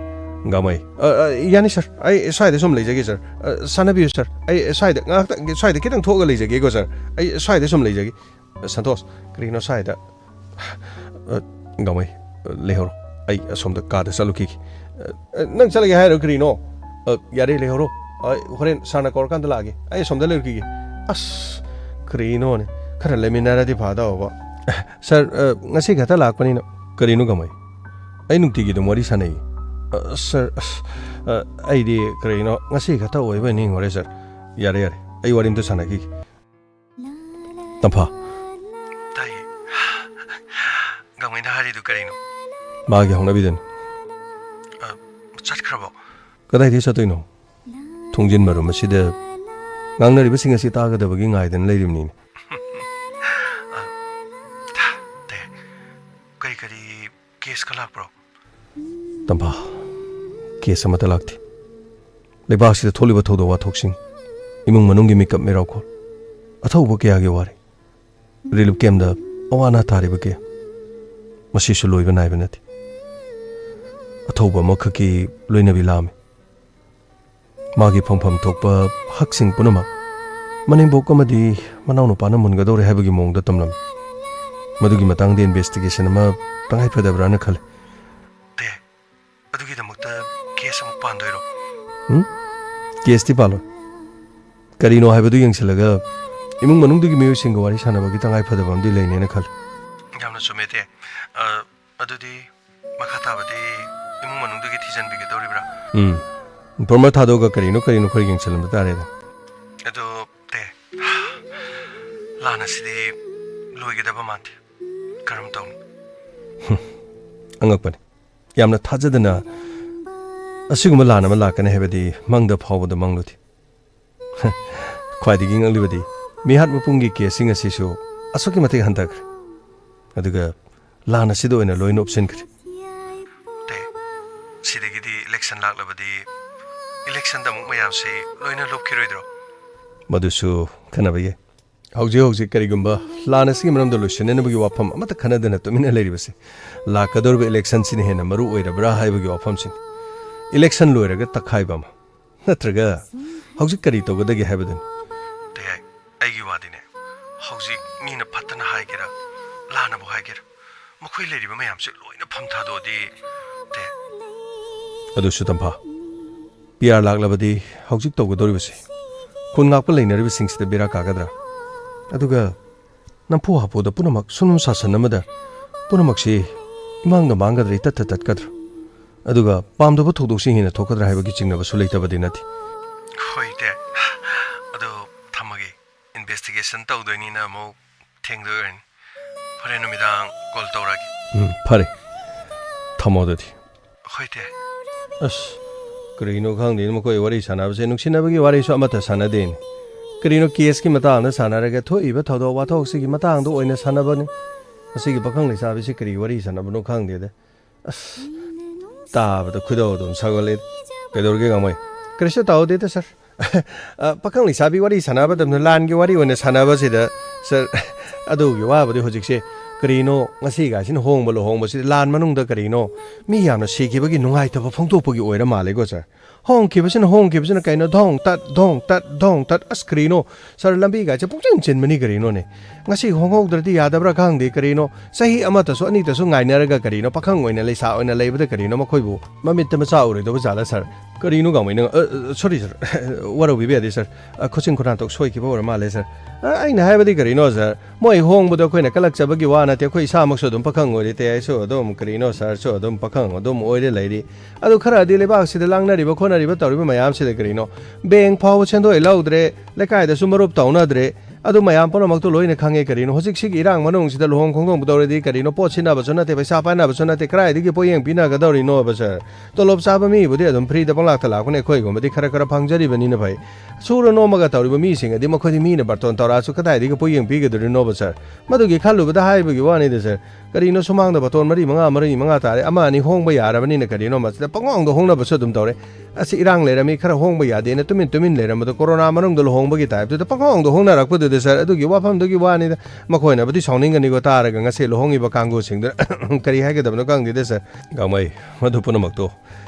ꯒꯥꯃꯩ꯫ ꯑ, ꯑ, ꯌꯥꯅꯤ ꯁꯥꯔ, ꯑꯩ ꯁ꯭ꯋꯥꯏꯗ ꯁꯨꯝ ꯂꯩꯖꯒꯦ ꯁꯥꯔ꯫ ꯑ, ꯁꯥꯟꯅꯕꯤꯌꯨ ꯁꯥꯔ, ꯑꯩ ꯁ꯭ꯋꯥꯏꯗ ꯉꯥꯏꯍꯥꯛꯇꯪ, ꯁ꯭ꯋꯥꯏꯗ ꯈꯤꯇꯪ ꯊꯣꯛꯑꯒ ꯂꯩꯖꯒꯦꯀꯣ ꯁꯥꯔ꯫ ꯑꯩ ꯁ꯭ꯋꯥꯏꯗ ꯁꯨꯝ ꯂꯩꯖꯒꯦ꯫ ꯁꯟꯇꯣꯁ, ꯀꯔꯤꯅꯣ ꯁ꯭ꯋꯥꯏꯗ? ꯑ, ꯒꯥꯃꯩ, ꯑ, ꯂꯩꯍꯧꯔꯣ, ꯑꯩ ꯑꯁꯣꯝꯗ ꯀꯥꯗ ꯆꯠꯂꯨꯈꯤꯒꯦ꯫ ꯑ, ꯑ, ꯅꯪ ꯆꯠꯂꯒꯦ ꯍꯥꯏꯔꯣ ꯀꯔꯤꯅꯣ? ꯑ, ꯌꯥꯔꯦ, ꯂꯩꯍꯧꯔꯣ꯫ ꯑ, ꯍꯣꯔꯦꯟ ꯁꯥꯔꯅ ꯀꯧꯔꯀꯥꯟꯗ ꯂꯥꯛꯑꯒꯦ꯫ ꯑꯩ ꯑꯁꯣꯝꯗ ꯂꯩꯔꯨꯈꯤꯒꯦ꯫ ꯑꯁ, ꯀꯔꯤꯅꯣꯅꯦ? ꯈꯔ ꯂꯩꯃꯤꯟꯅꯔꯗꯤ ꯐꯗꯧꯕ꯫ ꯁꯥꯔ, ꯑ, ꯉꯁꯤ ꯈꯛꯇ ꯂꯥꯛꯄꯅꯤꯅ꯫ ꯀꯔꯤꯅꯣ ꯀꯃꯥꯏ? ꯑꯩ ꯅꯨꯡꯇꯤꯒꯤ ꯑꯗꯨꯝ ꯋꯥꯔꯤ ꯁꯥꯟꯅꯩ꯫ ꯑ, ꯁꯥꯔ, ꯑꯁ, ꯑ, ꯑꯩꯗꯤ ꯀꯔꯤꯅꯣ ꯉꯁꯤ ꯈꯛꯇ ꯑꯣꯏꯕꯣꯏ ꯅꯤꯡꯉꯨꯔꯦ, ꯁꯥꯔ꯫ ꯌꯥꯔꯦ, ꯌꯥꯔꯦ, ꯑꯩ ꯋꯥꯔꯤ ꯑꯝꯇ ꯁꯥꯟꯅꯈꯤꯒꯦ꯫ ꯇꯝꯐꯥ꯫ ꯇꯥꯏꯌꯦ꯫ ꯒꯥꯡꯃꯩꯅ ꯍꯥꯏꯔꯤꯗꯨ ꯀꯔꯤꯅꯣ? ꯃꯥꯒꯤ ꯍꯧꯅꯕꯤꯗꯨꯅꯤ꯫ ꯑ, ꯆꯠꯈ꯭ꯔꯕꯣ? ꯀꯗꯥꯏꯗꯒꯤ ꯆꯠꯇꯣꯏꯅꯣ? ꯊꯣꯡꯖꯤꯟ ꯃꯔꯨꯝ ꯑꯁꯤꯗ ꯉꯥꯡꯅꯔꯤꯕꯁꯤꯡ ꯑꯁꯤ ꯇꯥꯒꯗꯕꯒꯤ ꯉꯥꯏꯗꯅ ꯂꯩꯔꯤꯕꯅꯤꯅꯦ꯫ ꯑ, ꯇꯦ, ꯀꯔꯤ ꯀꯔꯤ ꯀꯦꯁꯀ ꯂꯥꯛꯄ꯭ꯔꯣ? ꯇꯝꯐꯥ, ꯀꯦꯁ ꯑꯃꯠꯇ ꯂꯥꯛꯇꯦ꯫ ꯂꯩꯕꯥꯛꯁꯤꯗ ꯊꯣꯛꯂꯤꯕ ꯊꯧꯗꯣꯛ ꯋꯥꯊꯣꯛꯁꯤꯡ, ꯏꯃꯨꯡ ꯃꯅꯨꯡꯒꯤ ꯃꯤꯀꯞ ꯃꯤꯔꯥꯎꯈꯣꯜ, ꯑꯊꯧꯕ ꯀꯌꯥꯒꯤ ꯋꯥꯔꯤ, ꯔꯤꯂꯤꯐ ꯀꯦꯝꯗ ꯑꯋꯥ ꯑꯅꯥ ꯇꯥꯔꯤꯕ ꯀꯌꯥ, ꯃꯁꯤꯁꯨ ꯂꯣꯏꯕ ꯅꯥꯏꯕ ꯅꯠꯇꯦ꯫ ꯑꯊꯧꯕ ꯑꯃꯈꯛꯀꯤ ꯂꯣꯏꯅꯕꯤ ꯂꯥꯛꯑꯝꯃꯤ꯫ ꯃꯥꯒꯤ ꯐꯪꯐꯝ ꯊꯣꯛꯄ ꯍꯛꯁꯤꯡ ꯄꯨꯝꯅꯃꯛ ꯃꯅꯦꯝꯕꯣꯛ ꯑꯃꯗꯤ ꯃꯅꯥꯎꯅꯨꯄꯥꯅ ꯃꯨꯟꯒꯗꯧꯔꯦ ꯍꯥꯏꯕꯒꯤ ꯃꯑꯣꯡꯗ ꯇꯝꯂꯝꯃꯤ꯫ ꯃꯗꯨꯒꯤ ꯃꯇꯥꯡꯗ ꯏꯟꯚꯦꯁꯇꯤꯒꯦꯁꯟ ꯑꯃ ꯇꯉꯥꯏ ꯐꯗꯕ꯭ꯔꯥꯅ ꯈꯜꯂꯤ꯫ ꯇꯦ, ꯑꯗꯨꯒꯤꯗꯃꯛꯇ ꯀꯦꯁ ꯑꯃꯨꯛ ꯄꯥꯟꯗꯣꯏꯔꯣ? ꯎꯝ? ꯀꯦꯁꯇꯤ ꯄꯥꯜꯂꯣꯏ꯫ ꯀꯔꯤꯅꯣ ꯍꯥꯏꯕꯗꯨ ꯌꯦꯡꯁꯤꯜꯂꯒ ꯏꯃꯨꯡ ꯃꯅꯨꯡꯗꯨꯒꯤ ꯃꯤꯑꯣꯏꯁꯤꯡꯒ ꯋꯥꯔꯤ ꯁꯥꯟꯅꯕꯒꯤ ꯇꯉꯥꯏ ꯐꯗꯕ ꯑꯃꯗꯤ ꯂꯩꯅꯦꯅ ꯈꯜꯂꯤ꯫ ꯌꯥꯝꯅ ꯆꯨꯝꯃꯦ, ꯇꯦ꯫ ꯑ, ꯑꯗꯨꯗꯤ ꯃꯈꯥ ꯇꯥꯕꯗꯤ ꯏꯃꯨꯡ ꯃꯅꯨꯡꯗꯒꯤ ꯊꯤꯖꯤꯟꯕꯤꯒꯗꯧꯔꯤꯕ꯭ꯔꯥ? ꯎꯝ꯫ ꯏꯟꯐꯣꯔꯃꯔ ꯊꯥꯗꯣꯛꯑꯒ ꯀꯔꯤꯅꯣ ꯀꯔꯤꯅꯣ ꯈꯔ ꯌꯦꯡꯁꯤꯜꯂꯝꯕ ꯇꯥꯔꯦꯗ꯫ ꯑꯗꯣ, ꯇꯦ, ꯂꯥꯟ ꯑꯁꯤꯗꯤ ꯂꯣꯏꯒꯗꯕ ꯃꯥꯟꯗꯦ꯫ ꯀꯔꯝ ꯇꯧꯅꯤ? ꯍꯨꯝ, ꯑꯉꯛꯄꯅꯤ꯫ ꯌꯥꯝꯅ ꯊꯥꯖꯗꯅ ꯑꯁꯤꯒꯨꯝꯕ ꯂꯥꯟ ꯑꯃ ꯂꯥꯛꯀꯅꯤ ꯍꯥꯏꯕꯗꯤ ꯃꯪꯗ ꯐꯥꯎꯕꯗ ꯃꯪꯂꯨꯗꯦ꯫ ꯈ꯭ꯋꯥꯏꯗꯒꯤ ꯉꯛꯂꯤꯕꯗꯤ ꯃꯤꯍꯥꯠ ꯃꯄꯨꯡꯒꯤ ꯀꯦꯁꯁꯤꯡ ꯑꯁꯤꯁꯨ ꯑꯁꯨꯛꯀꯤ ꯃꯇꯤꯛ ꯍꯟꯊꯈ꯭ꯔꯦ꯫ ꯑꯗꯨꯒ ꯂꯥꯟ ꯑꯁꯤꯗ ꯑꯣꯏꯅ ꯂꯣꯏꯅ ꯎꯞꯁꯤꯟꯈ꯭ꯔꯦ꯫ ꯇꯦ, ꯁꯤꯗꯒꯤꯗꯤ ꯏꯂꯦꯛꯁꯟ ꯂꯥꯛꯂꯕꯗꯤ ꯏꯂꯦꯛꯁꯟꯗ ꯑꯃꯨꯛ ꯃꯌꯥꯝꯁꯤ ꯂꯣꯏꯅ ꯂꯨꯞꯈꯤꯔꯣꯏꯗ꯭ꯔꯣ? ꯃꯗꯨꯁꯨ ꯈꯟꯅꯕ ꯌꯥꯏ꯫ ꯍꯧꯖꯤꯛ ꯍꯧꯖꯤꯛ ꯀꯔꯤꯒꯨꯝꯕ ꯂꯥꯟ ꯑꯁꯤꯒꯤ ꯃꯔꯝꯗ ꯂꯣꯏꯁꯤꯟꯅꯅꯕꯒꯤ ꯋꯥꯐꯝ ꯑꯃꯠꯇ ꯈꯟꯅꯗꯅ ꯇꯨꯃꯤꯟꯅ ꯂꯩꯔꯤꯕꯁꯤ ꯂꯥꯛꯀꯗꯧꯔꯤꯕ ꯏꯂꯦꯛꯁꯟꯁꯤꯅ ꯍꯦꯟꯅ ꯃꯔꯨ ꯑꯣꯏꯔꯕ꯭ꯔꯥ ꯍꯥꯏꯕꯒꯤ ꯋꯥꯐꯝꯁꯤꯅꯤ꯫ ꯏꯂꯦꯛꯁꯟ ꯂꯣꯏꯔꯒ ꯇꯛꯈꯥꯏꯕ ꯑꯃ, ꯅꯠꯇ꯭ꯔꯒ ꯍꯧꯖꯤꯛ ꯀꯔꯤ ꯇꯧꯒꯗꯒꯦ ꯍꯥꯏꯕꯗꯨꯅꯤ꯫ ꯇꯦ, ꯑꯩꯒꯤ ꯋꯥꯗꯤꯅꯦ, ꯍꯧꯖꯤꯛ ꯃꯤꯅ ꯐꯠꯇꯅ ꯍꯥꯏꯒꯦꯔꯥ, ꯂꯥꯟꯅꯕꯨ ꯍꯥꯏꯒꯦꯔꯥ, ꯃꯈꯣꯏ ꯂꯩꯔꯤꯕ ꯃꯌꯥꯝꯁꯦ ꯂꯣꯏꯅ ꯐꯝ ꯊꯥꯗꯣꯛꯑꯗꯤ, ꯇꯦ꯫ ꯑꯗꯨꯁꯨ ꯇꯝꯐꯥ, ꯄꯤ ꯑꯥꯔ ꯂꯥꯛꯂꯕꯗꯤ ꯍꯧꯖꯤꯛ ꯇꯧꯒꯗꯧꯔꯤꯕꯁꯦ ꯈꯨꯟ ꯉꯥꯛꯄ ꯂꯩꯅꯔꯤꯕꯁꯤꯡꯁꯤꯗ ꯕꯦꯔꯥ ꯀꯥꯒꯗ꯭ꯔꯥ? ꯑꯗꯨꯒ ꯅꯝꯐꯨ ꯍꯥꯐꯨꯗ ꯄꯨꯝꯅꯃꯛ ꯁꯨꯝ ꯁꯥꯁꯟ ꯑꯃꯗ ꯄꯨꯝꯅꯃꯛꯁꯤ ꯏꯃꯥꯡꯗ ꯃꯥꯡꯒꯗ꯭ꯔꯥ, ꯏꯇꯠꯇ ꯇꯠꯀꯗ꯭ꯔꯥ? ꯑꯗꯨꯒ ꯄꯥꯝꯗꯕ ꯊꯧꯗꯣꯛꯁꯤꯡ ꯍꯦꯟꯅ ꯊꯣꯛꯀꯗ꯭ꯔꯥ ꯍꯥꯏꯕꯒꯤ ꯆꯤꯡꯅꯕꯁꯨ ꯂꯩꯇꯕꯗꯤ ꯅꯠꯇꯦ꯫ ꯍꯣꯏ, ꯏꯇꯦ꯫ ꯑꯗꯨ ꯊꯝꯃꯒꯦ꯫ ꯏꯟꯚꯦꯁꯇꯤꯒꯦꯁꯟ ꯇꯧꯗꯣꯏꯅꯤꯅ ꯑꯃꯨꯛ ꯊꯦꯡꯗꯣꯏ ꯑꯣꯏꯔꯅꯤ꯫ ꯍꯣꯔꯦꯟ ꯅꯨꯃꯤꯗꯥꯡ ꯀꯣꯜ ꯇꯧꯔꯛꯑꯒꯦ꯫ ꯎꯝ, ꯐꯔꯦ꯫ ꯊꯝꯃꯣ ꯑꯗꯨꯗꯤ꯫ ꯍꯣꯏ, ꯏꯇꯦ꯫ ꯑꯁ, ꯀꯔꯤꯅꯣ ꯈꯪꯗꯦꯅꯦ, ꯃꯈꯣꯏ ꯋꯥꯔꯤ ꯁꯥꯟꯅꯕꯁꯦ ꯅꯨꯡꯁꯤꯅꯕꯒꯤ ꯋꯥꯔꯤꯁꯨ ꯑꯃꯠꯇ ꯁꯥꯟꯅꯗꯦꯅꯦ꯫ ꯀꯔꯤꯅꯣ ꯀꯦꯁꯀꯤ ꯃꯇꯥꯡꯗ ꯁꯥꯟꯅꯔꯒ ꯊꯣꯛꯏꯕ ꯊꯧꯗꯣꯛ ꯋꯥꯊꯣꯛꯁꯤꯒꯤ ꯃꯇꯥꯡꯗ ꯑꯣꯏꯅ ꯁꯥꯟꯅꯕꯅꯤ꯫ ꯃꯁꯤꯒꯤ ꯄꯥꯈꯪ ꯂꯩꯁꯥꯕꯤꯁꯤ ꯀꯔꯤ ꯋꯥꯔꯤ ꯁꯥꯟꯅꯕꯅꯣ ꯈꯪꯗꯦꯗ꯫ ꯑꯁ, ꯇꯥꯕꯗ ꯈꯣꯏꯗꯧ ꯑꯗꯨꯝ ꯁꯥꯎꯒꯠꯂꯦ꯫ ꯀꯩꯗꯧꯔꯒꯦ, ꯒꯥꯡꯃꯩ? ꯀꯔꯤꯁꯨ ꯇꯧꯗꯦꯗ, ꯁꯥꯔ꯫ ꯑ, ꯄꯥꯈꯪ ꯂꯩꯁꯥꯕꯤ ꯋꯥꯔꯤ ꯁꯥꯟꯅꯕ ꯃꯇꯝꯗ ꯂꯥꯟꯒꯤ ꯋꯥꯔꯤ ꯑꯣꯏꯅ ꯁꯥꯟꯅꯕꯁꯤꯗ, ꯁꯥꯔ, ꯑꯗꯨꯒꯤ ꯋꯥꯕꯨꯗꯤ ꯍꯧꯖꯤꯛꯁꯦ ꯀꯔꯤꯅꯣ, ꯉꯁꯤꯒꯥꯏꯁꯤꯅ ꯍꯣꯡꯕ ꯂꯨꯍꯣꯡꯕꯁꯤꯗ ꯂꯥꯟ ꯃꯅꯨꯡꯗ ꯀꯔꯤꯅꯣ ꯃꯤ ꯌꯥꯝꯅ ꯁꯤꯈꯤꯕꯒꯤ ꯅꯨꯡꯉꯥꯏꯇꯕ ꯐꯣꯡꯗꯣꯛꯄꯒꯤ ꯑꯣꯏꯔ ꯃꯥꯜꯂꯦꯀꯣ, ꯁꯥꯔ꯫ ꯍꯣꯡꯈꯤꯕꯁꯤꯅ ꯍꯣꯡꯈꯤꯕꯁꯤꯅ ꯀꯩꯅꯣ, ꯙꯣꯡ ꯇꯠ, ꯙꯣꯡ ꯇꯠ, ꯙꯣꯡ ꯇꯠ꯫ ꯑꯁ, ꯀꯔꯤꯅꯣ? ꯁꯥꯔ, ꯂꯝꯕꯤꯒꯥꯏꯁꯦ ꯄꯨꯡꯆꯤꯟ ꯆꯤꯟꯕꯅꯤ ꯀꯔꯤꯅꯣꯅꯦ? ꯉꯁꯤ ꯍꯣꯡꯍꯧꯗ꯭ꯔꯗꯤ ꯌꯥꯗꯕ꯭ꯔꯥ ꯈꯪꯗꯦ ꯀꯔꯤꯅꯣ? ꯆꯍꯤ ꯑꯃꯠꯇꯁꯨ ꯑꯅꯤꯇꯁꯨ ꯉꯥꯏꯅꯔꯒ ꯀꯔꯤꯅꯣ? ꯄꯥꯈꯪ ꯑꯣꯏꯅ ꯂꯩꯁꯥ ꯑꯣꯏꯅ ꯂꯩꯕꯗ ꯀꯔꯤꯅꯣ ꯃꯈꯣꯏꯕꯨ ꯃꯃꯤꯠꯇ ꯃꯆꯥ ꯎꯔꯣꯏꯗꯧꯕ ꯖꯥꯠꯂ, ꯁꯥꯔ? ꯀꯔꯤꯅꯣ, ꯒꯥꯡꯃꯩ, ꯅꯪ, ꯑ, ꯑ, ꯁꯣꯔꯤ, ꯁꯥꯔ꯫ ꯋꯥꯔꯧꯕꯤꯕ ꯌꯥꯗꯦ, ꯁꯥꯔ꯫ ꯑ, ꯈꯨꯠꯁꯤꯟ ꯈꯨꯠꯅꯥꯟꯊꯣꯛ ꯁꯣꯏꯈꯤꯕ ꯑꯣꯏꯔ ꯃꯥꯜꯂꯦ, ꯁꯥꯔ꯫ ꯑ, ꯑꯩꯅ ꯍꯥꯏꯕꯗꯤ ꯀꯔꯤꯅꯣ, ꯁꯥꯔ? ꯃꯣꯏ ꯍꯣꯡꯕꯗꯣ ꯑꯩꯈꯣꯏꯅ ꯀꯜꯂꯛꯆꯕꯒꯤ ꯋꯥ ꯅꯠꯇꯦ꯫ ꯑꯩꯈꯣꯏ ꯏꯁꯥꯃꯛꯁꯨ ꯑꯗꯨꯝ ꯄꯥꯈꯪ ꯑꯣꯏꯔꯤ, ꯇꯦ, ꯑꯩꯁꯨ ꯑꯗꯨꯝ ꯀꯔꯤꯅꯣ, ꯁꯥꯔꯁꯨ ꯑꯗꯨꯝ ꯄꯥꯈꯪ ꯑꯗꯨꯝ ꯑꯣꯏꯔꯦ ꯂꯩꯔꯤ꯫ ꯑꯗꯨ ꯈꯔꯗꯤ ꯂꯩꯕꯥꯛꯁꯤꯗ ꯂꯥꯡꯅꯔꯤꯕ ꯈꯣꯠꯅꯔꯤꯕ ꯇꯧꯔꯤꯕ ꯃꯌꯥꯝꯁꯤꯗ ꯀꯔꯤꯅꯣ? ꯕꯦꯡꯛ ꯐꯥꯎꯕ ꯁꯦꯟꯗꯣꯏ ꯂꯧꯗ꯭ꯔꯦ, ꯂꯩꯀꯥꯏꯗꯁꯨ ꯃꯔꯨꯞ ꯇꯧꯅꯗ꯭ꯔꯦ꯫ ꯑꯗꯨ ꯃꯌꯥꯝ ꯄꯨꯝꯅꯃꯛꯇꯣ ꯂꯣꯏꯅ ꯈꯪꯉꯦ ꯀꯔꯤꯅꯣ꯫ ꯍꯧꯖꯤꯛꯁꯤꯒꯤ ꯏꯔꯥꯡ ꯃꯅꯨꯡꯁꯤꯗ ꯂꯨꯍꯣꯡ ꯈꯣꯡꯗꯣꯡꯕ ꯇꯧꯔꯗꯤ ꯀꯔꯤꯅꯣ? ꯄꯣꯠ ꯁꯤꯠꯅꯕꯁꯨ ꯅꯠꯇꯦ, ꯄꯩꯁꯥ ꯄꯥꯏꯅꯕꯁꯨ ꯅꯠꯇꯦ, ꯀꯗꯥꯏꯗꯒꯤ ꯄꯣꯠꯌꯦꯡ ꯄꯤꯅꯒꯗꯧꯔꯤꯅꯣꯕ, ꯁꯥꯔ? ꯇꯣꯂꯣꯞ ꯆꯥꯕ ꯃꯤꯕꯨꯗꯤ ꯑꯗꯨꯝ ꯐ꯭ꯔꯤꯗ ꯄꯪꯂꯥꯛꯇ ꯂꯥꯛꯄꯅꯦ, ꯑꯩꯈꯣꯏꯒꯨꯝꯕꯗꯤ ꯈꯔ ꯈꯔ ꯐꯪꯖꯔꯤꯕꯅꯤꯅ ꯐꯩ꯫ ꯁꯨꯔ ꯅꯣꯝꯃꯒ ꯇꯧꯔꯤꯕ ꯃꯤꯁꯤꯡ ꯑꯗꯤ ꯃꯈꯣꯏꯗꯤ ꯃꯤꯅ ꯕꯥꯔꯇꯣꯟ ꯇꯧꯔꯛꯑꯁꯨ ꯀꯗꯥꯏꯗꯒꯤ ꯄꯣꯠꯌꯦꯡ ꯄꯤꯒꯗꯧꯔꯤꯅꯣꯕ, ꯁꯥꯔ? ꯃꯗꯨꯒꯤ ꯈꯜꯂꯨꯕꯗ ꯍꯥꯏꯕꯒꯤ ꯋꯥꯅꯤꯗ, ꯁꯥꯔ꯫ ꯀꯔꯤꯅꯣ, ꯁꯨꯃꯥꯡꯗ ꯕꯥꯔꯇꯣꯟ ꯃꯔꯤ ꯃꯉꯥ, ꯃꯔꯤ ꯃꯉꯥ ꯇꯥꯔꯦ, ꯑꯃ ꯑꯅꯤ ꯍꯣꯡꯕ ꯌꯥꯔꯕꯅꯤꯅ ꯀꯔꯤꯅꯣ ꯃꯁꯤꯗ ꯄꯪꯍꯣꯡꯗ ꯍꯣꯡꯅꯕꯁꯨ ꯑꯗꯨꯝ ꯇꯧꯔꯦ꯫ ꯑꯁꯤ ꯏꯔꯥꯡ ꯂꯩꯔꯝꯃꯤ, ꯈꯔ ꯍꯣꯡꯕ ꯌꯥꯗꯦꯅ ꯇꯨꯃꯤꯟ ꯇꯨꯃꯤꯟ ꯂꯩꯔꯝꯕꯗꯣ ꯀꯣꯔꯣꯅꯥ ꯃꯅꯨꯡꯗ ꯂꯨꯍꯣꯡꯕꯒꯤ ꯇꯥꯏꯞꯇꯨꯗ ꯄꯪꯍꯣꯡꯗ ꯍꯣꯡꯅꯔꯛꯄꯗꯨꯗ, ꯁꯥꯔ, ꯑꯗꯨꯒꯤ ꯋꯥꯐꯝꯗꯨꯒꯤ ꯋꯥꯅꯤꯗ꯫ ꯃꯈꯣꯏꯅꯕꯨꯗꯤ ꯁꯥꯎꯅꯤꯡꯒꯅꯤꯀꯣ ꯇꯥꯔꯒ, ꯉꯁꯤ ꯂꯨꯍꯣꯡꯉꯤꯕ ꯀꯥꯡꯕꯨꯁꯤꯡꯗꯨꯅ ꯀꯔꯤ ꯍꯥꯏꯒꯗꯕꯅꯣ ꯈꯪꯗꯦꯗ, ꯁꯥꯔ꯫ ꯒꯥꯡꯃꯩ, ꯃꯗꯨ ꯄꯨꯝꯅꯃꯛꯇꯣ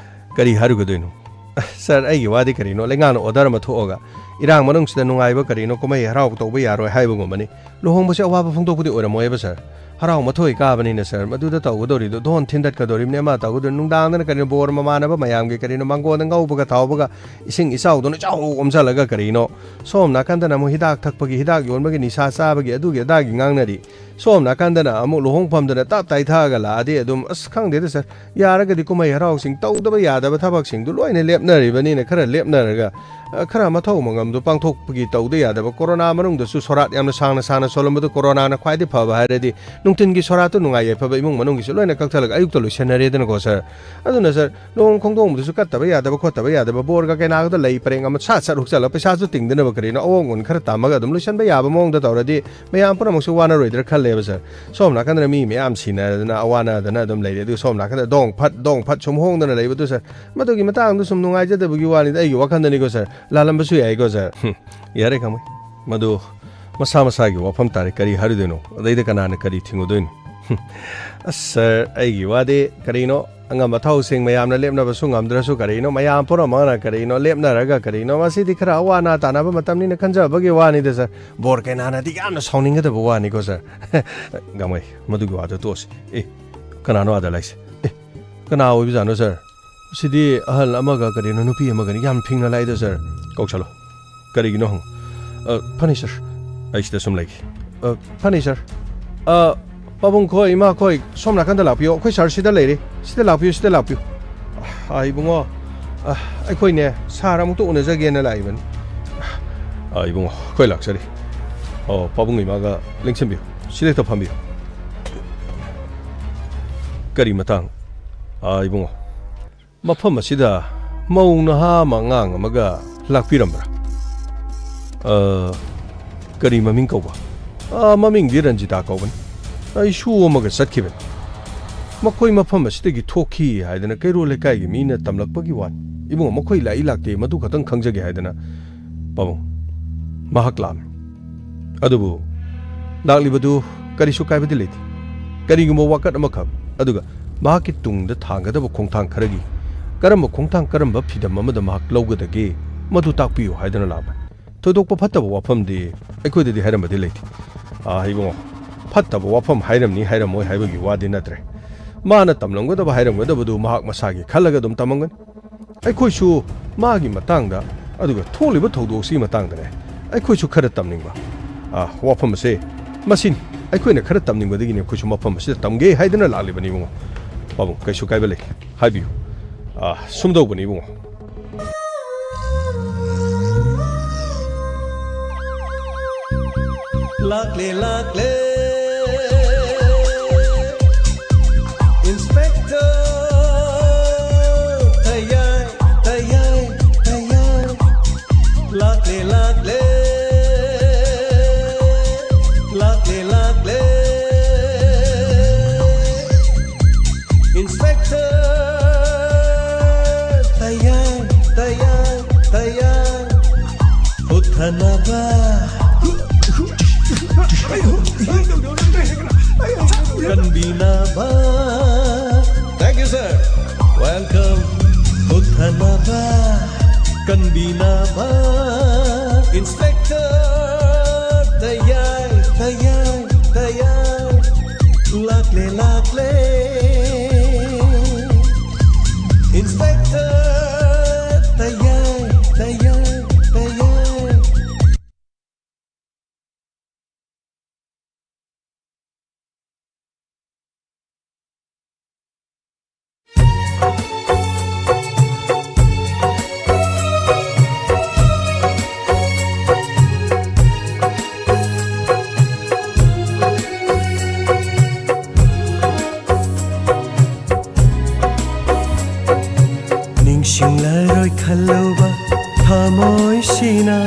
ꯀꯔꯤ ꯍꯥꯏꯔꯨꯒꯗꯣꯏꯅꯣ? ꯁꯥꯔ, ꯑꯩꯒꯤ ꯋꯥꯗꯤ ꯀꯔꯤꯅꯣ, ꯂꯩꯉꯥꯛꯅ ꯑꯣꯔꯗꯔ ꯑꯃ ꯊꯣꯛꯑꯒ ꯏꯔꯥꯡ ꯃꯅꯨꯡꯁꯤꯗ ꯅꯨꯡꯉꯥꯏꯕ ꯀꯔꯤꯅꯣ, ꯀꯨꯝꯍꯩ ꯍꯔꯥꯎ ꯇꯧꯕ ꯌꯥꯔꯣꯏ ꯍꯥꯏꯕꯒꯨꯝꯕꯅꯤ꯫ ꯂꯨꯍꯣꯡꯕꯁꯦ ꯑꯋꯥꯕ ꯐꯣꯡꯗꯣꯛꯄꯗꯤ ꯑꯣꯏꯔꯝꯃꯣꯏꯕ, ꯁꯥꯔ꯫ ꯍꯔꯥꯎ ꯃꯊꯣꯏ ꯀꯥꯕꯅꯤꯅ ꯁꯥꯔ, ꯃꯗꯨꯗ ꯇꯧꯒꯗꯧꯔꯤꯗꯣ ꯙꯣꯟ ꯊꯤꯟꯗꯠꯀꯗꯧꯔꯤꯕꯅꯤ, ꯑꯃ ꯇꯧꯒꯗꯧꯔꯤ, ꯅꯨꯡꯗꯥꯡꯗꯅ ꯀꯔꯤꯅꯣ ꯕꯣꯔ ꯃꯃꯥꯟꯅꯕ ꯃꯌꯥꯝꯒꯤ ꯀꯔꯤꯅꯣ ꯃꯥꯡꯒꯣꯟꯗ ꯉꯧꯕꯒ ꯊꯥꯎꯕꯒ ꯏꯁꯤꯡ ꯏꯆꯥꯎꯗꯧꯅ ꯆꯥꯎ ꯑꯣꯝꯁꯤꯜꯂꯒ ꯀꯔꯤꯅꯣ, ꯁꯣꯝ ꯅꯥꯀꯟꯗꯅ ꯑꯃꯨꯛ ꯍꯤꯗꯥꯛ ꯊꯛꯄꯒꯤ, ꯍꯤꯗꯥꯛ ꯌꯣꯟꯕꯒꯤ, ꯅꯤꯁꯥ ꯆꯥꯕꯒꯤ, ꯑꯗꯨꯒꯤ ꯑꯗꯥꯒꯤ ꯉꯥꯡꯅꯔꯤ, ꯁꯣꯝ ꯅꯥꯀꯟꯗꯅ ꯑꯃꯨꯛ ꯂꯨꯍꯣꯡꯐꯝꯗꯅ ꯇꯞ ꯇꯥꯏ ꯊꯛꯑꯒ ꯂꯥꯛꯑꯗꯤ ꯑꯗꯨꯝ, ꯑꯁ, ꯈꯪꯗꯦꯗ ꯁꯥꯔ, ꯌꯥꯔꯒꯗꯤ ꯀꯨꯝꯍꯩ ꯍꯔꯥꯎꯁꯤꯡ ꯇꯧꯗꯕ ꯌꯥꯗꯕ ꯊꯕꯛꯁꯤꯡꯗꯨ ꯂꯣꯏꯅ ꯂꯦꯞꯅꯔꯤꯕꯅꯤꯅ ꯈꯔ ꯂꯦꯞꯅꯔꯒ, ꯑ, ꯈꯔ ꯃꯊꯧ ꯃꯉꯝꯗꯨ ꯄꯥꯡꯊꯣꯛꯄꯒꯤ ꯇꯧꯗ ꯌꯥꯗꯕ, ꯀꯣꯔꯣꯅꯥ ꯃꯅꯨꯡꯗꯁꯨ ꯁꯣꯔꯥꯠ ꯌꯥꯝꯅ ꯁꯥꯡꯅ ꯁꯥꯡꯅ ꯁꯣꯜꯂꯝꯕꯗꯨ ꯀꯣꯔꯣꯅꯥꯅ ꯈ꯭ꯋꯥꯏꯗꯒꯤ ꯐꯕ ꯍꯥꯏꯔꯗꯤ ꯅꯨꯡꯊꯤꯟꯒꯤ ꯁꯣꯔꯥꯠꯇꯨ ꯅꯨꯡꯉꯥꯏ ꯌꯥꯏꯐꯕ ꯏꯃꯨꯡ ꯃꯅꯨꯡꯒꯤꯁꯨ ꯂꯣꯏꯅ ꯀꯛꯊꯠꯂꯒ ꯑꯌꯨꯛꯇ ꯂꯣꯏꯁꯤꯟꯅꯔꯦꯗꯅꯀꯣ ꯁꯥꯔ꯫ ꯑꯗꯨꯅ ꯁꯥꯔ, ꯂꯨꯍꯣꯡ ꯈꯣꯡꯗꯣꯡꯕꯗꯨꯁꯨ ꯀꯠꯇꯕ ꯌꯥꯗꯕ ꯈꯣꯠꯇꯕ ꯌꯥꯗꯕ, ꯕꯣꯔꯒ ꯀꯩꯅꯥꯒꯗꯣ ꯂꯩ ꯄꯔꯦꯡ ꯑꯃ ꯁꯥꯠ ꯁꯥꯠ ꯍꯨꯛꯆꯜꯂꯒ ꯄꯩꯁꯥꯁꯨ ꯇꯤꯡꯗꯅꯕ ꯀꯔꯤꯅꯣ ꯑꯑꯣꯟ ꯑꯉꯣꯟ ꯈꯔ ꯇꯝꯃꯒ ꯑꯗꯨꯝ ꯂꯣꯏꯁꯤꯟꯕ ꯌꯥꯕ ꯃꯑꯣꯡꯗ ꯇꯧꯔꯗꯤ ꯃꯌꯥꯝ ꯄꯨꯝꯅꯃꯛꯁꯨ ꯋꯥꯅꯔꯣꯏꯗ꯭ꯔꯥ ꯈꯜꯂꯦꯕ ꯁꯥꯔ꯫ ꯁꯣꯝ ꯅꯥꯀꯟꯗꯅ ꯃꯤ ꯃꯌꯥꯝ ꯁꯤꯅꯗꯅ ꯑꯋꯥꯅꯗꯅ ꯑꯗꯨꯝ ꯂꯩꯔꯦ, ꯑꯗꯨꯒ ꯁꯣꯝ ꯅꯥꯀꯟꯗ ꯗꯣꯡ ꯐꯠ ꯗꯣꯡ ꯐꯠ ꯁꯨꯝ ꯍꯣꯡꯗꯅ ꯂꯩꯕꯗꯨ ꯁꯥꯔ, ꯃꯗꯨꯒꯤ ꯃꯇꯥꯡꯗꯨ ꯁꯨꯝ ꯅꯨꯡꯉꯥꯏꯖꯗꯕꯒꯤ ꯋꯥꯅꯤꯗ, ꯑꯩꯒꯤ ꯋꯥꯈꯜꯗꯅꯤꯀꯣ ꯁꯥꯔ, ꯂꯥꯜꯂꯝꯕꯁꯨ ꯌꯥꯏꯀꯣ ꯁꯥꯔ꯫ ꯍꯨꯝ, ꯌꯥꯔꯦ ꯈꯪꯃꯩ, ꯃꯗꯨ ꯃꯁꯥ ꯃꯁꯥꯒꯤ ꯋꯥꯐꯝ ꯇꯥꯔꯦ, ꯀꯔꯤ ꯍꯥꯏꯔꯨꯗꯣꯏꯅꯣ, ꯑꯗꯩꯗ ꯀꯅꯥꯅ ꯀꯔꯤ ꯊꯤꯡꯉꯨꯗꯣꯏꯅꯣ? ꯍꯨꯝ, ꯑꯁ ꯁꯥꯔ, ꯑꯩꯒꯤ ꯋꯥꯗꯤ ꯀꯔꯤꯅꯣ, ꯑꯉꯝ ꯑꯊꯧꯁꯤꯡ ꯃꯌꯥꯝꯅ ꯂꯦꯞꯅꯕꯁꯨ ꯉꯝꯗ꯭ꯔꯁꯨ ꯀꯔꯤꯅꯣ, ꯃꯌꯥꯝ ꯄꯨꯝꯅꯃꯛꯅ ꯀꯔꯤꯅꯣ ꯂꯦꯞꯅꯔꯒ ꯀꯔꯤꯅꯣ, ꯃꯁꯤꯗꯤ ꯈꯔ ꯑꯋꯥ ꯑꯅꯥ ꯇꯥꯟꯅꯕ ꯃꯇꯝꯅꯤꯅ ꯈꯟꯖꯕꯒꯤ ꯋꯥꯅꯤꯗ ꯁꯥꯔ, ꯕꯣꯔ ꯀꯩꯅꯥꯅꯗꯤ ꯌꯥꯝꯅ ꯁꯥꯎꯅꯤꯡꯒꯗꯕ ꯋꯥꯅꯤꯀꯣ ꯁꯥꯔ꯫ ꯈꯪꯃꯩ, ꯃꯗꯨꯒꯤ ꯋꯥꯗꯨ ꯇꯣꯛꯑꯁꯤ꯫ ꯑꯦ, ꯀꯅꯥꯅꯣ ꯑꯥꯗ ꯂꯥꯛꯏꯁꯦ? ꯑꯦ, ꯀꯅꯥ ꯑꯣꯏꯕꯖꯥꯠꯅꯣ ꯁꯥꯔ? ꯁꯤꯗꯤ ꯑꯍꯜ ꯑꯃꯒ ꯀꯔꯤꯅꯣ ꯅꯨꯄꯤ ꯑꯃꯒꯅꯤ, ꯌꯥꯝ ꯐꯤꯡꯅ ꯂꯥꯛꯏꯗ ꯁꯥꯔ꯫ ꯀꯧꯁꯜꯂꯣ꯫ ꯀꯔꯤꯒꯤꯅꯣ ꯍꯪꯉꯨ꯫ ꯑ, ꯐꯅꯤ ꯁꯥꯔ, ꯑꯩ ꯁꯤꯗ ꯁꯨꯝ ꯂꯩꯒꯦ꯫ ꯑ, ꯐꯅꯤ ꯁꯥꯔ꯫ ꯑ, ꯄꯥꯕꯨꯡ ꯈꯣꯏ, ꯏꯃꯥ ꯈꯣꯏ, ꯁꯣꯝ ꯅꯥꯀꯟꯗ ꯂꯥꯛꯄꯤꯌꯣ, ꯑꯩꯈꯣꯏ ꯁꯥꯔ ꯁꯤꯗ ꯂꯩꯔꯦ, ꯁꯤꯗ ꯂꯥꯛꯄꯤꯌꯨ, ꯁꯤꯗ ꯂꯥꯛꯄꯤꯌꯨ꯫ ꯑ, ꯏꯕꯨꯡꯉꯣ, ꯑ, ꯑꯩꯈꯣꯏꯅꯦ ꯁꯥꯔ ꯑꯃꯨꯛꯇ ꯎꯅꯖꯒꯦꯅ ꯂꯥꯛꯏꯕꯅꯤ꯫ ꯑ, ꯏꯕꯨꯡꯉꯣ, ꯑꯩꯈꯣꯏ ꯂꯥꯛꯆꯔꯤ꯫ ꯑꯣ, ꯄꯥꯕꯨꯡ ꯏꯃꯥꯒ ꯂꯦꯡꯁꯤꯟꯕꯤꯌꯨ, ꯁꯤꯗ ꯍꯦꯛꯇ ꯐꯝꯕꯤꯌꯨ꯫ ꯀꯔꯤ ꯃꯇꯥꯡ? ꯑ, ꯏꯕꯨꯡꯉꯣ, ꯃꯐꯝ ꯑꯁꯤꯗ ꯃꯧ ꯅꯍꯥ ꯑꯃ ꯑꯉꯥꯡ ꯑꯃꯒ ꯂꯥꯛꯄꯤꯔꯝꯕ꯭ꯔꯥ? ꯑ, ꯀꯔꯤ ꯃꯃꯤꯡ ꯀꯧꯕ? ꯑ, ꯃꯃꯤꯡꯗꯤ ꯔꯟꯖꯤꯇꯥ ꯀꯧꯕꯅꯤ꯫ ꯑ, ꯏꯁꯨ ꯑꯃꯒ ꯆꯠꯈꯤꯕꯅꯤ꯫ ꯃꯈꯣꯏ ꯃꯐꯝ ꯑꯁꯤꯗꯒꯤ ꯊꯣꯛꯈꯤ ꯍꯥꯏꯗꯅ ꯀꯩꯔꯣꯜ ꯂꯩꯀꯥꯏꯒꯤ ꯃꯤꯅ ꯇꯝꯂꯛꯄꯒꯤ ꯋꯥꯅꯤ꯫ ꯏꯕꯨꯡꯉꯣ, ꯃꯈꯣꯏ ꯂꯥꯛꯏ ꯂꯥꯛꯇꯦ ꯃꯗꯨ ꯈꯛꯇꯪ ꯈꯪꯖꯒꯦ ꯍꯥꯏꯗꯅ ꯄꯥꯕꯨꯡ ꯃꯍꯥꯛ ꯂꯥꯛꯂꯝꯃꯤ꯫ ꯑꯗꯨꯕꯨ ꯂꯥꯛꯂꯤꯕꯗꯨ ꯀꯔꯤꯁꯨ ꯀꯥꯏꯕꯗꯤ ꯂꯩꯇꯦ꯫ ꯀꯔꯤꯒꯨꯝꯕ ꯋꯥꯀꯠ ꯑꯃꯈꯛ, ꯑꯗꯨꯒ ꯃꯍꯥꯛꯀꯤ ꯇꯨꯡꯗ ꯊꯥꯡꯒꯗꯕ ꯈꯣꯡꯊꯥꯡ ꯈꯔꯒꯤ ꯀꯔꯝꯕ ꯈꯣꯡꯊꯥꯡ, ꯀꯔꯝꯕ ꯐꯤꯗꯝ ꯑꯃꯗ ꯃꯍꯥꯛ ꯂꯧꯒꯗꯒꯦ, ꯃꯗꯨ ꯇꯥꯛꯄꯤꯌꯨ ꯍꯥꯏꯗꯨꯅ ꯂꯥꯛꯄꯅꯤ꯫ ꯊꯣꯏꯗꯣꯛꯄ ꯐꯠꯇꯕ ꯋꯥꯐꯝꯗꯤ ꯑꯩꯈꯣꯏꯗꯗꯤ ꯍꯥꯏꯔꯝꯕꯗꯤ ꯂꯩꯇꯦ꯫ ꯑꯥ, ꯏꯕꯨꯡꯉꯣ, ꯐꯠꯇꯕ ꯋꯥꯐꯝ ꯍꯥꯏꯔꯝꯅꯤ ꯍꯥꯏꯔꯝꯃꯣꯏ ꯍꯥꯏꯕꯒꯤ ꯋꯥꯗꯤ ꯅꯠꯇ꯭ꯔꯦ꯫ ꯃꯥꯅ ꯇꯝꯂꯝꯒꯗꯕ ꯍꯥꯏꯔꯝꯒꯗꯕꯗꯨ ꯃꯍꯥꯛ ꯃꯁꯥꯒꯤ ꯈꯜꯂꯒ ꯑꯗꯨꯝ ꯇꯝꯃꯝꯒꯅꯤ꯫ ꯑꯩꯈꯣꯏꯁꯨ ꯃꯥꯒꯤ ꯃꯇꯥꯡꯗ, ꯑꯗꯨꯒ ꯊꯣꯛꯂꯤꯕ ꯊꯧꯗꯣꯛꯁꯤꯒꯤ ꯃꯇꯥꯡꯗꯅꯦ ꯑꯩꯈꯣꯏꯁꯨ ꯈꯔ ꯇꯝꯅꯤꯡꯕ꯫ ꯑꯥ, ꯋꯥꯐꯝ ꯑꯁꯦ ꯃꯁꯤꯅꯤ꯫ ꯑꯩꯈꯣꯏꯅ ꯈꯔ ꯇꯝꯅꯤꯡꯕꯗꯒꯤꯅꯤ ꯑꯩꯈꯣꯏꯁꯨ ꯃꯐꯝ ꯑꯁꯤꯗ ꯇꯝꯒꯦ ꯍꯥꯏꯗꯨꯅ ꯂꯥꯛꯂꯤꯕꯅꯤ, ꯏꯕꯨꯡꯉꯣ꯫ ꯄꯥꯕꯨꯡ, ꯀꯩꯁꯨ ꯀꯥꯏꯕ ꯂꯩꯇꯦ, ꯍꯥꯏꯕꯤꯌꯨ꯫ ꯑꯥ, ꯁꯨꯝꯗꯧꯕꯅꯤ, ꯏꯕꯨꯡꯉꯣ꯫ ꯂꯥꯛꯂꯦ, ꯂꯥꯛꯂꯦ, Inspector ꯊꯌꯥꯏ, ꯊꯌꯥꯏ, ꯊꯌꯥꯏ꯫ ꯂꯥꯛꯂꯦ, ꯂꯥꯛꯂꯦ, ꯂꯥꯛꯂꯦ, ꯂꯥꯛꯂꯦ꯫ Inspector ꯊꯌꯥꯏ, ꯊꯌꯥꯏ, ꯊꯌꯥꯏ꯫ ꯍꯨꯠꯊꯅꯕ꯫ ꯀꯟꯕꯤꯅꯕ꯫ Thank you, sir. Welcome. ꯍꯨꯠꯊꯅꯕ꯫ ꯀꯟꯕꯤꯅꯕ꯫ Inspector ꯊꯌꯥꯏ, ꯊꯌꯥꯏ, ꯊꯌꯥꯏ꯫ ꯂꯥꯛꯂꯦ, ꯂꯥꯛꯂꯦ꯫ Inspector ꯊꯌꯥꯏ, ꯊꯌꯥꯏ, ꯊꯌꯥꯏ꯫ ꯅꯤꯡꯁꯤꯡꯂꯔꯣꯏ ꯈꯜꯂꯨꯕ ꯊꯃꯣꯏꯁꯤꯅ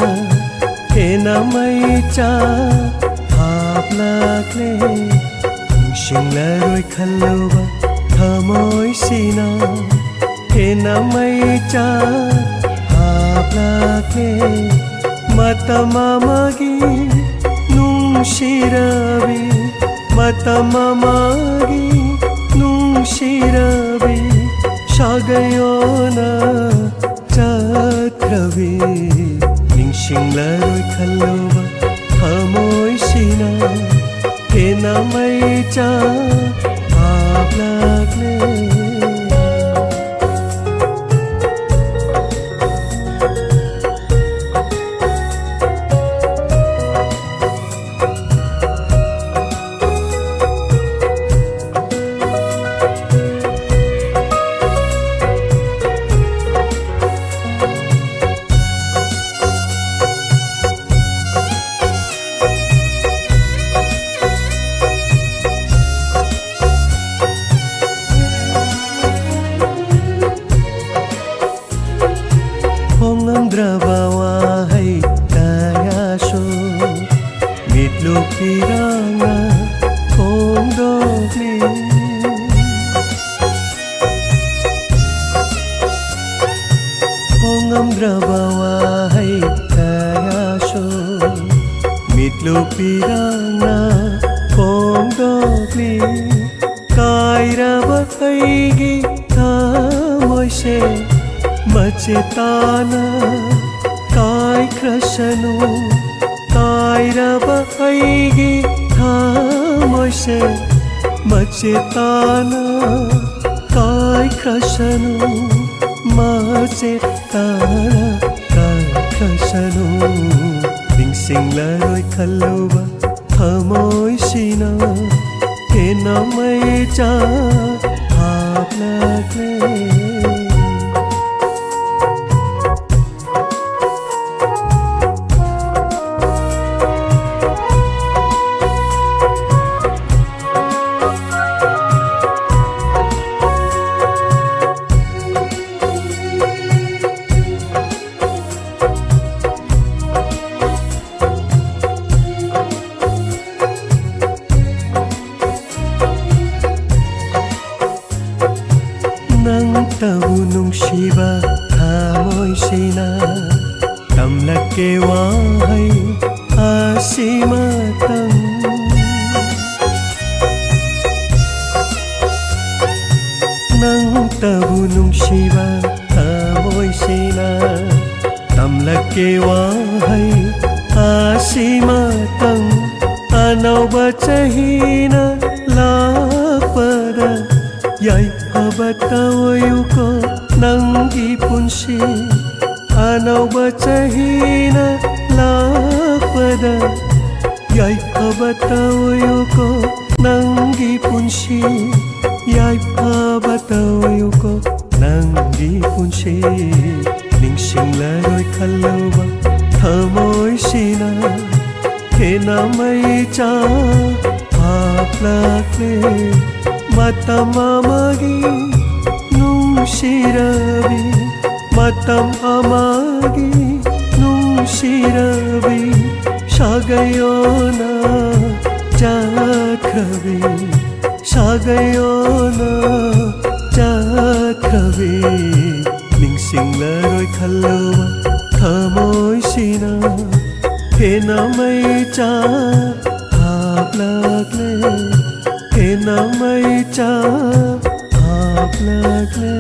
ꯍꯦꯟꯅ ꯃꯩꯆꯥꯛ ꯍꯥꯞꯂꯛꯂꯦ꯫ ꯅꯤꯡꯁꯤꯡꯂꯔꯣꯏ ꯈꯜꯂꯨꯕ ꯊꯃꯣꯏꯁꯤꯅ ꯍꯦꯟꯅ ꯃꯩꯆꯥꯛ ꯍꯥꯞꯂꯛꯂꯦ꯫ ꯃꯇꯝ ꯑꯃꯒꯤ ꯅꯨꯡꯁꯤꯔꯕꯤ, ꯃꯇꯝ ꯑꯃꯒꯤ ꯅꯨꯡꯁꯤꯔꯕꯤ, ꯁꯥꯒꯩ ꯑꯣꯟꯅ ꯆꯠꯈ꯭ꯔꯕꯤ꯫ ꯅꯤꯡꯁꯤꯡꯂꯔꯣꯏ ꯈꯜꯂꯨꯕ ꯊꯃꯣꯏꯁꯤꯅ ꯍꯦꯟꯅ ꯆꯥꯛ ꯍꯥꯞꯂꯛꯂꯦ꯫ ꯍꯣꯡꯉꯝꯗ꯭ꯔꯕ ꯋꯥꯍꯩ ꯀꯌꯥꯁꯨ ꯃꯤꯠꯂꯨ ꯄꯤꯔꯥꯡꯅ ꯐꯣꯡꯗꯣꯛꯂꯤ꯫ ꯍꯣꯡꯉꯝꯗ꯭ꯔꯕ ꯋꯥꯍꯩ ꯀꯌꯥꯁꯨ ꯃꯤꯠꯂꯨ ꯄꯤꯔꯥꯡꯅ ꯐꯣꯡꯗꯣꯛꯂꯤ꯫ ꯀꯥꯏꯔꯕ ꯑꯩꯒꯤ ꯊꯃꯣꯏꯁꯦ ꯃꯆꯦꯠ ꯇꯥꯅ ꯀꯥꯏꯈ꯭ꯔꯁꯅꯨ꯫ ꯀꯥꯏꯔꯕ ꯑꯩꯒꯤ ꯊꯃꯣꯏꯁꯦ ꯃꯆꯦꯠ ꯇꯥꯅ ꯀꯥꯏꯈ꯭ꯔꯁꯅꯨ꯫ ꯃꯆꯦꯠ ꯇꯥꯅ ꯀꯥꯏꯈ꯭ꯔꯁꯅꯨ꯫ ꯅꯤꯡꯁꯤꯡꯂꯔꯣꯏ ꯈꯜꯂꯨꯕ ꯊꯃꯣꯏꯁꯤꯅ ꯍꯦꯟꯅ ꯃꯩꯆꯥꯛ ꯍꯥꯞꯂꯛꯂꯦ꯫ ꯅꯪꯇꯕꯨ ꯅꯨꯡꯁꯤꯕ ꯊꯃꯣꯏꯁꯤꯅ ꯇꯝꯂꯛꯀꯦ ꯋꯥꯍꯩ ꯑꯁꯤꯃꯇꯪ꯫ ꯅꯪꯇꯕꯨ ꯅꯨꯡꯁꯤꯕ ꯊꯃꯣꯏꯁꯤꯅ ꯇꯝꯂꯛꯀꯦ ꯋꯥꯍꯩ ꯑꯁꯤꯃꯇꯪ꯫ ꯑꯅꯧꯕ ꯆꯍꯤꯅ ꯇꯧꯌꯨꯀꯣ ꯅꯪꯒꯤ ꯄꯨꯟꯁꯤ ꯑꯅꯧꯕ ꯆꯍꯤꯅ ꯂꯥꯛꯄꯗ ꯌꯥꯏꯐꯕ ꯇꯧꯌꯨꯀꯣ ꯅꯪꯒꯤ ꯄꯨꯟꯁꯤ ꯌꯥꯏꯐꯕ ꯇꯧꯌꯨꯀꯣ ꯅꯪꯒꯤ ꯄꯨꯟꯁꯤ ꯅꯤꯡꯁꯤꯡꯂꯔꯣꯏ ꯈꯜꯂꯨꯕ ꯊꯃꯣꯏꯁꯤꯅ ꯍꯦꯟꯅ ꯃꯩꯆꯥ ꯍꯥꯞꯂꯛꯂꯦ ꯃꯇꯝ ꯑꯃꯒꯤ ꯅꯨꯡꯁꯤꯔꯕꯤ ꯃꯇꯝ ꯑꯃꯒꯤ ꯅꯨꯡꯁꯤꯔꯕꯤ ꯁꯥꯒꯩ ꯑꯣꯟꯅ ꯆꯠꯈ꯭ꯔꯕꯤ ꯁꯥꯒꯩ ꯑꯣꯟꯅ ꯆꯠꯈ꯭ꯔꯕꯤ ꯅꯤꯡꯁꯤꯡꯂꯔꯣꯏ ꯈꯜꯂꯨꯕ ꯊꯃꯣꯏꯁꯤꯅ ꯍꯦꯟꯅ ꯃꯩꯆꯥ ꯍꯥꯞꯂꯛꯂꯦ ꯍꯦꯟꯅ ꯃꯩꯆꯥ ꯍꯥꯞꯂꯛꯂꯦ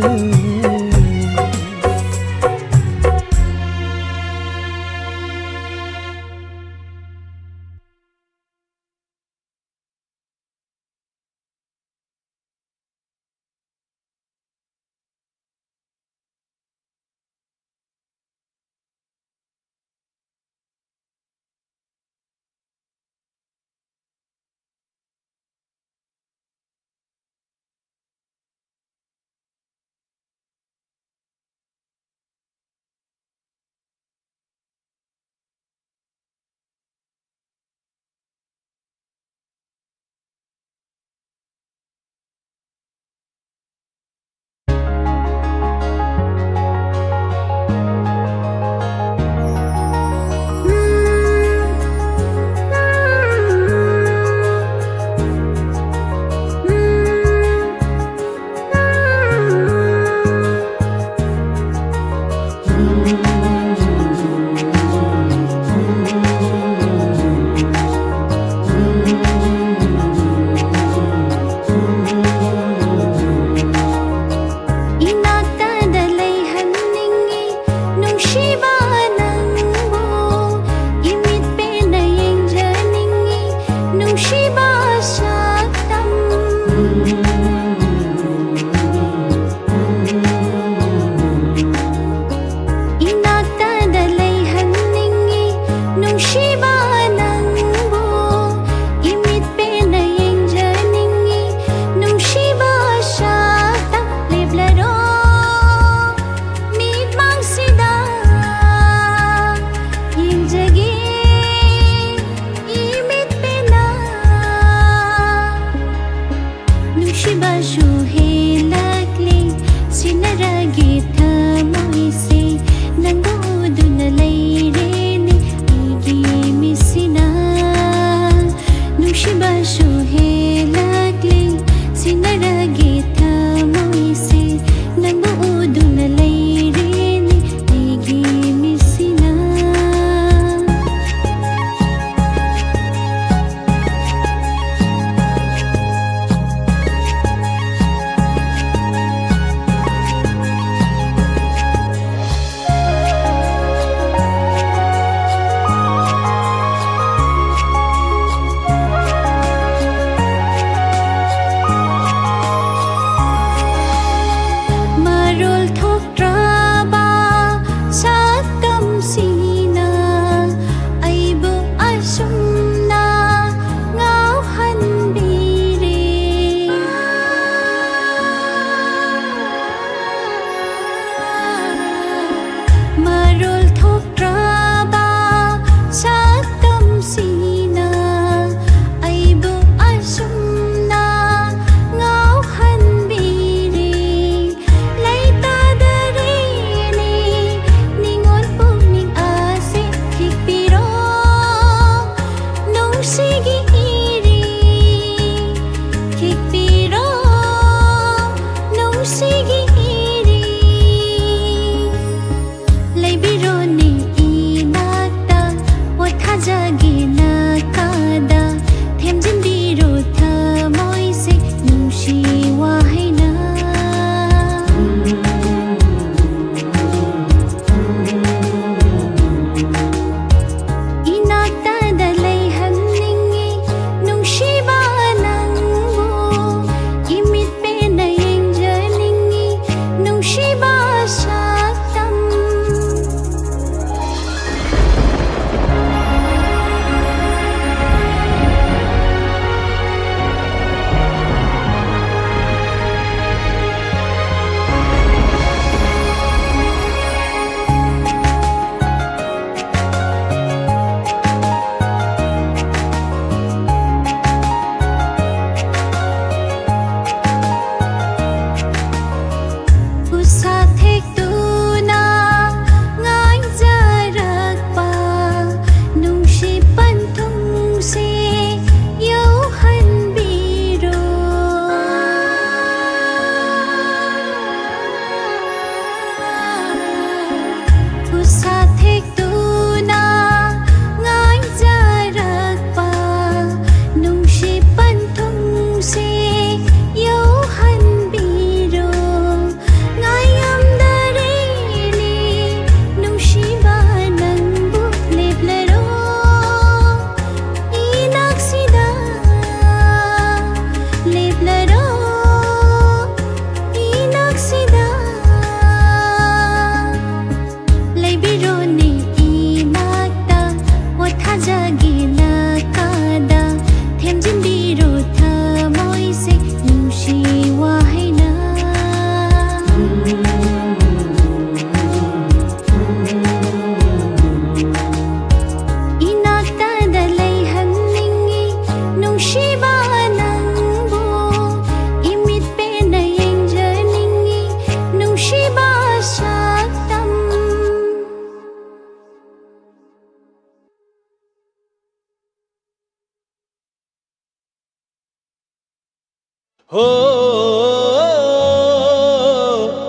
ꯍꯣ,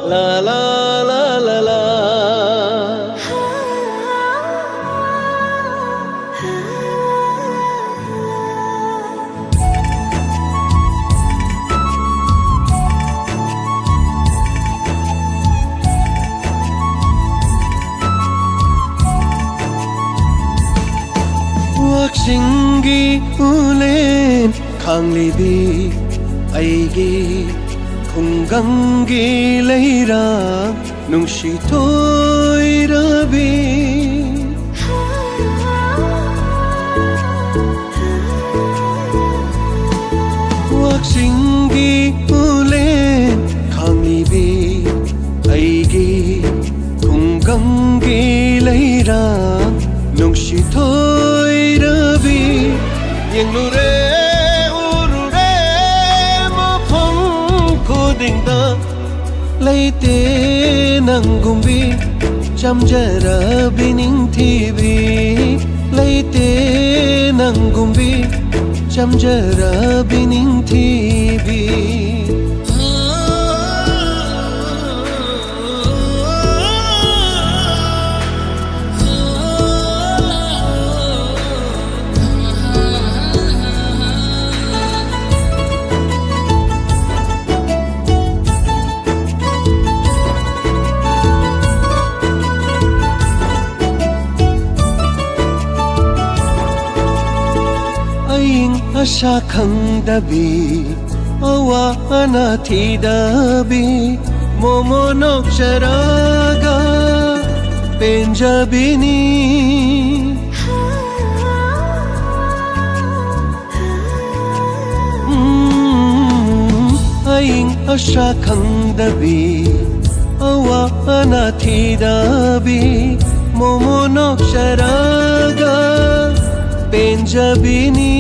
ꯂꯥ, ꯂꯥ, ꯂꯥ, ꯂꯥ, ꯂꯥ꯫ ꯋꯥꯛꯆꯤꯡꯒꯤ ꯎꯂꯦꯟ ꯈꯥꯡꯂꯤꯕꯤ ꯑꯩꯒꯤ ꯈꯨꯡꯒꯪꯒꯤ ꯂꯩꯔꯥꯡ ꯅꯨꯡꯁꯤ ꯊꯣꯏꯔꯕꯤ꯫ ꯋꯥꯛꯆꯤꯡꯒꯤ ꯎꯂꯦꯟ ꯈꯥꯡꯂꯤꯕꯤ ꯑꯩꯒꯤ ꯈꯨꯡꯒꯪꯒꯤ ꯂꯩꯔꯥꯡ ꯅꯨꯡꯁꯤ ꯊꯣꯏꯔꯕꯤ꯫ ꯌꯦꯡꯂꯨꯔꯦ, ꯎꯔꯨꯔꯦ ꯃꯐꯝ ꯈꯨꯗꯤꯡꯗ, ꯂꯩꯇꯦ ꯅꯪꯒꯨꯝꯕꯤ ꯆꯝꯖꯔꯕꯤ ꯅꯤꯡꯊꯤꯕꯤ, ꯂꯩꯇꯦ ꯅꯪꯒꯨꯝꯕꯤ ꯆꯝꯖꯔꯕꯤ ꯅꯤꯡꯊꯤꯕꯤ꯫ ꯑꯏꯪ ꯑꯁꯥ ꯈꯪꯗꯕꯤ, ꯑꯋꯥ ꯑꯅꯥ ꯊꯤꯗꯕꯤ, ꯃꯣꯃꯣ ꯅꯣꯛꯆꯔꯒ ꯄꯦꯟꯖꯕꯤꯅꯤ꯫ ꯎꯝ, ꯑꯏꯪ ꯑꯁꯥ ꯈꯪꯗꯕꯤ, ꯑꯋꯥ ꯑꯅꯥ ꯊꯤꯗꯕꯤ, ꯃꯣꯃꯣ ꯅꯣꯛꯆꯔꯒ ꯄꯦꯟꯖꯕꯤꯅꯤ꯫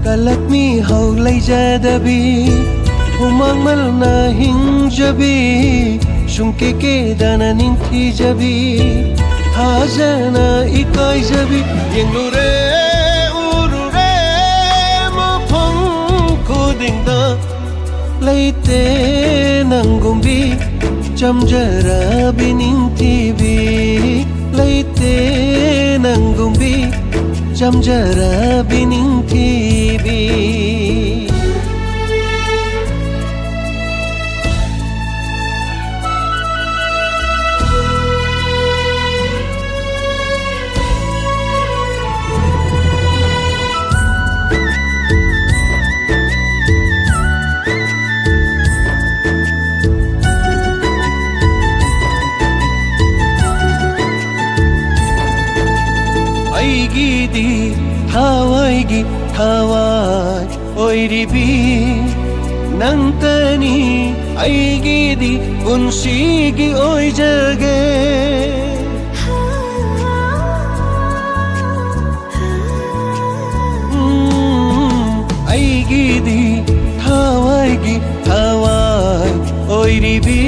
ꯀꯂꯛ ꯃꯤꯍꯧ ꯂꯩꯖꯗꯕꯤ, ꯍꯨꯃꯥꯡ ꯃꯜꯅ ꯍꯤꯡꯖꯕꯤ, ꯁꯨꯡꯀꯦ ꯀꯦꯗꯅ ꯅꯤꯡꯊꯤꯖꯕꯤ, ꯊꯥꯖꯅ ꯏꯀꯥꯏꯖꯕꯤ, ꯌꯦꯡꯂꯨꯔꯦ, ꯎꯔꯨꯔꯦ ꯃꯐꯝ ꯈꯨꯗꯤꯡ ꯂꯩꯇꯦ ꯅꯪꯒꯨꯝꯕꯤ ꯆꯝꯖꯔꯕꯤ ꯅꯤꯡꯊꯤꯕꯤ, ꯂꯩꯇꯦ ꯅꯪꯒꯨꯝꯕꯤ ꯆꯝꯖꯔꯕꯤ ꯅꯤꯡꯊꯤꯕꯤ꯫ ꯑꯩꯒꯤꯗꯤ ꯊꯋꯥꯏꯒꯤ ꯊꯋꯥꯏ ꯑꯣꯏꯔꯤꯕꯤ ꯅꯪꯇꯅꯤ ꯑꯩꯒꯤꯗꯤ ꯄꯨꯟꯁꯤꯒꯤ ꯑꯣꯏꯖꯒꯦ꯫ ꯎꯝ, ꯑꯩꯒꯤꯗꯤ ꯊꯋꯥꯏꯒꯤ ꯊꯋꯥꯏ ꯑꯣꯏꯔꯤꯕꯤ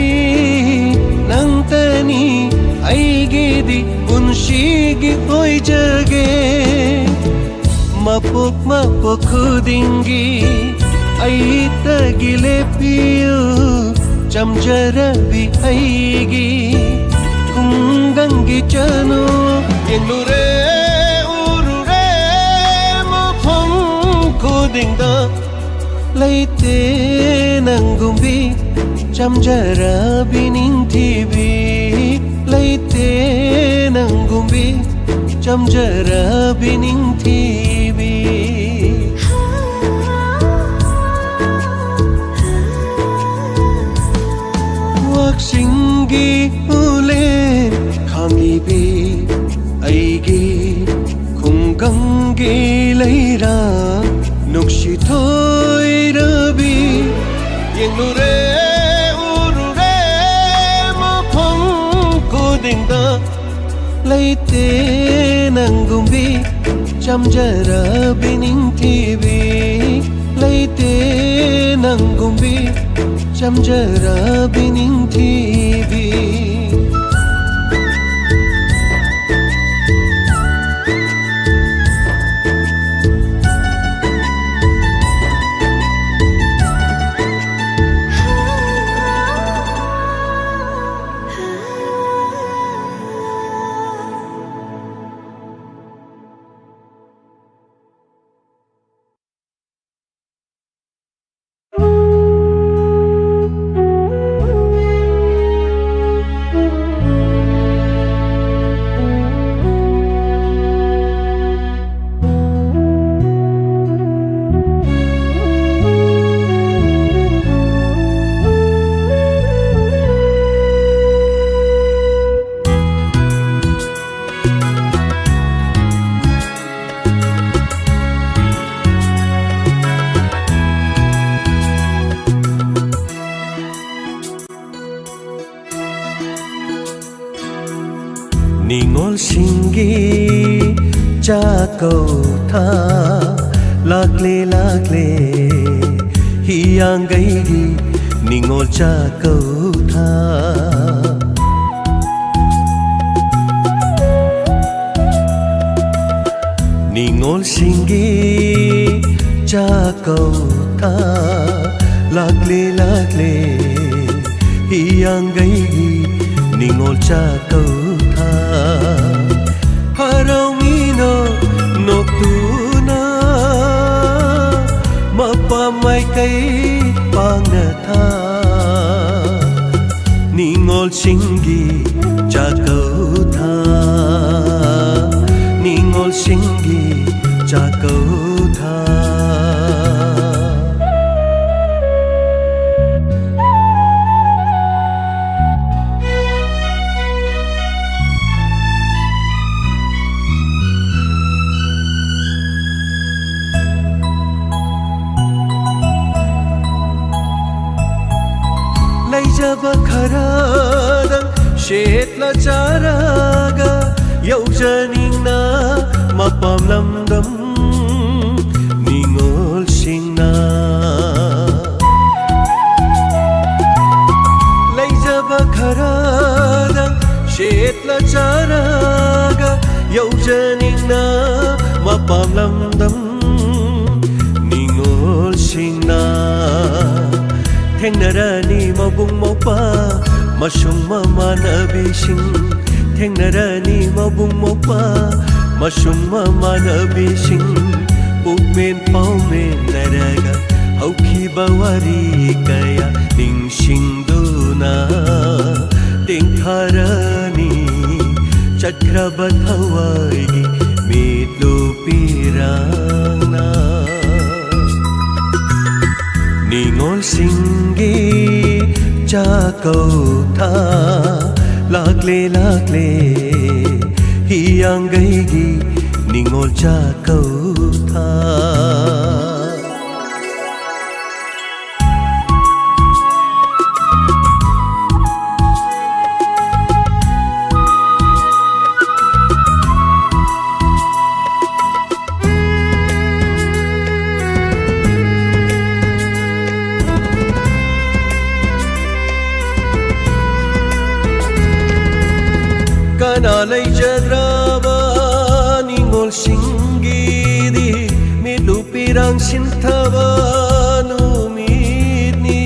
ꯅꯪꯇꯅꯤ ꯑꯩꯒꯤꯗꯤ ꯄꯨꯟꯁꯤꯒꯤ ꯑꯣꯏꯖꯒꯦ꯫ ꯃꯄꯣꯛ ꯃꯄꯣꯛ ꯈꯨꯗꯤꯡꯒꯤ ꯑꯩꯇꯒꯤ ꯂꯦꯞꯄꯤꯌꯨ ꯆꯝꯖꯔꯕꯤ ꯑꯩꯒꯤ ꯈꯨꯡꯒꯪꯒꯤ ꯆꯅꯨ꯫ ꯌꯦꯡꯂꯨꯔꯦ ꯎꯔꯨꯔꯦ ꯃꯐꯝ ꯈꯨꯗꯤꯡꯗ ꯂꯩꯇꯦ ꯅꯪꯒꯨꯝꯕꯤ ꯆꯝꯖꯔꯕꯤ ꯅꯤꯡꯊꯤꯕꯤ, ꯂꯩꯇꯦ ꯅꯪꯒꯨꯝꯕꯤ ꯆꯝꯖꯔꯕꯤ ꯅꯤꯡꯊꯤꯕꯤ꯫ ꯋꯥꯛꯆꯤꯡꯒꯤ ꯎꯂꯦꯟ ꯈꯥꯡꯂꯤꯕꯤ ꯑꯩꯒꯤ ꯈꯨꯡꯒꯪꯒꯤ ꯂꯩꯔꯥ ꯅꯨꯡꯁꯤ ꯊꯣꯏꯔꯕꯤ꯫ ꯌꯦꯡꯂꯨꯔꯦ ꯎꯔꯨꯔꯦ ꯃꯐꯝ ꯈꯨꯗꯤꯡꯗ ꯂꯩꯇꯦ ꯅꯪꯒꯨꯝꯕꯤ ꯆꯝꯖꯔꯕꯤ ꯅꯤꯡꯊꯤꯕꯤ, ꯂꯩꯇꯦ ꯅꯪꯒꯨꯝꯕꯤ ꯆꯝꯖꯔꯕꯤ ꯅꯤꯡꯊꯤꯕꯤ꯫ ꯁꯤꯡꯒꯤ ꯆꯥꯛꯀꯧꯊꯥ ꯂꯥꯛꯂꯦ, ꯂꯥꯛꯂꯦ, ꯍꯤꯌꯥꯡꯒꯩꯒꯤ ꯅꯤꯉꯣꯜ ꯆꯥꯛꯀꯧꯊꯥ꯫ ꯅꯤꯉꯣꯜꯁꯤꯡꯒꯤ ꯆꯥꯛꯀꯧꯊꯥ ꯂꯥꯛꯂꯦ, ꯂꯥꯛꯂꯦ, ꯍꯤꯌꯥꯡꯒꯩꯒꯤ ꯅꯤꯉꯣꯜ ꯆꯥꯛꯀꯧꯊꯥ꯫ ꯍꯔꯥꯎꯃꯤꯅꯣ ꯅꯣꯛꯇꯨꯅ ꯃꯄꯥ ꯃꯥꯏꯀꯩ ꯄꯥꯡꯅ ꯊꯥ꯫ ꯅꯤꯉꯣꯜꯁꯤꯡꯒꯤ ꯆꯥꯛꯀꯧꯊꯥ, ꯅꯤꯉꯣꯜꯁꯤꯡꯒꯤ ꯆꯥꯛꯀꯧꯊꯥ꯫ ꯂꯩꯖꯕ ꯈꯔꯗꯪ ꯁꯦꯠꯂ ꯆꯥꯔꯒ ꯌꯧꯖꯅꯤꯡꯅ ꯃꯄꯥꯝ ꯂꯝꯗꯝ ꯅꯤꯉꯣꯜꯁꯤꯡꯅ꯫ ꯂꯩꯖꯕ ꯈꯔꯗꯪ ꯁꯦꯠꯂ ꯆꯥꯔꯒ ꯌꯧꯖꯅꯤꯡꯅ ꯃꯄꯥꯝ ꯂꯝꯗꯝ ꯅꯤꯉꯣꯜꯁꯤꯡꯅ꯫ ꯊꯦꯡꯅꯔꯅꯤ ꯃꯕꯨꯡ ꯃꯧꯄ꯭ꯋꯥ ꯃꯁꯨꯡ ꯃꯃꯥꯟꯅꯕꯤꯁꯤꯡ, ꯊꯦꯡꯅꯔꯅꯤ ꯃꯕꯨꯡ ꯃꯧꯄ꯭ꯋꯥ ꯃꯁꯨꯡ ꯃꯃꯥꯟꯅꯕꯤꯁꯤꯡ꯫ ꯄꯨꯛꯃꯦꯟ ꯄꯥꯎꯃꯦꯟꯅꯔꯒ ꯍꯧꯈꯤꯕ ꯋꯥꯔꯤ ꯀꯌꯥ ꯅꯤꯡꯁꯤꯡꯗꯨꯅ ꯇꯦꯡꯊꯔꯅꯤ꯫ ꯆꯠꯈ꯭ꯔꯕ ꯊꯋꯥꯏꯒꯤ ꯃꯤꯠꯂꯨ ꯄꯤꯔꯥꯡꯅ꯫ ꯅꯤꯉꯣꯜꯁꯤꯡꯒꯤ ꯆꯥꯛꯀꯧꯊꯥ ꯂꯥꯛꯂꯦ, ꯂꯥꯛꯂꯦ, ꯍꯤꯌꯥꯡꯒꯩꯒꯤ ꯅꯤꯉꯣꯜ ꯆꯥꯛꯀꯧꯊꯥ꯫ ꯂꯩꯖꯗ꯭ꯔꯕ ꯅꯤꯉꯣꯜꯁꯤꯡꯒꯤꯗꯤ ꯃꯤꯠꯂꯨ ꯄꯤꯔꯥꯡ ꯁꯤꯟꯊꯕ ꯅꯨꯃꯤꯠꯅꯤ꯫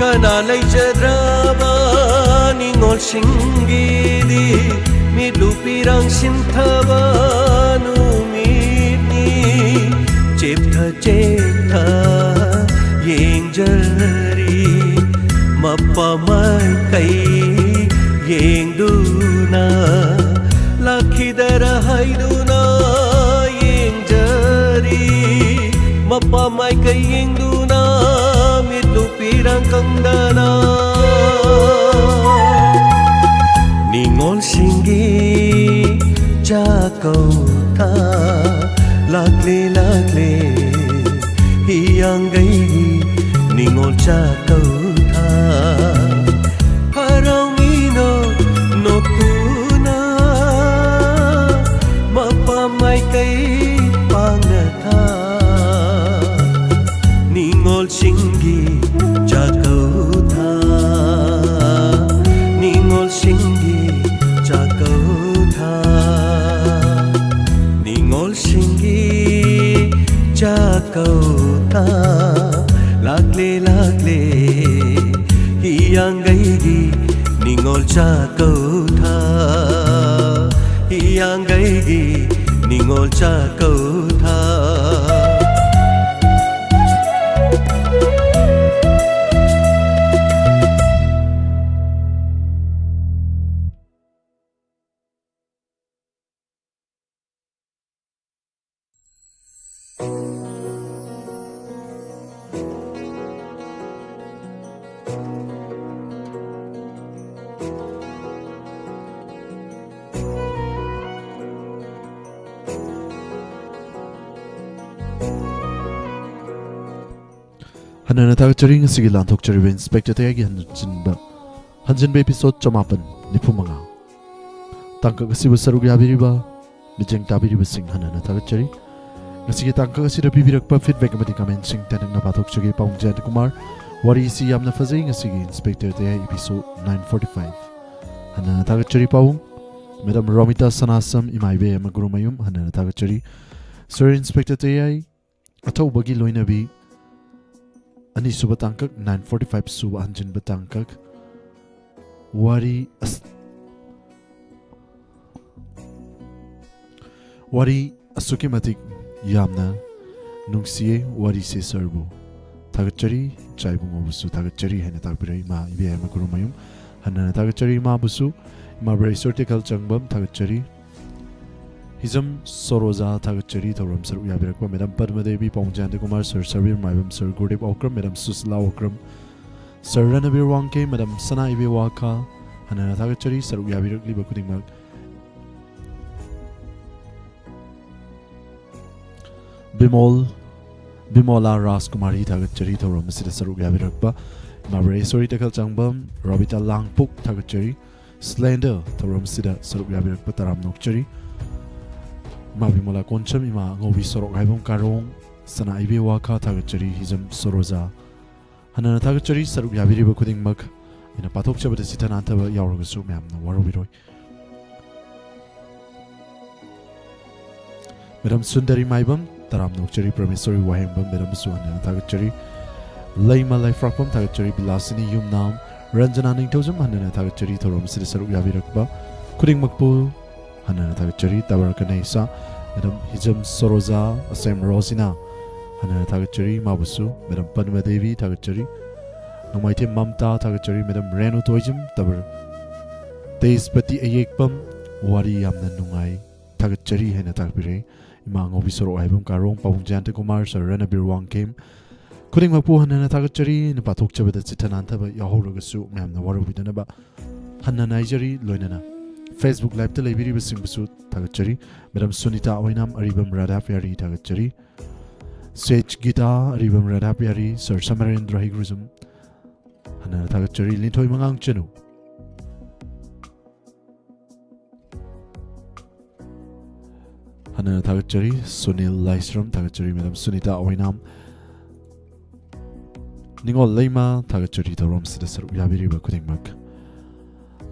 ꯀꯅꯥ ꯂꯩꯖꯗ꯭ꯔꯕ ꯅꯤꯉꯣꯜꯁꯤꯡꯒꯤꯗꯤ ꯃꯤꯠꯂꯨ ꯄꯤꯔꯥꯡ ꯁꯤꯟꯊꯕ ꯅꯨꯃꯤꯠꯅꯤ꯫ ꯆꯦꯞꯊ ꯆꯦꯞꯊ ꯌꯦꯡꯖꯔꯤ, ꯃꯄꯥ ꯃꯥꯏꯀꯩ ꯌꯦꯡꯗꯨꯅ, ꯂꯥꯛꯈꯤꯗꯔ ꯍꯥꯏꯗꯨꯅ ꯌꯦꯡꯖꯔꯤ, ꯃꯄꯥ ꯃꯥꯏꯀꯩ ꯌꯦꯡꯗꯨꯅ ꯃꯤꯠꯂꯨ ꯄꯤꯔꯥꯡ ꯀꯪꯗꯅ꯫ ꯅꯤꯉꯣꯜꯁꯤꯡꯒꯤ ꯆꯥꯛꯀꯧꯊꯥ ꯂꯥꯛꯂꯦ ꯂꯥꯛꯂꯦ, ꯍꯤꯌꯥꯡꯒꯩꯒꯤ ꯅꯤꯉꯣꯜ ꯆꯥꯛꯀꯧꯊꯥ꯫ ꯍꯔꯥꯎꯃꯤꯅꯣ ꯅꯣꯛꯇꯨꯅ ꯃꯄꯥ ꯃꯥꯏꯀꯩ ꯄꯥꯡꯅ ꯊꯥ꯫ ꯅꯤꯉꯣꯜꯁꯤꯡꯒꯤ ꯆꯥꯛꯀꯧꯊꯥ, ꯅꯤꯉꯣꯜꯁꯤꯡꯒꯤ ꯆꯥꯛꯀꯧꯊꯥ, ꯅꯤꯉꯣꯜꯁꯤꯡꯒꯤ ꯆꯥꯛꯀꯧꯊꯥ ꯂꯥꯛꯂꯦ ꯂꯥꯛꯂꯦ, ꯍꯤꯌꯥꯡꯒꯩꯒꯤ ꯅꯤꯉꯣꯜ ꯆꯥꯛꯀꯧꯊꯥ, ꯍꯤꯌꯥꯡꯒꯩꯒꯤ ꯅꯤꯉꯣꯜ ꯆꯥꯛꯀꯧꯊꯥ꯫ ꯍꯟꯅꯅ ꯊꯥꯒꯠꯆꯔꯤ ꯉꯁꯤꯒꯤ ꯂꯥꯟꯊꯣꯛꯆꯔꯤꯕ ꯏꯟꯁꯄꯦꯛꯇꯔ ꯇꯌꯥꯏꯒꯤ ꯍꯟꯖꯤꯟꯕ, ꯍꯟꯖꯤꯟꯕ episode ꯆꯃꯥꯄꯟ ꯅꯤꯐꯨ ꯃꯉꯥ꯫ ꯇꯥꯡꯀꯛ ꯑꯁꯤꯕꯨ ꯁꯔꯨꯛ ꯌꯥꯕꯤꯔꯤꯕ ꯃꯤꯠꯌꯦꯡ ꯇꯥꯕꯤꯔꯤꯕꯁꯤꯡ ꯍꯟꯅꯅ ꯊꯥꯒꯠꯆꯔꯤ꯫ ꯉꯁꯤꯒꯤ ꯇꯥꯡꯀꯛ ꯑꯁꯤꯗ ꯄꯤꯕꯤꯔꯛꯄ feedback ꯑꯃꯗꯤ commentꯁꯤꯡ ꯇꯦꯟꯅꯛꯅ ꯄꯥꯊꯣꯛꯆꯒꯦ꯫ ꯄꯥꯎꯃꯤ ꯖꯌꯟꯇ ꯀꯨꯃꯥꯔ, ꯋꯥꯔꯤꯁꯤ ꯌꯥꯝꯅ ꯐꯖꯩ꯫ ꯉꯁꯤꯒꯤ ꯏꯟꯁꯄꯦꯛꯇꯔ ꯇꯌꯥꯏ ꯏꯄꯤꯁꯣꯗ ꯅꯥꯏꯟ ꯐꯣꯔꯇꯤ ꯐꯥꯏꯚ꯫ ꯍꯟꯅꯅ ꯊꯥꯒꯠꯆꯔꯤ ꯄꯥꯕꯨꯡ꯫ ꯃꯦꯗꯥꯝ ꯔꯣꯃꯤꯇꯥ ꯁꯅꯥꯁꯝ, ꯏꯃꯥ ꯏꯕꯦꯝꯃ ꯒꯨꯔꯨꯃꯌꯨꯝ, ꯍꯟꯅꯅ ꯊꯥꯒꯠꯆꯔꯤ꯫ ꯁꯔ ꯏꯟꯁꯄꯦꯛꯇꯔ ꯇꯌꯥꯏ, ꯑꯊꯧꯕꯒꯤ ꯂꯣꯏꯅꯕꯤ, ꯑꯅꯤꯁꯨꯕ ꯇꯥꯡꯀꯛ, ꯅꯥꯏꯟ ꯐꯣꯔꯇꯤ ꯐꯥꯏꯚ ꯁꯨꯕ ꯍꯟꯖꯤꯟꯕ ꯇꯥꯡꯀꯛ꯫ ꯋꯥꯔꯤ ꯑꯁ-, ꯋꯥꯔꯤ ꯑꯁꯨꯛꯀꯤ ꯃꯇꯤꯛ ꯌꯥꯝꯅ ꯅꯨꯡꯁꯤꯌꯦ ꯋꯥꯔꯤꯁꯦ ꯁꯔꯕꯨ꯫ ꯊꯥꯒꯠꯆꯔꯤ, ꯏꯆꯥ ꯏꯕꯨꯡꯉꯣꯕꯨꯁꯨ ꯊꯥꯒꯠꯆꯔꯤ ꯍꯥꯏꯅ ꯇꯥꯛꯄꯤꯔꯛꯏ ꯏꯃꯥ ꯏꯕꯦꯝꯃ ꯒꯨꯔꯨꯃꯌꯨꯝ꯫ ꯍꯟꯅꯅ ꯊꯥꯒꯠꯆꯔꯤ ꯏꯃꯥꯕꯨꯁꯨ, ꯏꯃꯥ ꯕ꯭ꯔꯦꯁꯣꯔ ꯇꯦꯀꯜ ꯆꯪꯕꯝ ꯊꯥꯒꯠꯆꯔꯤ꯫ ꯍꯤꯖꯝ ꯁꯣꯔꯣꯖꯥ ꯊꯥꯒꯠꯆꯔꯤ ꯊꯧꯔꯝ ꯁꯔꯨꯛ ꯌꯥꯕꯤꯔꯛꯄ madam Padamdevi, Paung Jayanta Kumar, sir Sabir Maibam, sir Gurdeep Okram, madam Sushila Okram, sir Ranbir Wangkhem, madam Sana Ibe ꯋꯥꯈꯥ, ꯍꯟꯅꯅ ꯊꯥꯒꯠꯆꯔꯤ ꯁꯔꯨꯛ ꯌꯥꯕꯤꯔꯛꯂꯤꯕ ꯈꯨꯗꯤꯡꯃꯛ꯫ ꯕꯤꯃꯣꯜ, ꯕꯤꯃꯣꯂꯥ ꯔꯥꯖꯀꯨꯃꯥꯔꯤ ꯊꯥꯒꯠꯆꯔꯤ ꯊꯧꯔꯝ ꯑꯁꯤꯗ ꯁꯔꯨꯛ ꯌꯥꯕꯤꯔꯛꯄ ꯏꯃꯥ ꯕ꯭ꯔꯦꯁꯣꯔꯤ ꯇꯦꯀꯜ ꯆꯪꯕꯝ, ꯔꯣꯕꯤꯇꯥ ꯂꯥꯡꯄꯣꯛ ꯊꯥꯒꯠꯆꯔꯤ꯫ ꯁ꯭ꯂꯦꯟꯗꯔ ꯊꯧꯔꯝꯁꯤꯗ ꯁꯔꯨꯛ ꯌꯥꯕꯤꯔꯛꯄ ꯇꯔꯥꯝ ꯅꯣꯛꯆꯔꯤ꯫ ꯏꯃꯥ ꯕꯤꯃꯣꯂꯥ ꯀꯣꯟꯁꯝ, ꯏꯃꯥ ꯑꯉꯧꯕꯤ ꯁꯣꯔꯣꯛ ꯍꯥꯏꯕꯝ ꯀꯥꯔꯣꯡ, ꯁꯅꯥ ꯏꯕꯦ ꯋꯥꯈꯥ ꯊꯥꯒꯠꯆꯔꯤ, ꯍꯤꯖꯝ ꯁꯣꯔꯣꯖꯥ꯫ ꯍꯟꯅꯅ ꯊꯥꯒꯠꯆꯔꯤ ꯁꯔꯨꯛ ꯌꯥꯕꯤꯔꯤꯕ ꯈꯨꯗꯤꯡꯃꯛ꯫ ꯑꯩꯅ ꯄꯥꯊꯣꯛꯆꯕꯗ ꯆꯤꯊ ꯅꯥꯟꯊꯕ ꯌꯥꯎꯔꯒꯁꯨ ꯃꯌꯥꯝꯅ ꯋꯥꯔꯧꯕꯤꯔꯣꯏ꯫ ꯃꯦꯗꯥꯝ ꯁꯨꯟꯗꯔꯤ ꯃꯥꯏꯕꯝ, ꯇꯔꯥꯝ ꯅꯣꯛꯆꯔꯤ ꯄ꯭ꯔꯃꯦꯁꯣꯔꯤ ꯋꯥꯍꯦꯡꯕꯝ ꯃꯦꯗꯥꯝꯕꯨꯁꯨ ꯍꯟꯅꯅ ꯊꯥꯒꯠꯆꯔꯤ꯫ ꯂꯩꯃ ꯂꯩꯐ꯭ꯔꯥꯛꯄꯝ ꯊꯥꯒꯠꯆꯔꯤ, ꯕꯤꯂꯥꯁꯤꯅꯤ ꯌꯨꯝꯅꯥꯝ, ꯔꯟꯖꯅꯥ ꯅꯤꯡꯊꯧꯖꯝ ꯍꯟꯅꯅ ꯊꯥꯒꯠꯆꯔꯤ ꯊꯧꯔꯝ ꯑꯁꯤꯗ ꯁꯔꯨꯛ ꯌꯥꯕꯤꯔꯛꯄ ꯈꯨꯗꯤꯡꯃꯛꯄꯨ꯫ ꯍꯟꯅꯅ ꯊꯥꯒꯠꯆꯔꯤ ꯇꯕꯔ ꯀꯅꯩꯁꯥ, ꯃꯦꯗꯥꯝ ꯍꯤꯖꯝ ꯁꯣꯔꯣꯖꯥ, ꯑꯁꯦꯝ ꯔꯣꯖꯤꯅꯥ ꯍꯟꯅꯅ ꯊꯥꯒꯠꯆꯔꯤ ꯃꯥꯕꯨꯁꯨ, ꯃꯦꯗꯥꯝ ꯄꯗꯃ ꯗꯦꯕꯤ ꯊꯥꯒꯠꯆꯔꯤ, ꯅꯣꯡꯃꯥꯏꯊꯦꯝ ꯃꯝꯇꯥ ꯊꯥꯒꯠꯆꯔꯤ, ꯃꯦꯗꯥꯝ ꯔꯦꯅꯨ ꯇꯣꯏꯖꯝ, ꯇꯕꯔ ꯇꯦꯖꯄꯇꯤ ꯑꯌꯦꯛꯄꯝ, ꯋꯥꯔꯤ ꯌꯥꯝꯅ ꯅꯨꯡꯉꯥꯏ꯫ ꯊꯥꯒꯠꯆꯔꯤ ꯍꯥꯏꯅ ꯇꯥꯛꯄꯤꯔꯦ꯫ ꯏꯃꯥ ꯉꯧꯕꯤ ꯁꯣꯔꯣꯛ ꯍꯥꯏꯕꯝ ꯀꯥꯔꯣꯡ, ꯄꯥꯕꯨꯡ ꯖꯌꯟꯇ ꯀꯨꯃꯥꯔ, ꯁꯔ ꯔꯅꯕꯤꯔ ꯋꯥꯡꯈꯦꯝ, ꯈꯨꯗꯤꯡꯃꯛꯄꯨ ꯍꯟꯅ ꯍꯟꯅ ꯊꯥꯒꯠꯆꯔꯤ꯫ ꯑꯩꯅ ꯄꯥꯊꯣꯛꯆꯕꯗ ꯆꯤꯠꯊ ꯅꯥꯟꯊꯕ ꯌꯥꯎꯍꯧꯔꯒꯁꯨ ꯃꯌꯥꯝꯅ ꯋꯥꯔꯧꯕꯤꯗꯅꯕ ꯍꯟꯅ ꯍꯥꯏꯖꯔꯤ꯫ ꯂꯣꯏꯅꯅ Facebook Liveꯇ ꯂꯩꯕꯤꯔꯤꯕꯁꯤꯡꯕꯨꯁꯨ ꯊꯥꯒꯠꯆꯔꯤ꯫ ꯃꯦꯗꯥꯝ ꯁꯨꯅꯤꯇꯥ ꯑꯣꯏꯅꯥꯝ, ꯑꯔꯤꯕꯝ ꯔꯥꯙꯥ ꯄꯤꯌꯥꯔꯤ ꯊꯥꯒꯠꯆꯔꯤ꯫ ꯁꯦꯖ ꯒꯤꯇꯥ, ꯑꯔꯤꯕꯝ ꯔꯥꯙꯥ ꯄꯤꯌꯥꯔꯤ, ꯁꯔ ꯁꯃꯔꯦꯟꯗ꯭ꯔ ꯍꯩꯒ꯭ꯔꯨꯖꯝ ꯍꯟꯅ ꯍꯟꯅ ꯊꯥꯒꯠꯆꯔꯤ꯫ ꯂꯤꯟꯊꯣꯏ ꯃꯉꯥꯡ ꯆꯅꯨ꯫ ꯍꯟꯅ ꯊꯥꯒꯠꯆꯔꯤ꯫ ꯁꯨꯅꯤꯜ ꯂꯥꯏꯁ꯭ꯔꯝ ꯊꯥꯒꯠꯆꯔꯤ꯫ ꯃꯦꯗꯥꯝ ꯁꯨꯅꯤꯇꯥ ꯑꯣꯏꯅꯥꯝ, ꯅꯤꯡꯉꯣꯜ ꯂꯩꯃ ꯊꯥꯒꯠꯆꯔꯤ ꯊꯧꯔꯝꯁꯤꯗ ꯁꯔꯨꯛ ꯌꯥꯕꯤꯔꯤꯕ ꯈꯨꯗꯤꯡꯃꯛ꯫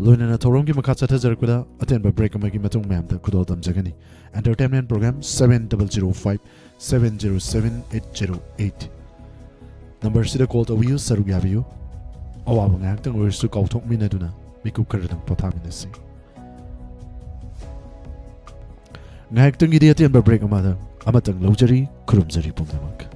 ꯂꯣꯏꯅꯅ ꯊꯧꯔꯝꯒꯤ ꯃꯈꯥ ꯆꯠꯊꯖꯔꯛꯄꯗ ꯑꯇꯦꯟꯕ break ꯑꯃꯒꯤ ꯃꯇꯨꯡ ꯃꯌꯥꯝꯗ ꯈꯨꯗꯣꯜ ꯇꯝꯖꯒꯅꯤ꯫ Entertainment program seven double zero five seven zero seven eight zero eight number ꯁꯤꯗ call ꯇꯧꯕꯤꯌꯨ, ꯁꯔꯨꯛ ꯌꯥꯕꯤꯌꯨ꯫ ꯑꯋꯥꯕ ꯉꯥꯏꯍꯥꯛꯇꯪ ꯑꯣꯏꯔꯁꯨ ꯀꯥꯎꯊꯣꯛꯃꯤꯟꯅꯗꯨꯅ ꯃꯤꯀꯨꯞ ꯈꯔꯗꯪ ꯄꯣꯊꯥꯃꯤꯟꯅꯁꯤ꯫ ꯉꯥꯏꯍꯥꯛꯇꯪꯒꯤꯗꯤ ꯑꯇꯦꯟꯕ break ꯑꯃꯗ ꯑꯃꯇꯪ ꯂꯧꯖꯔꯤ, ꯈꯨꯔꯨꯝꯖꯔꯤ ꯄꯨꯝꯅꯃꯛ꯫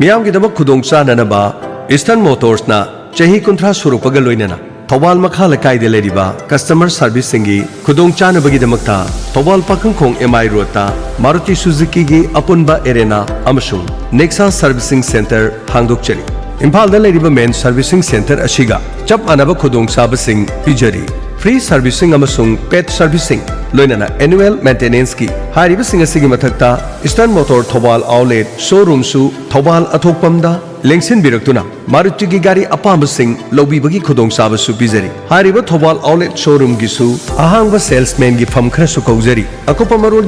ꯃꯤꯌꯥꯝꯒꯤꯗꯃꯛ ꯈꯨꯗꯣꯡ ꯆꯥꯅꯅꯕ Eastern Motorsꯅ ꯆꯍꯤ ꯀꯨꯟꯊ꯭ꯔꯥ ꯁꯨꯔꯛꯄꯒ ꯂꯣꯏꯅꯅ ꯊꯧꯕꯥꯜ ꯃꯈꯥ ꯂꯩꯀꯥꯏꯗ ꯂꯩꯔꯤꯕ customer serviceꯁꯤꯡꯒꯤ ꯈꯨꯗꯣꯡ ꯆꯥꯅꯕꯒꯤꯗꯃꯛꯇ ꯊꯧꯕꯥꯜ ꯄꯥꯈꯪꯈꯣꯡ M I roadꯇ Maruti Suzukiꯒꯤ ꯑꯄꯨꯟꯕ arena ꯑꯃꯁꯨꯡ Nexa Servicing Center ꯍꯥꯡꯗꯣꯛꯆꯔꯤ꯫ ꯏꯝꯐꯥꯜꯗ ꯂꯩꯔꯤꯕ main servicing center ꯑꯁꯤꯒ ꯆꯞ ꯃꯥꯟꯅꯕ ꯈꯨꯗꯣꯡꯆꯥꯕꯁꯤꯡ ꯄꯤꯖꯔꯤ꯫ Free servicing ꯑꯃꯁꯨꯡ pet servicing, ꯂꯣꯏꯅꯅ annual maintenanceꯀꯤ꯫ ꯍꯥꯏꯔꯤꯕꯁꯤꯡ ꯑꯁꯤꯒꯤ ꯃꯊꯛꯇ Eastern Motor Thoubal outlet showroomꯁꯨ Thoubal ꯑꯊꯣꯛꯄꯝꯗ ꯂꯦꯡꯁꯤꯟꯕꯤꯔꯛꯇꯨꯅ Marutiꯒꯤ ꯒꯥꯔꯤ ꯑꯄꯥꯝꯕꯁꯤꯡ ꯂꯧꯕꯤꯕꯒꯤ ꯈꯨꯗꯣꯡꯆꯥꯕꯁꯨ ꯄꯤꯖꯔꯤ꯫ ꯍꯥꯏꯔꯤꯕ ꯊꯧꯕꯥꯜ outlet showroomꯒꯤꯁꯨ ꯑꯍꯥꯡꯕ salesmanꯒꯤ ꯐꯝ ꯈꯔꯁꯨ ꯀꯧꯖꯔꯤ꯫ ꯑꯀꯨꯞꯄ ꯃꯔꯣꯜꯒꯤ